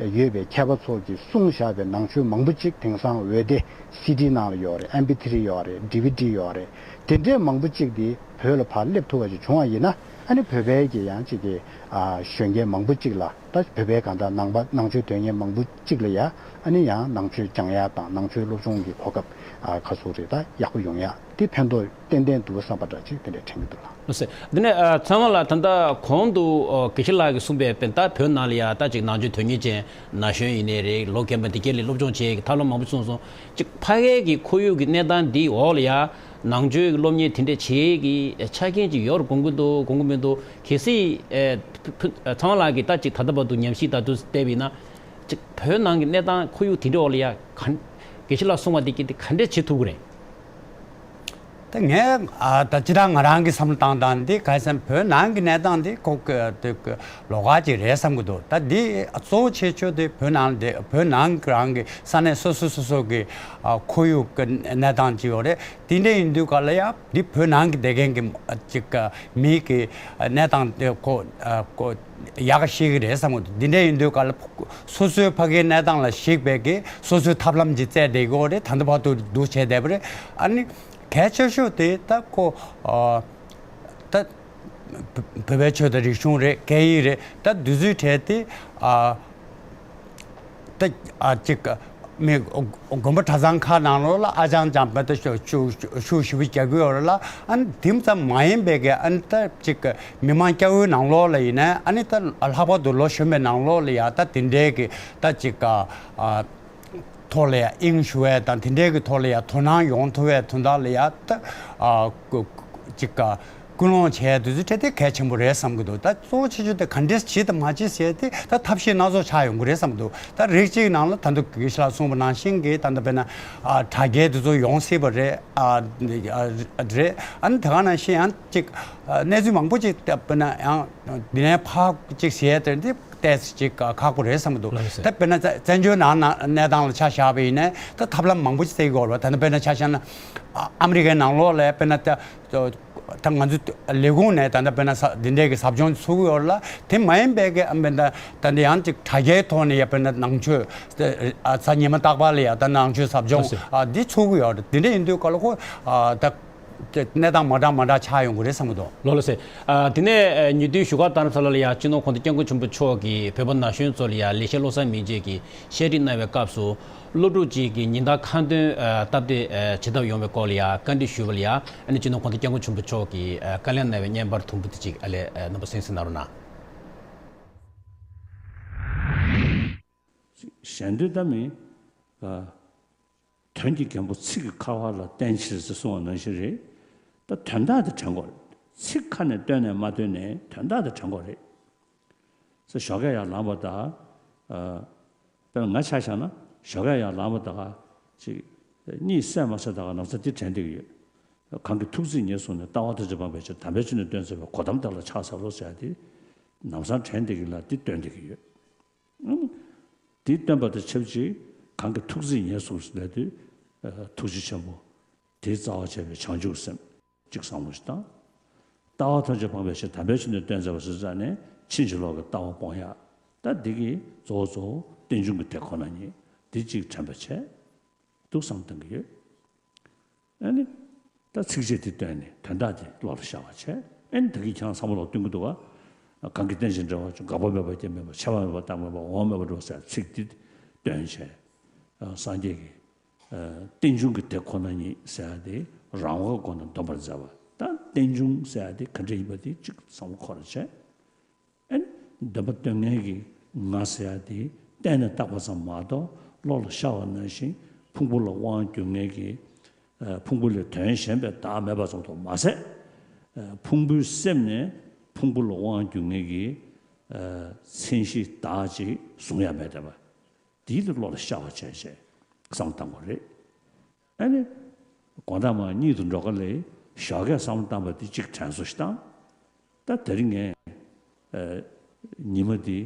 ཡོད་པའི་མཁས་པ་ཚོ་གིས་གསུངས་བཞག་པའི་ནང་ཆོས་མང་པོ་ཅིག་དེང་སང་འོད་སྡེར་སི་ཌི་ནང་ལ་ཡོད་རེད། ཨེམ་པི་ཐི་རི་ཡོད་རེད། ཌི་ཝི་ཌི་ཡོད་རེད། དེ་འདྲའི་མང་པོ་ཅིག་དེ་བོད་ལ་ཕར་སླེབས་ཐུབ་པ་ཅིག་བྱུང་བ་ཡིན་ན་ཨ་ནི་བོད་པའི་གི་ཡང་ཅིག་གི་ཨ་གཞོན་སྐྱེས་མང་པོ་ཅིག་ལ་ད་བོད་པའི་གང་ལྟར་ནང་པ་ནང་ཆོས་དོན་གཉེར་མང་པོ་ཅིག་ལ་ཡ་ཨ་ནི་ཡང་ནང་ཆོས་སྦྱང་ཡ་དང་ནང་ཆོས་སློབ་སྦྱོང་གི་གོ་སྐབས་ཨ་ག་ཚོད་རེད་ད་ཡག་པོ་ཡོང་ཡ་དེ་ཕན་ཐོགས་ཏན་ཏན་འདུག་བསམ་པ་འདྲ་ཅིག་དེ་འདྲ་དྲན་གྱི་འདུག་ལགས། ལགས་སེ། འདི་ནས་ཨ་ཚང་མ་ལ་ད་ལྟ་གོང་དུ་ཨ་དགེ་བཤེས་ལགས་ཀྱིས་གསུངས་པའི་དཔེར་ད་བོད་ནང་ལ་ཡ་ད་ཅིག་ནང་ཆོས་དོན་གཉེར་ཅན་ན་གཞོན་ཡིན་ནའི་རེད། ལོ་རྒན་པ་འདི་གས་ལ་སློབ་སྦྱོང་བྱེད་ཀྱི་ཐབས་ལམ་མང་པོ་གསུངས་སོང་། ཅིག་ཕ་གའི་གི་ཁོར་ཡུག་གི་གནས་སྟངས་འདིའི་འོག་ལ་ཡ་ནང་ཆོས་ཀྱི་སློབ་གཉེར་དེ་འདྲ་བྱེད་ཀྱི་ཆ་རྐྱེན་ཅིག་ཡོད་དགོངས་ཀྱི་འདུག་དགོངས་ཀྱི་མི་འདུག། གལ་སྲིད་ཨེ་ཕུ་ཕུ་ཚང་མ་ལགས་ཀྱིས་ད་ཅིག་ད་ལྟ་བར་དུ་ཉམས་ཞིབ་ད་དུ་བལྟས་པ་ཡིན་ན་ཅིག་བོད་ནང་གི་གནས་སྟངས་ཁོར་ཡུག་དེ་འདྲའི་འོག་ལ་ཡ་ག་དགེ་བཤེས་ལགས་གསུངས་པ་འདི་གི་དེ་ག་འདྲས་བྱེད་ཐུབ་ཀྱི་རེད། ད་ངས་ཨ་ད་ཅི་ད་ང་རང་གི་བསམ་བློ་བཏང་སྟངས་འདི་ག་རེ་ཟེར་ན་བོད་ནང་གི་གནས་སྟངས་འདི་ཁོ་གི་དེ་གི་ལོགས་ཀ་ཅིག་རེད་བསམ་གི་འདུག། ད་འདི་གཙོ་བོ་ཆེ་ཤོས་དེ་བོད་ནང་དེ་བོད་ནང་གི་རང་གི་ས་གནས་སོ་སོ་སོ་སོ་གི་ཨ་ཁོར་ཡུག་གི་གནས་སྟངས་ཅིག་ཡོད་རེད། དེ་འདྲ་ཡིན་དུས་ག་ལ་ཡ་འདི་བོད་ནང་གི་བསྡད་མཁན་གྱི་ཨ་ཅིག་ཨ་མི་གི་ཨ་གནས་སྟངས་དེ་ཁོ་ཨ་ཁོ་ཡག་ག་ཤེས་ཀྱི་རེད་བསམ་གི་འདུག། འདི་འདྲ་ཡིན་དུས་ག་ལ་སོ་སོའི་ཕ་གིའི་གནས་སྟངས་ལ་གཞིགས་པའི་གི་སོ་སོའི་ཐབས་ལམ་ཅིག་བཙལ་བསྡད་ཀྱི་ཡོད་རེད། ད་ལྟ་བར་དུ་འདུག་བྱས་བསྡད་པ་རེད། ཨ་ནི་གལ་ཆེ་ཤོས་དེ་ད་ཁོ་ཨ་ད་བོད་པའི་ཆོས་དང་རིག་གཞུང་རེད། སྐད་ཡིག་རེད། ད་འདི་ཚོའི་གྲས་དེ་ཨ། ད་ཨ་ཅིག་མི་དགོན་པ་གྲྭ་ཚང་ཁག་ནང་ལོགས་ལ་ཨ་ཅང་ཅང་བ་ད་ཤུ་ཤུ་ཤུ་ཞུ་བ་རྒྱག་གི་ཡོད་རེད་ལ། ཨ་ནི་དེ་ཙམ་མ་ཡིན་པའི་གི་ཨ་ནི་ད་ཅིག་མི་མང་སྐྱ་བོའི་ནང་ལོགས་ལ་ཡིན་ན་ཨ་ནི་ད་ལྷག་པར་དུ་ལོ་གཞོན་པའི་ནང་ལོགས་ལ་ཡ་ད་དེ་འདྲའི་གི་ད་ཅིག་ཨ་ཐོག་ལ་ཡ་དབྱིངས་ཞུ་བའི་དང་དེ་འདྲའི་གི་ཐོག་ལ་ཡ་དོ་སྣང་ཡོང་ཐུབ་པའི་དོན་དག་ལ་ཡ་ད་ཨ་ཅིག་ཀ་ཀུན་སློང་བྱས་དུས་ཚོད་དེ་གལ་ཆེན་པོ་རེད་བསམ་གྱི་འདུག། ད་གཙོ་བོ་ཆེ་ཤོས་དེ་ག་འདྲས་བྱེད་དང་མ་བྱེད་ཟེར་དེ་ད་ཐབས་ཤེས་སྣ་ཚོགས་ཆགས་ཡོང་གི་རེད་བསམ་གྱི་འདུག། ད་རིགས་གཅིག་ནང་ལ་ད་དུང་དགེ་བཤེས་ལགས་གསུངས་པ་ནང་བཞིན་གྱི་ད་ལྟ་དཔེར་ན་ཨ་དྲ་རྒྱའི་དེ་ཚོ་ཡོང་སྲིད་པ་རེད། ཨ་ཨ་རེད། ཨ་ནི་དེ་ག་ནང་བཞིན་ཡང་ཅིག་ཨ་གནས་ཚུལ་མང་པོ་ཅིག་ད་དཔེར་ན་ཡང་འདི་ནས་ཕར་ཅིག་བྱས་དེ་འདི་ཏོག་ཙམ་ཅིག་ཁག་པོ་རེད་བསམ་གྱི་འདུག། ལགས་སོ། ད་དཔེར་ན་བཙན་བཙན་བྱོལ་ནང་ན་གནས་སྟངས་ལ་ཆ་བཞག་པ་ཡིན་ན་ད་ཐབས་ལམ་མང་པོ་ཅིག་བཙལ་གྱི་ཡོད་རེད་པ། ད་ནི་དཔེར་ན་ཆ་བཞག་ན་ཨ་ཨ་མི་རི་ཀའི་ནང་ལོགས་ལ་དཔེར་ན་ད། ད་ང་ཚོ་ལས་ཁུངས་ནས་ད་ལྟ་དཔེར་ན་ས་འདི་འདྲའི་གི་ཟབ་སྦྱོང་ཚུགས་ཡོད་ལ། དེ་མ་ཡིན་པའི་གི་ཨ་དཔེར་ན་ད་འདི་ཡང་ཅིག་དྲ་རྒྱའི་ཐོག་ནས་ཡ་དཔེར་ན་ནང་ཆོས་ཨ་གཟའ་ཉི་མ་རྟག་པར་ལ་ཡ་ད་ནང་ཆོས་ཟབ་སྦྱོང་ལགས་སོ། ཨ་འདི་ཚུགས་ཡོད་རེད། འདི་འདྲ་ཡིན་དུས་ག་ལ་ཁོ་ཨ་ད་གནས་སྟངས་མ་འདྲ་མ་འདྲ་ཆགས་ཡོང་གི་རེད་བསམ་གྱི་འདུག། ལགས་ལགས་སོ། ཨ་དེ་ནས་ཨ་ཉེ་དུས་བཞུགས་སྒར་རྡ་རམ་ས་ལ་ལ་ཡ་སྤྱི་ནོར་གོང་ས་སྐྱབས་མགོན་ཆེན་པོ་མཆོག་གིས་བོད་པ་ན་གཞོན་ཚོ་ལ་ཡ་ལེགས་བཤད་བློ་བཟང་སྨིན་བྱེད་ཀྱི་བཤད་ཁྲིད་གནང་བའི་སྐབས་སུ། སློབ་ཕྲུག་ཅིག་གིས་ཉིན་ལྟར་ཁ་འདོན་ཨ་སྟབས་བདེ་ཨ་བྱེད་ཐབས་ཡོང་བའི་སྐོར་ལ་ཡ་བཀའ་འདྲི་ཞུས་པ་ལ་ཡ་ཨ་ནི་སྤྱི་ནོར་གོང་ས་སྐྱབས་མགོན་ཆེན་པོ་མཆོག་གིས་ཨ་བཀའ་ལན་གནང་བའི་བརྙན་པར་དུམ་བུ་དེ་ཅིག་ཨ་ལས་ཨ་རྣམ་པ་གསན་གཟིགས་གནང་རོགས་གནང་། ཞལ་འདོན་ལྟ་མིན། ཨ་དོན་གྱི་རྒན་པོ་ཚིག་གི་ཁ་བ་ལ་བསྟན་ཕྱིར་ཟེར་གསུངས་པ་ནང་བཞིན་རེད། ད་དོན་དག་དེ་དྲན་དགོས་རེད། ཚིག་ཁ་ནས་བཏོན་ནས་མ་བཏོན་ནས་དོན་དག་དེ་དྲན་དགོས་རེད། ཟེར་ཞོགས་ཀས་ཡར་ལངས་པ་དང་། ཨ་དཔེར་ན་ང་ཆ་བཞག་ན་ཞོགས་ཀས་ཡར་ལངས་པ་དང་ཅིག་གཉིད་སད་མ་སད་དང་ན་ཚ་འདི་དྲན་བསྡད་ཀྱི་ཡོད། གང་གི་ཐུགས་བརྩེས་ཉེར་བཟུང་ནས། ལྟ་བ་ཐམས་ཅད་སྤངས་པའི་ཕྱིར། དམ་པའི་ཆོས་ནི་སྟོན་མཛད་པ། གོའུ་ཏམ་དེ་ལ་ཕྱག་འཚལ་ལོ་ཟེར་ཡ་དེ་ལམ་སང་དྲན་བསྡད་ཀྱི་ལ་འདི་སྟོན་བསྡད་ཀྱི་ཡོད། ཨང་། འདི་སྟོན་པ་དང་ཆབས་ཅིག་གང་གི་ཐུགས་བརྩེས་ཉེར་བཟུང་ཟེར་དུས་ཐུགས་རྗེ་ཆེན་པོ་དེའི་རྩ་བ་བྱས་པའི་བྱང་ཆུབ་སེམས། གཅིག་བསམ་བློ་ཞིག་བཏང་། ལྟ་བ་ཐམས་ཅད་སྤངས་པའི་ཕྱིར། དམ་པའི་ཆོས་ནི་སྟོན་མཛད་པ་ཟེར་ཙང་ནས་ཕྱིན་ཅི་ལོག་གི་ལྟ་བ་སྤོང་ཡག་ད་འདི་གི་གཙོ་བོ་གཙོ་བོ་རྟེན་འབྱུང་གི་དེ་ཁོ་ན་ཉིད་འདི་གཅིག་དྲན་པ་བྱས་འདུག་བསམ་བཏང་གི་ཡོད། ཨ་ནི། ད་ཚིགས་བཅད་དེ་བཏོན་ནས་དོན་དག་དེ་བློ་ལ་ཤར་བ་བྱས། ཨེ་ནི་ད་གིན་ཁྱེད་རང་བསམ་བློ་གཏོང་གི་འདུག་ག་གང་གིས་རྟེན་ཅིང་འབྲེལ་བར་འབྱུང་། འགག་པ་མེད་པར་སྐྱེ་མེད་པར། ཆད་པ་མེད་པར་རྟག་མེད་པར། འོང་བ་མེད་པར་འགྲོ་ཟེར་ཚིག་འདི་བཏོན་བྱས། སངས་རྒྱས་ཀྱིས་རྟེན་འབྱུང་གི་དེ་ཁོ་ན་ཉིད་ཟེར་ཡ་དེ་རང་དབང་སྒོ་ནས་འདོམས་པར་མཛད་པ། ད་རྟེན་འབྱུང་ཟེར་ཡ་དེ་ག་འདྲ་ཡིན་པ་དེ་གཅིག་བསམ་བློ་འཁོར་བྱས། ཨེ་ནི་བདེན་པ་སྟོན་མཁན་གྱི་ང་ཟེར་ཡ་དེ་གཏན་ནས་བཏགས་པ་ཙམ་མ་གཏོགས། བློ་ལ་ཤར་བ་ནང་བཞིན་ཕུང་པོ་ལ་དབང་སྒྱུར་མཁན་གྱི། ཕུང་པོ་ལས་དོན་གཞན་པའི་བདག་མེད་པ་ཙམ་དུ་མ་ཟད། ཕུང་པོའི་སེམས་ནས་ཕུང་པོ་ལ་དབང་སྒྱུར་མཁན་གྱི་མཚན་གཞི་བདག་ཅིག་བཟུང་ཡ་མེད་བསྡད་པ། དེའི་ལུགས་བློ་ལ་ཤར་བ་བྱས་བྱས་བསམ་བློ་བཏང་དགོས་རེད། ཨ་ནི་དགོང་དག་མར་གཉིད་དུ་འགྲོ་ག་ལས་ཞོགས་ཀས་བསམ་བློ་བཏང་བ་དེ་གཅིག་དྲན་གསོ་ཞིག་བཏང་། ད་དེ་རིང་ངས་ཉི་མ་འདི་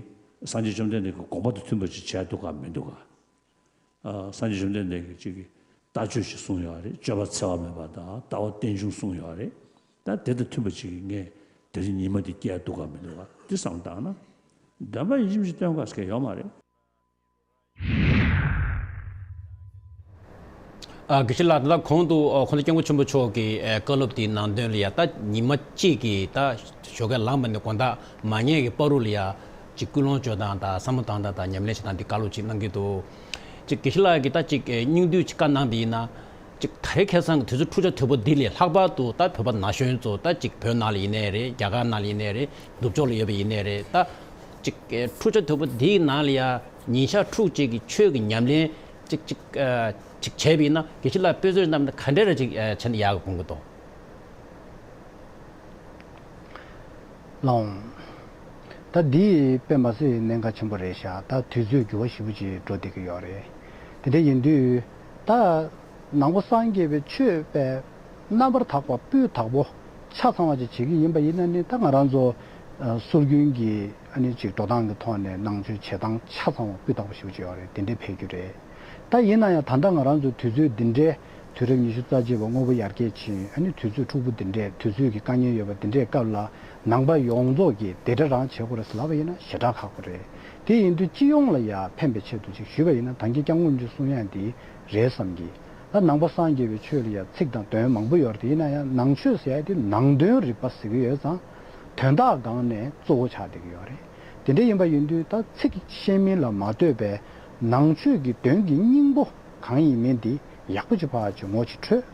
སངས་རྒྱས་བཅོམ་ལྡན་འདས་ཀྱི་དགོངས་པ་དང་མཐུན་པ་ཅིག་བྱས་འདུག་ག་མི་འདུག་ག་སངས་རྒྱས་བཅོམ་ལྡན་འདས་ཀྱིས་ཅིག་གི་ལྟ་སྤྱོད་ཅིག་གསུངས་ཡོད་རེད། སྤྱོད་པ་འཚེ་བ་མེད་པ་དང་ལྟ་བ་རྟེན་འབྱུང་གསུངས་ཡོད་རེད། ད་དེ་དང་མཐུན་པ་ཅིག་གིས་ངས་དེ་རིང་ཉི་མ་འདི་སྐྱེལ་འདུག་ག་མི་འདུག་ག་འདི་བསམ་བློ་བཏང་ན། བདེན་པ་ཡིན་གཅིག་མིན་གཅིག་སྟོན་དགོས་ཟེར་མཁན་ཡོད་མ་རེད། ཨ། དགེ་བཤེས་ལགས། ད་ལྟ་གོང་དུ་ཨ་ཁོང་ཚོ་སྐྱབས་མགོན་ཆེན་པོ་མཆོག་གི་ཨ་བཀའ་སློབ་དེའི་ནང་དོན་ལ་ཡ། ད་ཉི་མ་གཅིག་གི་ད་ཞོགས་ཀས་ལངས་པ་ནས་དགོང་དག་མར་ཉལ་གྱི་བར་དུ་ལ་ཡ། ཅིག་ཀུན་སློང་བཅོས་སྟངས་དང་བསམ་བློ་བཏང་སྟངས་དང་ཉམས་ལེན་བྱེད་སྟངས་འདི་བཀའ་སློབ་ཅིག་གནང་གི་འདུག་ཅིག་དགེ་བཤེས་ལགས་ཀྱིས་ད་ཅིག་ཨ་སྙིང་བསྡུས་ཅིག་བཀའ་གནང་བ་ཡིན་ན། ཅིག་ད་རེས་ཁ་སང་གི་དུས་ཚོད་འཁྲུག་ཆ་དོད་པོ་འདི་ལས་ལྷག་པར་དུ་ད་བོད་པ་ན་གཞོན་ཚོ། ད་ཅིག་བོད་ནང་ལ་ཡིན་ནའི་རེད། རྒྱ་གར་ནང་ལ་ཡིན་ནའི་རེད། ནུབ་ཕྱོགས་ལ་ཡོད་པ་ཡིན་ནའི་རེད། ད་ཅིག་ཨེ་འཁྲུག་ཆ་དོད་པོ་འདིའི་ནང་ལ་ཡ་ཉིན་ཞག་དྲུག་ཅིག་གི་ཆོས་ཀྱི་ཉམས་ལེན་ཅིག་ཅིག་ཨ་ཅིག་བྱས་པ་ཡིན་ན། དགེ་བཤེས་ལགས་དཔེ་མཚོན་བཏང་ན་ག་འདྲ་རེ་ཅིག་ཨ་བྱས་ན་ཡག་གི་དགོངས་ཀྱི་འདུག་ལགས་འོང་། ད་འདི་དཔེ་མ་སྲིད་གནད་འགག་ཆེན་པོ་རེད་ཤག་ད་དུས་ཚོད་འགྱུར་བ་ཞེ་པོ་ཅིག་འགྲོ་བསྡད་ཀྱི་ཡོད་རེད། དེ་འདྲ་ཡིན་དུས་ད་ནང་པ་སངས་རྒྱས་པའི་ཆོས་དཔེ་རྣམ་པར་དག་པ་སྤུས་དག་པོ་ཆ་ཚང་བ་ཅིག་བྱེད་ཀྱི་ཡིན་པ་ཡིན་ན་ནི། ད་ང་རང་ཚོ་ཨ་སྲོལ་རྒྱུན་གྱི་ཨ་ནི་ཅིག་འགྲོ་སྟངས་ཀྱི་ཐོག་ནས་ནང་ཆོས་བྱེད་སྟངས་ཆ་ཚང་བ་སྤུས་དག་པོ་ཞེ་པོ་ཅིག་ཡོད་རེད། དེ་འདྲ་ཕེབས་རྒྱུ་རེད། ད་ཡིན་ན་ཡང་ད་ལྟ་ང་རང་ཚོའི་དུས་ཚོད་འདི་འདྲའི་དུས་རབས་ཉི་ཤུ་རྩ་གཅིག་པ་དངོས་པོ་ཡར་རྒྱས་ཕྱིན། ཨ་ནི་དུས་ཚོད་འཁྲུག་པོ་འདི་འདྲའི། དུས་ཚོད་ཀྱི་དཀའ་ངལ་ཡོད་པ་འདི་འདྲའི་སྐབས་ལ་ནང་པ་ཡོངས་རྫོགས་ཀྱིས་དེ་འདྲ་རང་བྱེད་དགོས་རེད་ཟེར་ལབ་པ་ཡིན་ན་ཞེ་དྲག་ཁག་པོ་རེད། དེ་ཡིན་དུས་སྤྱི་ཡོངས་ལ་ཡ་ཕན་པའི་ཆེད་དུ་ཅིག་ཞུས་པ་ཡིན་ན། ད་གིན་སྐྱབས་མགོན་གྱིས་གསུང་ཡ་འདི་རེད་བསམ་གི། ད་ནང་པ་སངས་རྒྱས་པའི་ཆོས་ལ་ཡ་ཚིག་དང་དོན་མང་པོ་ཡོད་རེད། དེ་ཡིན་ན་ཡང་ནང་ཆོས་ཟེར་ཡ་དེ་ནང་དོན་རིག་པ་ཟེར་གི་ཡོད་ཙང་། དོན་དག་སྒང་ནས་གཙོ་བོ་ཆགས་བསྡད་ཀྱི་ཡོད་རེད། དེ་འདྲ་ཡིན་པ་ཡིན་དུས་ད་ཚིག་ཤེས་མིན་ལ་མ་ལྟོས་པའི་ནང་ཆོས་ཀྱི་དོན་གྱི་སྙིང་པོ་གང་ཡིན་མིན་དེ་ཡག་པོ་ཅིག་ཕར་ཅིག་ངོ་ཅིག་འཕྲོད།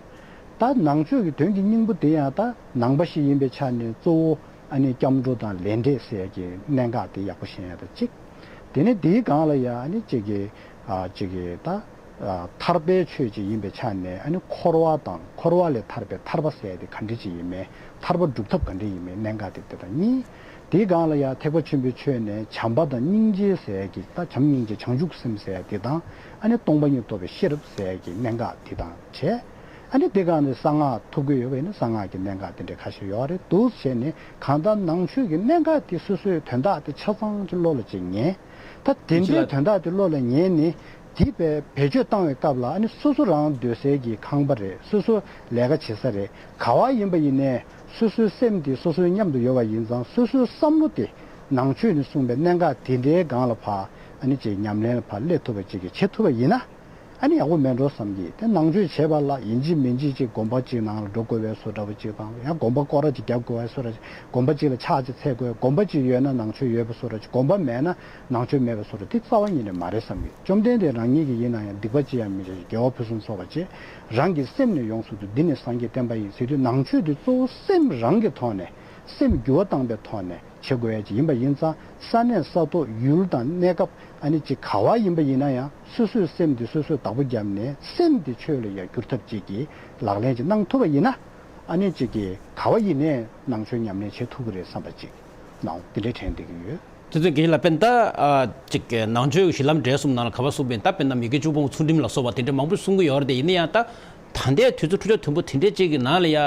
ད་ནང་ཆོས་ཀྱི་དོན་གྱི་སྙིང་པོ་དེ་ཡང་ད་ནང་པ་ཞིག་ཡིན་པའི་ཆ་ནས་གཙོ་བོ་ཨ་ནི་སྐྱབས་འགྲོ་དང་ལས་འབྲས་ཟེར་ཡ་གི་གནད་འགག་དེ་ཡག་པོ་ཤེས་ཡ་ད་གཅིག་དེ་ནས་དེའི་སྒང་ལ་ཡ་ཨ་ནི་གཅིག་གི་ཨ་གཅིག་གི་ད་ཨ་ཐར་པའི་ཆོས་ཅིག་ཡིན་པའི་ཆ་ནས། ཨ་ནི་འཁོར་བ་དང་འཁོར་བ་ལས་ཐར་པའི་ཐར་པ་ཟེར་ཡ་དེ་ག་འདྲ་ཅིག་ཡིན་མིན། ཐར་པ་སྒྲུབ་ཐབས་ག་འདྲ་ཡིན་མིན། གནད་འགག་དེ་དེ་དང་གཉིས། དེའི་སྒང་ལ་ཡ་ཐེག་པ་ཆེན་པོའི་ཆོས་ནས་བྱམས་པ་དང་སྙིང་རྗེ་ཟེར་ཡ་གི། ད་བྱམས་སྙིང་རྗེ་བྱང་ཆུབ་སེམས་ཟེར་ཡ་དེ་དང་། ཨ་ནི་སྟོང་པ་ཉིད་རྟོགས་པའི་ཤེས་རབ་ཟེར་ཡ་གི་གནད་འགག་དེ་དང་བྱས། ཨ་ནི་དེ་སྒང་ནས་གསང་སྔགས་ཐུག་གི་ཡོད་པ་ཡིན་ན་གསང་སྔགས་ཀྱི་གནད་འགག་དེ་འདྲ་ཁ་ཤས་ཡོད་རེད། འདུག་བྱས་ནས་གང་ལྟར་ནང་ཆོས་ཀྱི་གནད་འགག་དེ་སོ་སོའི་དོན་དག་དེ་ཆ་ཚང་ཅིག་བློ་ལ་ཅིག་ཉན། ད་དེ་འདྲའི་དོན་དག་དེ་བློ་ལ་ཉན་ནས་དེ་བེད་བེད་སྤྱོད་བཏང་བའི་སྐབས་ལ། ཨ་ནི་སོ་སོ་རང་སྡོད་སའི་གི་ཁང་པ་རེད། སོ་སོ་ལས་ཀ་བྱེད་ས་རེད། ག་བ་ཡིན་པ་ཡིན་ནའི་སོ་སོའི་སེམས་དེ་སོ་སོའི་མཉམ་དུ་ཡོད་པ་ཡིན་ཙང་། སོ་སོའི་བསམ་བློ་དེ་ནང་ཆོས་ནས་གསུངས་པའི་གནད་འགག་དེ་འདྲའི་སྒང་ལ་ཕར་ཨ་ནི་ཅིག་ཉམས་ལེན་ལ་ཕར་སླེབས་ཐུབ་པ་ཅིག་གི་བྱེད་ཐུབ་པ་ཡིན་ན། ཨ་ནི་ཡག་པོ་མེད་འགྲོ་བསམ་གི། དེ་ནང་ཆོས་བྱེད་པ་ལ་ཡིན་གཅིག་མིན་གཅིག་ཅིག་དགོན་པ་གཅིག་ནང་ལ་འགྲོ་དགོས་པའི་བཟོ་འདྲ་པོ་ཅིག་དང་། ཡང་དགོན་པ་སྐོར་ར་ཅིག་རྒྱག་དགོས་པའི་བཟོ་འདྲ་ཅིག་དགོན་པ་གཅིག་ལ་ཕྱག་ཅིག་འཚལ་དགོས། དགོན་པ་གཅིག་ཡོད་ན་ནང་ཆོས་ཡོད་པའི་བཟོ་འདྲ་ཅིག་དགོན་པ་མེད་ན་ནང་ཆོས་མེད་པའི་བཟོ་འདྲ། དེ་རྩ་བ་ཉིད་ནས་མ་རེད་བསམ་གི། བཅོམ་ལྡན་འདས་རང་ཉིད་ཀྱིས་ཡིན་ན་ཡང་སྡིག་པ་ཅི་ཡང་མི་བྱ་ཞིང་དགེ་བ་ཕུན་སུམ་ཚོགས་པར་སྤྱད། རང་གི་སེམས་ནི་ཡོངས་སུ་འདུལ། འདི་ནི་སངས་རྒྱས་བསྟན་པ་ཡིན་ཟེར་དུས། ནང་ཆོས་དེ་གཙོ་བོ་སེམས་རང་གི་ཐོག་ནས། སེམས་འགྱུར་བ་བཏང་པའི་ཐོག་ནས་བྱེད་དགོས་ཡ་ཅིག་ཡིན་པ་ཡིན་ཙང་། ས་གནས་ས་ཐོག་ཡུལ་དང་གནས་སྐབས་ཨ་ནི་ཅིག་ག་བ་ཡིན་པ་ཡིན་ན་ཡང་། སོ་སོའི་སེམས་འདི་སོ་སོས་བདག་པོ་བརྒྱབ་ནས། སེམས་འདི་ཆོས་ལ་ཡང་བསྒྱུར་ཐབས་ཅིག་གི་ལག་ལེན་ཅིག་གནང་ཐུབ་པ་ཡིན་ན། ཨ་ནི་ཅིག་གི་ག་བ་ཡིན་ནའི་ནང་ཆོས་ཉམས་ལེན་བྱེད་ཐུབ་ཀྱི་རེད་བསམ་པ་ཅིག་ནའང་དེ་འདྲའི་དྲན་བསྡད་ཀྱི་ཡོད། དེ་ཚོའི་རྒན་ལགས། དཔེར་ན་ད་ཨ་ཅིག་ནང་ཆོས་ཀྱི་གཞི་ལམ་འབྲས་གསུམ་ནང་ལ་ག་བ་གསུངས་པ་ཡིན། ད་དཔེར་ན་མི་དགེ་བཅུ་སྤོང་ཚུལ་ཁྲིམས་ལ་སོགས་པ་དེ་འདྲ་མང་པོ་གསུང་གི་ཡོད་རེད་དེ། ཡིན་ན་ཡང་ད་ད་ལྟའི་དུས་ཚོད་འཁྲུག་ཆ་དོད་པོ་དེ་འདྲའི་ཅིག་གི་ནང་ལ་ཡ་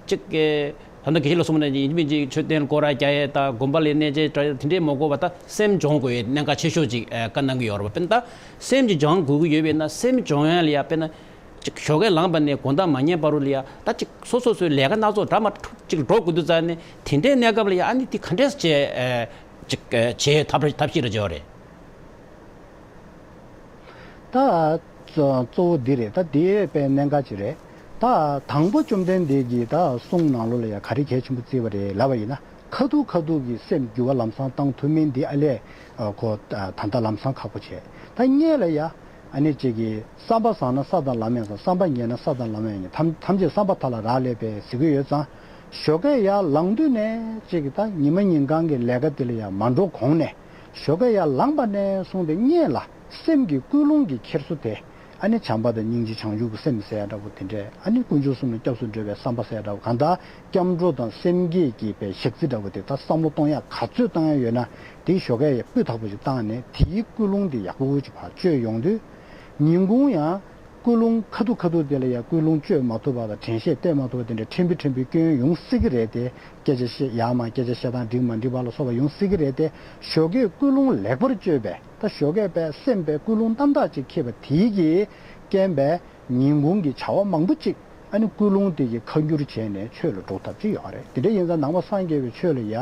ཅིག་གི་ད་ལྟ་དགེ་བཤེས་ལགས་གསུངས་པ་ནང་བཞིན་ཡིན་གཅིག་མིན་གཅིག་མཆོད་རྟེན་སྐོར་ར་རྒྱག་ཡས་དང་དགོན་པ་ལ་གནས་མཇལ་འགྲོ་ཡས་དེ་འདྲས་མ་དགོས་པ། ད་སེམས་སྦྱོང་དགོས་ཡས་གནད་འགག་ཆེ་ཤོས་ཅིག་ཨ་བཀའ་གནང་གི་ཡོད་རེད་པ། དཔེར་ན་ད་སེམས་ཅིག་སྦྱང་དགོས་ཀྱི་ཡོད་པས་ན། སེམས་སྦྱོང་ཡས་ལ་ཡ་དཔེར་ན་ཅིག་ཞོགས་ཀས་ལངས་པ་ནས་དགོང་དག་མ་ཉལ་བར་དུ་ལ་ཡ། ད་ཅིག་སོ་སོ་སོའི་ལས་ཀ་སྣ་ཚོགས་འདྲ་མི་འདྲ་ཅིག་འགྲོ་དགོས་དུས་ཙང་ནས། དེ་འདྲའི་གནས་སྐབས་ལ་ཡ་ཨ་ནི་དེ་ག་འདྲས་བྱས་ཨ་ཅིག་ཨ་བྱེད་ཐབས་ཐབས་ཤེས་རེ་བྱེད་པ་རེད། ད་གཙོ་གཙོ་བོ་འདི་རེད། ད་དེ་དཔེ་གནད་འགག་ཅིག་རེད། ད་དང་པོ་བཅོམ་ལྡན་འདས་ཀྱིས་ད་གསུང་ནང་ལོགས་ལ་ཡང་ག་རེ་གལ་ཆེན་པོ་བརྩིས་པ་རེད་ལབ་པ་ཡིན་ན། ཁ་ཐུག་ཁ་ཐུག་གི་སེམས་འགྱུར་བ་ལམ་སང་བཏང་ཐུབ་མིན་འདི་ཨ་ལས་ཨ་ཁོ་ད་ད་ལྟ་ལམ་སང་ཁག་པོ་བྱས། ད་སྔོན་ལ་ཡ་ཨ་ནི་གཅིག་གིས་བསམ་པ་བཟང་ན་ས་དང་ལམ་ཡང་བཟང་། བསམ་པ་ངན་ན་ས་དང་ལམ་ཡང་ངན། ཐམས་ཐམས་ཅད་བསམ་པ་མཐའ་ལ་རག་ལས་པས་ཟེར་གྱི་ཡོད་ཙང་། ཞོགས་ཀས་ཡར་ལངས་དུས་ནས་གཅིག་གིས་ད་ཉི་མ་ཉིན་གང་གི་ལས་ཀ་དེ་ལ་ཡང་མ་འགྲོ་གོང་ནས། ཞོགས་ཀས་ཡར་ལངས་པ་ནས་བཟུང་སྟེ་སྔོན་ལ་སེམས་ཀྱི་ཀུན་སློང་གི་འཁྱེར་སོ་དེ། ཨ་ནི་བྱམས་པ་དང་སྙིང་རྗེ་བྱང་ཆུབ་ཀྱི་སེམས་ཟེར་ཡ་འདྲ་པོ་དེ་འདྲས། ཨ་ནི་དཀོན་མཆོག་གསུམ་ལ་སྐྱབས་སུ་འགྲོ་བའི་བསམ་པ་ཟེར་ཡ་འདྲ་པོ། གང་ལྟར་སྐྱབས་འགྲོ་དང་སེམས་བསྐྱེད་ཀྱི་པའི་ཞག་རྩི་འདྲ་པོ་དེ་ད་བསམ་བློ་གཏོང་ཡ་ག་ཚོད་བཏང་ཡ་ཡོད་ན་དེའི་ཞོགས་ཀས་ཡ་སྤུས་དག་པོ་ཞིག་བཏང་ནས་དེའི་ཀུན་སློང་དེ་ཡག་པོ་ཞིག་ཕར་བཅོས་ཡོང་དུས། ཉིན་གུང་ཡང་ཀུན་སློང་ཁ་ཐུག་ཁ་ཐུག་དེ་ལ་ཡ་ཀུན་སློང་བཅོས་མ་ཐུབ་པ་དང་དྲན་ཤེས་གཏད་མ་ཐུབ་པ་དེ་འདྲ་ཕྲན་བུ་ཕྲན་བུ་སྐྱོན་ཡོང་སྲིད་ཀྱི་རེད་དེ། སྐད་ཆ་བཤད་ཡག་མ་སྐད་ཆ་བཤད་སྟངས་འགྲིག་མ་འགྲིག་པ་ལ་སོགས་པ་ཡོང་སྲིད་ཀྱི་རེད་དེ། ཞོགས་ཀས་ཀུན་སློང་ལེགས་པར་བཅོས་པས། ད་ཞོགས་ཀས་པའི་སེམས་པའི་ཀུན་སློང་རྣམ་དག་ཅིག་འཁྱེར་བ་དེའི་གི་རྐྱེན་པས་ཉིན་གུང་གི་བྱ་བ་མང་པོ་ཅིག་ཨ་ནི་ཀུན་སློང་དེ་གི་ཁ་འགྱུར་བྱས་ནས་ཆོས་ལ་འགྲོ་ཐབས་ཅིག་ཡོད་རེད། དེ་འདྲ་ཡིན་ཙང་ནང་པ་སངས་རྒྱས་པའི་ཆོས་ལ་ཡ་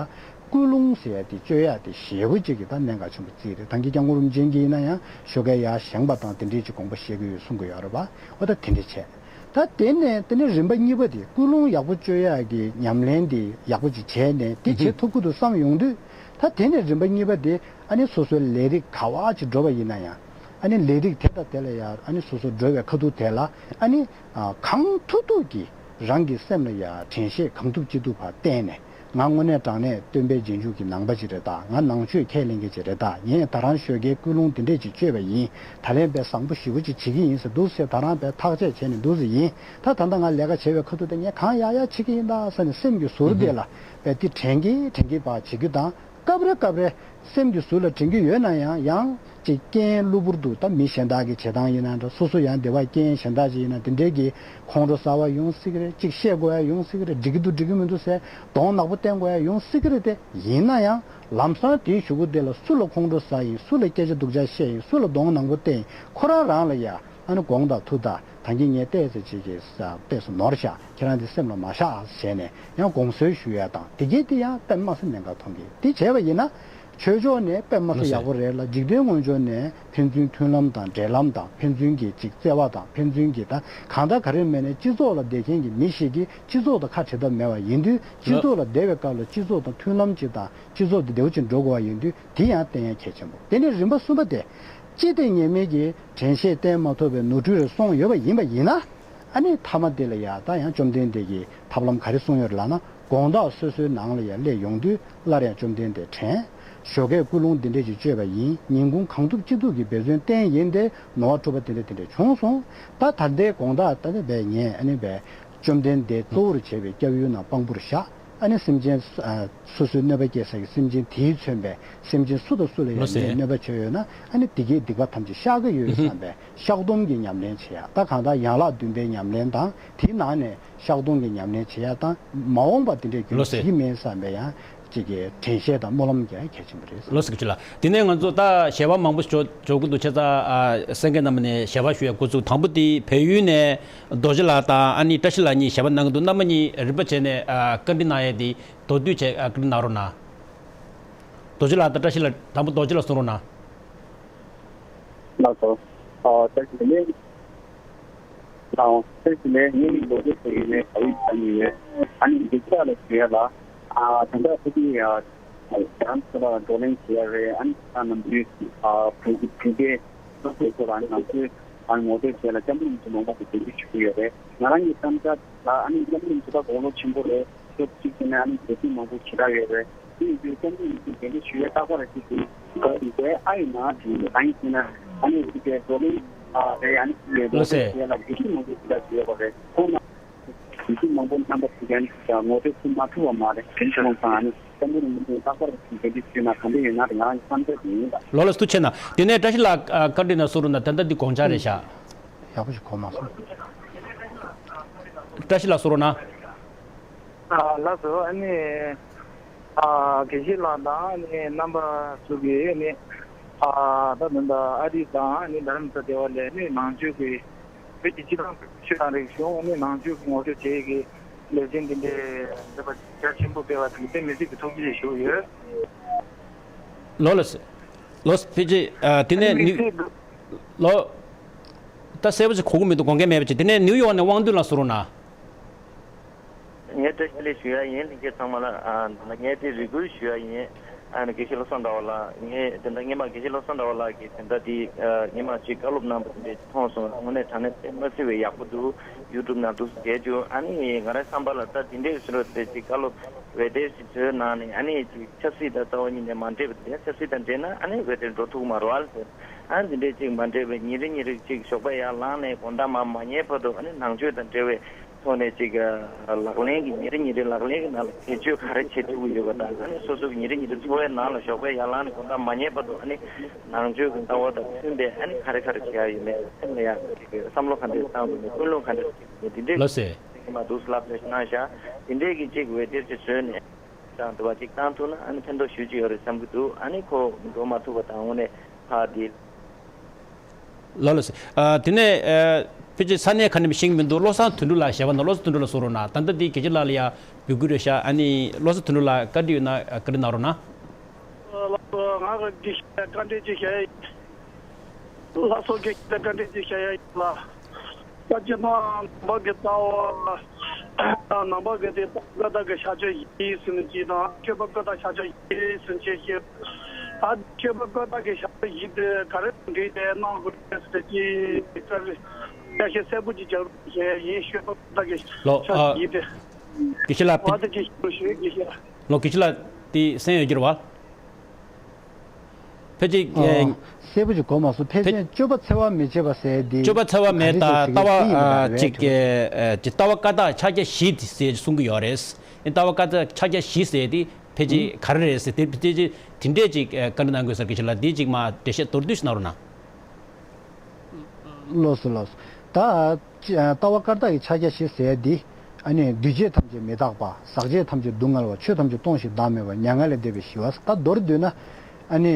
ཀུན་སློང་ཟེར་ཡ་དེ་བཅོས་ཡ་དེ་ཞེ་པོ་ཅིག་གི་ད་གནད་འགག་ཆེན་པོ་བརྩིས་རེད། ད་གིན་སྐྱབས་མགོན་རིན་པོ་ཆེ་གིས་ཡིན་ན་ཡང་ཞོགས་ཀས་ཡར་བཞེངས་པ་དང་དེ་འདྲས་ཅིག་དགོངས་པ་བཞེས་ཀྱི་ཡོད་གསུང་གི་ཡོད་རེད་པ། འོ་ད་དེ་འདྲས་བྱས། ད་དེ་ནས་དེ་ནས་རིམ་པ་གཉིས་པ་དེ་ཀུན་སློང་ཡག་པོ་བཅོས་ཡག་གི་ཉམས་ལེན་དེ་ཡག་པོ་ཅིག་བྱས་ནས་དེ་བྱེད་ཐུབ་ཀྱི་འདུག་བསམ་ཡོང་དུས། ད་དེ་ནས་རིམ་པ་གཉིས་པ་དེ་ཨ་ནི་སོ་སོའི་ལས་རིགས་ག་བ་ཅིག་འགྲོ་བ་ཡིན་ན་ཡང་། ཨ་ནི་ལས་རིགས་དེ་དང་དེ་ལ་ཡང་ཨ་ནི་སོ་སོ་འགྲོ་བའི་ཁ་ཐུག་དེ་ལ་ཨ་ནི་གང་ཐུབ་ཐུབ་ཀྱིས་རང་གི་སེམས་ལ་ཡང་དྲན་ཤེས་གང་ཐུབ་ཅི་ཐུབ་བ་བསྟེན་ནས། ང་དངོས་གནས་དྲང་གནས་སྟོན་པའི་རྗེས་འཇུག་གི་ནང་པ་ཅིག་རེད་ད། ང་ནང་ཆོས་ཁས་ལེན་མཁན་ཅིག་རེད་ད། ངས་ད་རང་ཞོགས་ཀས་ཀུན་སློང་འདི་འདྲས་ཅིག་བཅོས་པ་ཡིན། ད་ལན་པའི་བཟང་པོ་ཞེ་པོ་ཅིག་བྱེད་ཀྱི་ཡིན་ཟེར་འདུག་ཟེར། ད་རང་པའི་ཐག་བཅད་བྱས་ནས་འདུག་ཟེར་ཡིན། ད་ད་ལྟ་ང་ལས་ཀ་བྱེད་པའི་ཁ་ཐུག་དེ་ངས་གང་ཡག་ཡག་བྱེད་ཀྱི་ཡིན་ད་ཟེར་ནས་སེམས་ཀྱི་ཟུར་དེ་ལ་པའི་དེ་དྲན་གྱི་དྲན་གྱི་བ་བྱེད་རྒྱུ་དང་། སྐབས་རེ་སྐབས་རེ་སེམས་ཀྱི་ཟུར་ལ་དྲན་གྱི་ཡོད་ན་ཡང་ཡང་ཅིག་རྐྱེན་གློ་བུར་དུ་ད་མི་གཞན་དག་གི་བྱེད་སྟངས་ཡིན་ན་འདྲ། སོ་སོ་ཡང་སྡེ་བ་རྐྱེན་གཞན་དག་ཅིག་ཡིན་ན་དེ་འདྲའི་གི་ཁོང་ཁྲོ་ཟ་བ་ཡོང་སྲིད་ཀྱི་རེད། ཅིག་བཤད་དགོས་ཡ་ཡོང་སྲིད་ཀྱི་རེད། འགྲིག་གི་འདུག་འགྲིག་གི་མི་འདུག་ཟེར་གདོང་ནག་པོ་བསྟན་དགོས་ཡ་ཡོང་སྲིད་ཀྱི་རེད་དེ། ཡིན་ན་ཡང་ལམ་སང་དེའི་གཞུག་གུ་དེ་ལ་སུ་ལ་ཁོང་ཁྲོ་ཟ་ཡིན། སུ་ལ་སྐད་ཆ་སྡུག་ཅག་བཤད་ཡིན། སུ་ལ་གདོང་ནག་པོ་བསྟན་ཡིན། ཁོ་རང་རང་ལ་ཡ་ཨ་ནི་དགོངས་དག་ཐུགས་དག་ད་གིན་ངས་བལྟས་ཚེ་ཅིག་གིས་བལྟས་སུ་ནོར་བཞག་ཁྱེད་རང་འདི་སེམས་ལ་མ་བཞག་ཟེར་ནས་ཡང་དགོངས་སེལ་ཞུ་ཡ་དང་། དེ་གས་དེ་ཡང་དཔེ་མ་སྲིད་གནད་འགག་མཐོང་གི། དེ་བྱས་པ་ཡིན་ན་ཆོས་ཕྱོགས་ནས་དཔེ་མ་སྲིད་ཡག་པོ་རེད་ལ། འཇིག་རྟེན་དངོས་ཕྱོགས་ནས་ཕན་ཚུན་མཐུན་ལམ་དང་འབྲེལ་ལམ་དང་། ཕན་ཚུན་གྱི་ཅིག་བརྩེ་བ་དང་། ཕན་ཚུན་གྱི་ད་གང་ལྟར་ག་རེ་མེད་ནས་སྤྱི་ཚོགས་ལ་བསྡད་མཁན་གྱི་མི་ཞིག་གིས་སྤྱི་ཚོགས་དང་ཁ་བྲལ་ཐབས་མེད་པ་ཡིན་དུས། སྤྱི་ཚོགས་ལ་བསྡད་པའི་སྐབས་ལ་སྤྱི་ཚོགས་དང་མཐུན་ལམ་ཅིག་དང་། སྤྱི་ཚོགས་འདི་བདེ་བོ་ཅིག་འགྲོ་དགོས་པ་ཡིན་དུས་དེ་ཡང་བསྟེན་ཡ་གལ་ཆེན་པོ། དེ་ནས་རིམ་པ་གསུམ་པ་དེ། ཅི་སྟེ་ངེས་མེད་ཀྱི་དྲན་ཤེས་བསྟེན་མ་ཐུབ་པའི་ནོར་འཁྲུལ་རེ་སོང་ཡོད་པ་ཡིན་པ་ཡིན་ན། ཨ་ནི་མཐའ་མ་དེ་ལ་ཡ་ད་ཡང་བཅོམ་ལྡན་འདས་ཀྱིས་ཐབས་ལམ་ག་རེ་གསུངས་ཡོད་རེད་ལབ་ན། དགོང་དག་སོ་སོའི་ནང་ལ་ཡ་སླེབས་ཡོང་དུས་སླར་ཡང་བཅོམ་ལྡན་འདས་དྲན། ཞོགས་ཀས་ཀུན་སློང་འདི་འདྲས་ཅིག་བཅོས་པ་ཡིན། ཉིན་གུང་གང་ཐུབ་ཅི་ཐུབ་ཀྱིས་འབད་བརྩོན་བསྟེན་ཡིན་ཏེ། ནོར་བ་འཁྲུལ་པ་དེ་འདྲས་དེ་འདྲས་བྱུང་སོང་། ད་ད་ལྟའི་དགོང་དག་ད་ལྟ་བས་ངས་ཨ་ནི་བས་བཅོམ་ལྡན་འདས་གཙོ་བོར་བྱས་པའི་སྐྱབས་ཡུལ་ནང་དཔང་པོར་བཞག་ཨ་ནི་སེམས་ཅན་སོ་སོའི་གནོད་པ་སྐྱེལ་ས་ཀྱི་སེམས་ཅན་དེས་མཚོན་པའི་སེམས་ཅན་སུ་དང་སུ་ལ་ཡང་ལོ་ཟེར། ངས་གནོད་པ་བྱས་ཡོད་ན། ཨ་ནི་དེ་གའི་སྡིག་པ་ཐམས་ཅད་བཤགས་ཀྱི་ཡོད་བསམ་པའི་བཤགས་སྡོམ་གྱི་ཉམས་ལེན་བྱེད་ཡ། ད་གང་ལྟར་ཡན་ལག་བདུན་པའི་ཉམས་ལེན་དང་། དེའི་ནང་ནས་བཤགས་སྡོམ་གྱི་ཉམས་ལེན་བྱེད་ཡ་དང་། མ་འོངས་པ་དེ་འདྲའི་རྒྱུན་ལོ་ཟེར། བྱེད་ཀྱི་མེད་བསམ་པའི་ཡང་ཅིག་གི་དྲན་ཤེས་དང་སྨོན་ལམ་རྒྱག་ཡ་གལ་ཆེན་པོ་རེད། ལོ་ཟེར་གྱི་ལ། དེ་ནས་ང་ཚོ་ད་ཞལ་པར་མང་པོ་འབྱོར་འབྱོར་གྱི་འདུག་བྱས་ཙང་། ཨ། གསན་མཁན་རྣམ་པ་ནས་ཞལ་པར་ཞུ་ཡ་འགོ་བཙུགས། དང་པོ་དེ་བལ་ཡུལ་ནས་རྡོ་རྗེ་ལགས་དང་ཨ་ནི་བཀྲ་ཤིས་ལགས་གཉིས་ཞལ་པར་གནང་གི་འདུག་རྣམ་པ་གཉིས་རིམ་པ་བྱས་ནས། ཨ། བཀའ་འདྲི་གནང་ཡས་དེ་མདོར་བསྡུས་བྱས། ཨ། བཀའ་འདྲི་གནང་རོགས་གནང་། རྡོ་རྗེ་ལགས་དང་བཀྲ་ཤིས་ལགས། དང་པོ་རྡོ་རྗེ་ལགས་གསུང་རོགས་གནང་། ལགས་སོ། ཨ། བཀྲ་ཤིས་བདེ་ལེགས། ཨ། བཀྲ་ཤིས་བདེ་ལེགས། ངའི་མིང་རྡོ་རྗེ་ཟེར་གྱི་ཡིན། བལ་ཡུལ་ནས་ཡིན། ཨ་ནི་རྡོ་རྗེ་ལགས་ལ་ཞུ་ཡ་ལ། ཨ། ད་ལྟ་ཕ་གི། ཨ། རྒྱ་རམ་ས་ལ་བགྲོ་གླེང་བྱེད་ཡ་རེད། ཨ་ནི་ཁ་ནམ་རྒྱུན། ཨ། བོད་ཀྱི་བོད་སྐད་སློབ་ཕྲུག་ཚོ་ལ་ང་ཚོས་ཨ་ནི་ངོ་སྤྲོད་བྱས་ལ་སྐྱབས་མགོན་རིན་པོ་ཆེ་ལུང་པ་དེ་རྒྱུན་སྐྱོང་ཞུ་གི་ཡོད་རེད། ང་རང་གི་བསམ་འཆར་ལ། ཨ་ནི་སྐྱབས་མགོན་རིན་པོ་ཆེ་ད་དགུང་ལོ་ཆེན་པོ་རེད། ཤོག་གཅིག་བྱས་ན་ཨ་ནི་དགེ་ཕྲུག་མང་པོ་ཞེ་དྲག་ཡོད་རེད། དེ་ཡིན་དུས་སྐྱབས་མགོན་རིན་པོ་ཆེ་འགན་འཁྲི་ཞུ་ཡས་རྟག་པར་ཅིག་གི་ག་ཡིན་པས། ཨ་ཡིན་ན་དེ་གང་ཡིན་ཟེར་ན། ཨ་ནི་དེ་གའི་བགྲོ་གླེང་རེད། ཨ་ནི་དེ་གའི་ལོ་ཟེར། བགྲོ་གླེང་བྱས་ལ་དགེ་ཕྲུག་མང་པོ་ཞེ་དྲག་ཡོད་པ་རེད། ཁོང་རྣམ། དེ་ཚོ་མང་པོ་རྣམ་པ་ཚོ་ཀྱང་ངོ་སྤྲོད་ཐུབ་མ་ཐུབ་པ་མ་རེད། དེ་སོང་ཙང་ཨ་ནི་སྐྱབས་མགོན་རིན་པོ་ཆེ་རྟག་པར་འགན་འཁྲི་ཞུས་ན་ག་འདྲ་ཡོད་ན་དེ་ང་རང་གི་བསམ་འཆར་དེ་ཡིན་ད། ལོ་ལ་སུ་ཆེ་ན། དེ་ནས་བཀྲ་ཤིས་ལགས་བཀའ་འདྲི་ན་སུ་རུ་ན། ད་ལྟ་འདི་དགོངས་འཆར་རེད་ཤག་ཡག་པོ་ཞིག་གོ་མ་སོང་། བཀྲ་ཤིས་ལགས་སུ་རུ་ན། ཨ། ལགས་སོ། ཨ་ནི། ཨ། དགེ་བཤེས་ལགས་དང་ཨ་ནི་རྣམ་པ་ཚོ་གིས་ཨ་ནི། ཨ། ད་ད་ལྟ་ཨ་རི་དང་ཨ་ནི་རྡ་རམ་ས་ལ་ལ་ཨ་ནི་ནང་ཆོས་ཀྱི་བོད་ཀྱི་སྤྱི་བཏང་ཆོས་དང་རིག་གཞུང་ཨ་ནི་ནང་ཆོས་ཀྱི་ངོ་སྤྲོད་བྱེད་ཀྱི་ལས་འགན་འདི་འདྲའི་འདི་པ་རྒྱ་ཆེན་པོ་སྤེལ་བ་དེ་དཔེ་མི་སྲིད་ཀྱི་ཐུགས་རྗེ་ཆེ་ཞུ་གི་ཡོད། ལོ་ལ་སི། ལོ་སི་ཕི་ཅི། ཨ། དེ་ནས་ནི། ལོ། ད་གསལ་པོ་ཅིག་གོ་གི་མི་འདུག་དགོངས་འགལ་མེད་པ་ཅིག་དེ་ནས་ནིའུ་ཡོག་ནས་དབང་འདུས་ལགས་གསུང་རོགས་གནང་། ངས་བཀྲ་ཤིས་བདེ་ལེགས་ཞུ་ཡ་ཡིན། ལྷན་རྒྱས་ཚང་མ་ལ་ཨ་ངས་དེ་རེ་སྐུལ་ཞུ་ཡ་ཡིན། ཨ་ནི་དགེ་བཤེས་བློ་བཟང་གྲགས་པ་ལགས། ངས་དེ་འདྲ་སྔོན་མ་དགེ་བཤེས་བློ་བཟང་གྲགས་པ་ལགས་ཀྱིས་དེ་འདྲ་དེ་ཨ་སྔོན་མ་ཅིག་བཀའ་སློབ་གནང་པ་དེ་འདྲ་མཐོང་སོང་། དངོས་གནས་དྲང་གནས་དཔེ་མ་སྲིད་པའི་ཡག་པོ་འདུག་ཡུ་ཊུབ་ནང་འདུག་བལྟས་བྱུང་། ཨ་ནི་ང་རའི་བསམ་པ་ལ་ད་དེ་འདྲས་ཟེར་རོ་དེ་ཅིག་བཀའ་སློབ་འོད་སྡེར་ཞིག་བཟོས་གནང་ནས་ཨ་ནི་ཅིག་ཆབ་སྲིད་དང་རྩ་བ་ཉིད་ནས་མ་འདྲེས་པ་དེ་འདྲ་ཆབ་སྲིད་དང་འདྲེས་ན་ཨ་ནི་འོད་སྡེར་འགྲོ་ཐུབ་མ་རེད་བ་ཟེར། ཨ་ནི་དེ་འདྲས་ཅིག་མ་འདྲེས་པའི་ཉིན་རེ་ཉིན་རེ་ཅིག་ཞོགས་པ་ཡར་ལངས་ནས་དགོང་དག་མར་མ་ཉལ་བར་དུ་ཨ་ནི་ནང་ཆོས་དང་འབྲེལ་བའི་ཐོག་ནས་ཅིག་ལག་ལེན་གྱི་ཉིན་རེ་ཉིན་རེ་ལག་ལེན་གྱི་ནང་ལ་བེད་སྤྱོད་ག་རེ་བྱེད་ཐུབ་ཀྱི་ཡོད་པ་དང་ཨ་ནི་སོ་སོ་གི་ཉིན་རེ་ཉིན་རེ་འཚོ་བའི་ནང་ལ་ཞོགས་པ་ཡར་ལངས་ནས་དགོང་དག་མ་ཉལ་བར་དུ་ཨ་ནི་ནང་ཆོས་ཀྱི་ལྟ་བ་དང་མཐུན་པའི་ཨ་ནི་ག་རེ་ག་རེ་བྱེད་ཡ་ཡོད་མེད་སེམས་ལ་ཡ་ཅིག་བསམ་བློ་ག་འདྲས་བཏང་དགོས་མེད་ཀུན་སློང་ག་འདྲས་བྱེད་དགོས་མེད་དེ་འདྲས་ལགས་སེ། མ་འདུག་ལབ་ནས་གནང་བཞག་དེ་འདྲས་ཀྱི་ཅིག་འོད་སྡེར་ཅིག་བཟོས་ནས། དང་དུ་བ་ཅིག་བཏང་ཐུབ་ན་ཨ་ནི་ཕན་ཐོགས་ཞེ་པོ་ཅིག་ཡོད་རེད་བསམ་གྱི་འདུག་ཨ་ནི་ཁོ་འགྲོ་མ་ཐུབ་པ་དང་དངོས་གནས་ཕར་འདི། ལགས་ལགས་སེ། ཨ་དེ་ནས་ཨ་ཕལ་ཆེར་ས་གནས་ཁ་ནས་ཤེས་ཀྱི་མི་འདུག་བློ་བཟང་དོན་གྲུབ་ལགས་ཞལ་པར་གནང་། བློ་བཟང་དོན་གྲུབ་ལགས་གསུང་རོགས་གནང་། ད་ལྟ་འདི་དགེ་བཤེས་ལགས་ལ་ཡ་འབོད་སྐུལ་རེད་ཤག་ཨ་ནི་བློ་བཟང་དོན་གྲུབ་ལགས་བཀའ་འདྲི་ཡོད་ན་བཀའ་འདྲི་གནང་རོགས་གནང་། ལགས་སོ། ང་གི་འདི་བཀའ་འདྲི་ཅིག་བཤད་ཡ་ཡིན། ལགས་སོ། དགེ་བཤེས་བཀའ་འདྲི་ཅིག་བཤད་ཡ་ཡིན་ལ། ད་སྤྱིར་བཏང་ནང་པ་གི་ལྟ་བ། ནང་པ་གི་དེ་བཀའ་བཏགས་ཀྱི་ཕྱག་རྒྱ་བཞི་ཟེར་ནས་ཅིག་དང་ཆོས་པ་བཀའ་བཏགས་ཕྱག་རྒྱ་བཞི་ཟེར་ནས་ཅིག་ཞིག་ད་ཆོས་པ་བཀའ་བཏགས་ཀྱི་ཕྱག་རྒྱ་བཞི་དེ་ག་རེ་དང་འབྲེལ་ཏེ་གནང་དགོས་རེད་ཟེར་ཅིག་བཀའ་རེ་བཀའ་ཤེས་གསལ་པོ་ཅིག་རྒྱག་རོགས་བྱས་ཡིན། ཆོས་པ་བཀའ་བཏགས་ཀྱི་ལོ། ཕྱག་རྒྱ་ཨ། བཞི་དེ། དགེ་བཤེས་ལགས། བ་དེ་ཅིག་ཞུ་ཞུ་དགེ་བཤེས་ལགས། ལོ། དགེ་བཤེས་ལགས་དེ་གསན་ཡོད་ཀྱི་རེད་བ། ཕལ་ཆེར། ཨ། གསལ་པོ་ཅིག་གོ་མ་སོང་། ཕལ་ཕལ་ཆེར་སྤྱོད་པ་འཚེ་བ་མི་བྱེད་པ་ཟེར་དེ་སྤྱོད་པ་འཚེ་བ་མེད། ག་རེ་ད་ཟེར་ལྟ་བ་གྱི་ཨ་རེད་ཅིག་དྲན་གྱི་འདུག་ཨ་ཅིག་ལྟ་བ་བཀའ་རྟགས་ཕྱག་རྒྱ་བཞི་དེ་ཟེར་གསུང་གི་ཡོད་རེད། ཨེ་ལྟ་བ་བཀའ་རྟགས་ཕྱག་རྒྱ་བཞི་ཟེར་དེ་ཕལ་ཆེར་ག་རེ་རེད་ཟེར་དེ་ཕལ་ཆེར་དེ་འདྲས་ཅིག་ཨ་བཀའ་འདྲི་གནང་དགོས་ཟེར་གྱི་ཞིག་ལ་འདི་ཅིག་མ་འགྲེལ་བཤད་མདོར་བསྡུས་ཤིག་གནང་རོགས་གནང་། ལགས་སོ་ལགས་སོ། ད། ལྟ་བ་བཀའ་རྟགས་ཀྱི་ཕྱག་རྒྱ་བཞི་ཟེར་འདི། ཨ་ནི་འདུས་བྱས་ཐམས་ཅད་མི་རྟག་པ། ཟག་བཅས་ཐམས་ཅད་སྡུག་བསྔལ་བ། ཆོས་ཐམས་ཅད་སྟོང་ཞིང་བདག་མེད་པ། མྱ་ངན་ལས་འདས་པའི་ཞི་བ། ད་མདོར་བསྡུས་ན། ཨ་ནི་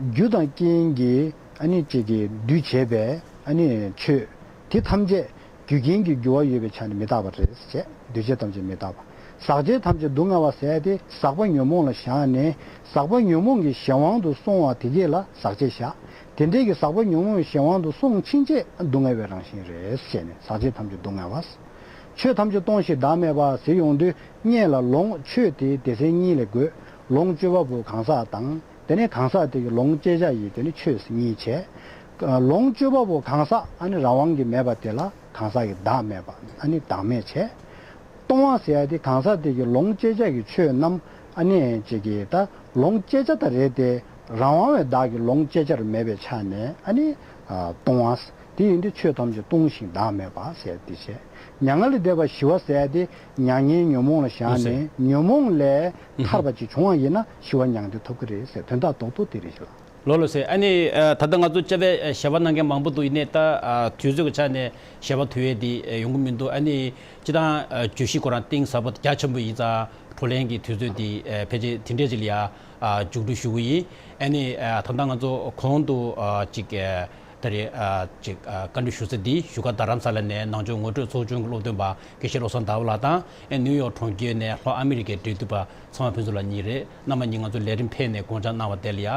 རྒྱུ་དང་རྐྱེན་གྱིས་ཨ་ནི་ཅིག་གིས་འདུས་བྱས་པའི་ཨ་ནི་ཆོས་དེ་ཐམས་ཅད་རྒྱུ་རྐྱེན་གྱི་འགྱུར་བ་ཡོད་པའི་ཆ་ནས་མི་རྟག་པ་རེད་ཅེས། འདུས་བྱས་ཐམས་ཅད་མི་རྟག་པ། ཟག་བཅས་ཐམས་ཅད་སྡུག་བསྔལ་བ་ཟེར་ཏེ་ཟག་པ་ཉོན་མོངས་ལ་བཞག་ནས་ཟག་པ་ཉོན་མོངས་ཀྱི་གཞན་དབང་དུ་སོང་བ་དེ་གས་ལ་ཟག་བཅས་བཞག་དེ་འདྲའི་གི་ཟག་པ་ཉོན་མོངས་ཀྱི་གཞན་དབང་དུ་སོང་ཕྱིན་ཆད་སྡུག་བསྔལ་བའི་རང་བཞིན་རེད་ཟེར་ནས་ཟག་བཅས་ཐམས་ཅད་སྡུག་བསྔལ་བ། ཆོས་ཐམས་ཅད་སྟོང་ཞིང་བདག་མེད་པ་ཟེར་ཡོང་དུས་སྔོན་ལ་ལོངས་སྤྱོད་དེ་སྡེ་ཚན་གཉིས་ལས་བགོས། ལོངས་སྤྱོད་པ་པོ་གང་ཟག་དང་། དེ་ནས་གང་ཟག་དེ་གི་ལོངས་སྤྱད་བྱ་ཡི་དེ་ནི་ཆོས་གཉིས་བྱས། ལོངས་སྤྱོད་པ་པོ་གང་ཟག་ཨ་ནི་རང་དབང་གིས་མེད་པ་དེ་ལ་གང་ཟག་གི་བདག་མེད་པ་ཨ་ནི་བདག་མེད་བྱས། སྟོང་བ་ཟེར་ཡ་དེ་གང་ཟག་དེ་གི་ལོངས་སྤྱད་བྱ་གི་ཆོས་རྣམས་ཨ་ནི་ཅིག་གི་ད་ལོངས་སྤྱད་བྱ་ད་རེད་དེ་རང་དབང་བའི་བདག་གི་ལོངས་སྤྱད་བྱར་མེད་པའི་ཆ་ནས་ཨ་ནི་ཨ་སྟོང་བ། དེ་ཡིན་དུས་ཆོས་ཐམས་ཅད་སྟོང་ཞིང་བདག་མེད་པ་ཟེར་དེ་བྱས། མྱ་ངན་ལས་འདས་པ་ཞི་བ་ཟེར་ཡ་དེ་མྱ་ངན་ཉོན་མོངས་ལ་བཞག་ནས་ཉོན་མོངས་ལས་ཐར་པ་ཅིག་བྱུང་བ་ཡིན་ན་ཞི་བ་མྱང་འདས་ཐོབ་ཀྱི་རེད་ཟེར་དོན་དག་རྡོག་རྡོག་དེ་རེད་ཤག་ལོ་ལོ་ཟེར། ཨ་ནི་ཨ་ད་ལྟ་ང་ཚོ་སྐྱབས་པའི་ཞལ་པར་གནང་མཁན་མང་པོ་འདུག་ཡིན་ནའི་ད་ཨ་དུས་ཚོད་ཀྱི་ཆ་ནས་ཞལ་པར་དུ་བའི་དེ་ཡོང་གི་མི་འདུག་ཨ་ནི་སྤྱི་བཏང་ཨ་བརྗོད་གཞི་ཁོ་རང་གཏིང་ཟབ་པོ་རྒྱ་ཆེན་པོ་ཡིན་ཙང་བགྲོ་གླེང་གི་དུས་ཚོད་དེ་ཨ་ཕལ་ཆེར་དེ་འདྲས་ཅིག་ལ་ཡ་ཨ་མཇུག་སྒྲིལ་ཞུ་གི་ཡིན། ཨ་ནི་ཨ་ད་ལྟ་ང་ཚོ་གོང་དུ་ཨ་ཅིག་ཨ་ད་རེས་ཨ་ཅིག་ཨ་བཀའ་འདྲི་ཞུ་ས་འདི་བཞུགས་སྒར་རྡ་རམ་ས་ལ་ནས་ནང་ཆོས་ངོ་སྤྲོད་ཚོགས་ཆུང་གི་སློབ་སྟོན་པ་དགེ་བཤེས་བློ་བཟང་ཟླ་བ་ལགས་དང་ཨ་ནིའུ་ཡོག་གྲོང་ཁྱེར་ནས་ལྷོ་ཨ་མི་རི་ཀའི་འབྲེལ་མཐུད་པ་ཚང་མ་ཕུན་ཚོགས་ལགས་གཉིས་རེད། རྣམ་པ་གཉིས་ང་ཚོ་ལས་རིམ་ཕེབས་ནས་དགོངས་འཆར་གནང་བ་དེ་ལ་ཡ་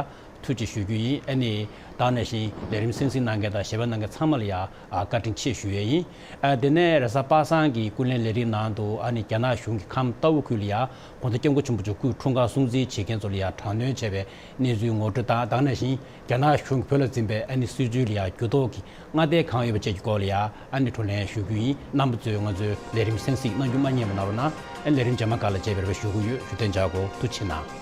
ཐུགས་རྗེ་ཆེ་ཞུ་རྒྱུ་ཡིན། ཨ་ནི་ད་ག་ནང་བཞིན་ལས་རིམ་གསན་གཟིགས་གནང་མཁན་དང་ཞལ་པར་གནང་མཁན་ཚང་མ་ལ་ཡ་ཨ་བཀའ་དྲིན་ཆེ་ཞུ་ཡས་ཡིན། ཨ་དེ་ནས་རེས་གཟའ་པ་སངས་ཀྱི་ཀུན་གླེང་ལས་རིམ་ནང་དུ་ཨ་ནི་རྒྱ་ནག་གཞུང་གིས་ཁམས་རྟའུ་ཁུལ་ལ་ཡ་དགོངས་དག་སྐྱབས་མགོན་ཆེན་པོ་མཆོག་སྐུའི་འཁྲུངས་སྐར་སྲུང་བརྩི་བྱེད་མཁན་ཚོ་ལ་ཡ་དྲག་གནོན་བྱས་པའི་གནས་ཚུལ་ངོ་སྤྲོད་དང་། ད་ག་ནང་བཞིན་རྒྱ་ནག་གཞུང་གིས་བོད་ལ་འཛིན་པའི་ཨ་ནི་སྲིད་བྱུས་ལ་ཡ་འགྱུར་ལྡོག་གི་མངའ་ཐང་གང་ཡོད་པ་བཅས་ཀྱི་སྐོར་ལ་ཡ་ཨ་ནི་བགྲོ་གླེང་ཞུ་རྒྱུ་ཡིན། རྣམ་པ་ཚོས་ང་ཚོའི་ལས་རིམ་གསན་གཟིགས་གནང་རྒྱུ་མ་བསྙེལ་བ་གནང་རོགས་གནང་། ཨ་ལས་རིམ་རྗེས་མ་ཁག་ལ་མཇལ་བའི་རེ་བ་ཞུ་གི་ཡོད། བཞུགས་གདན་འཇགས་དགོས། ཐུགས་རྗེ་གནང་།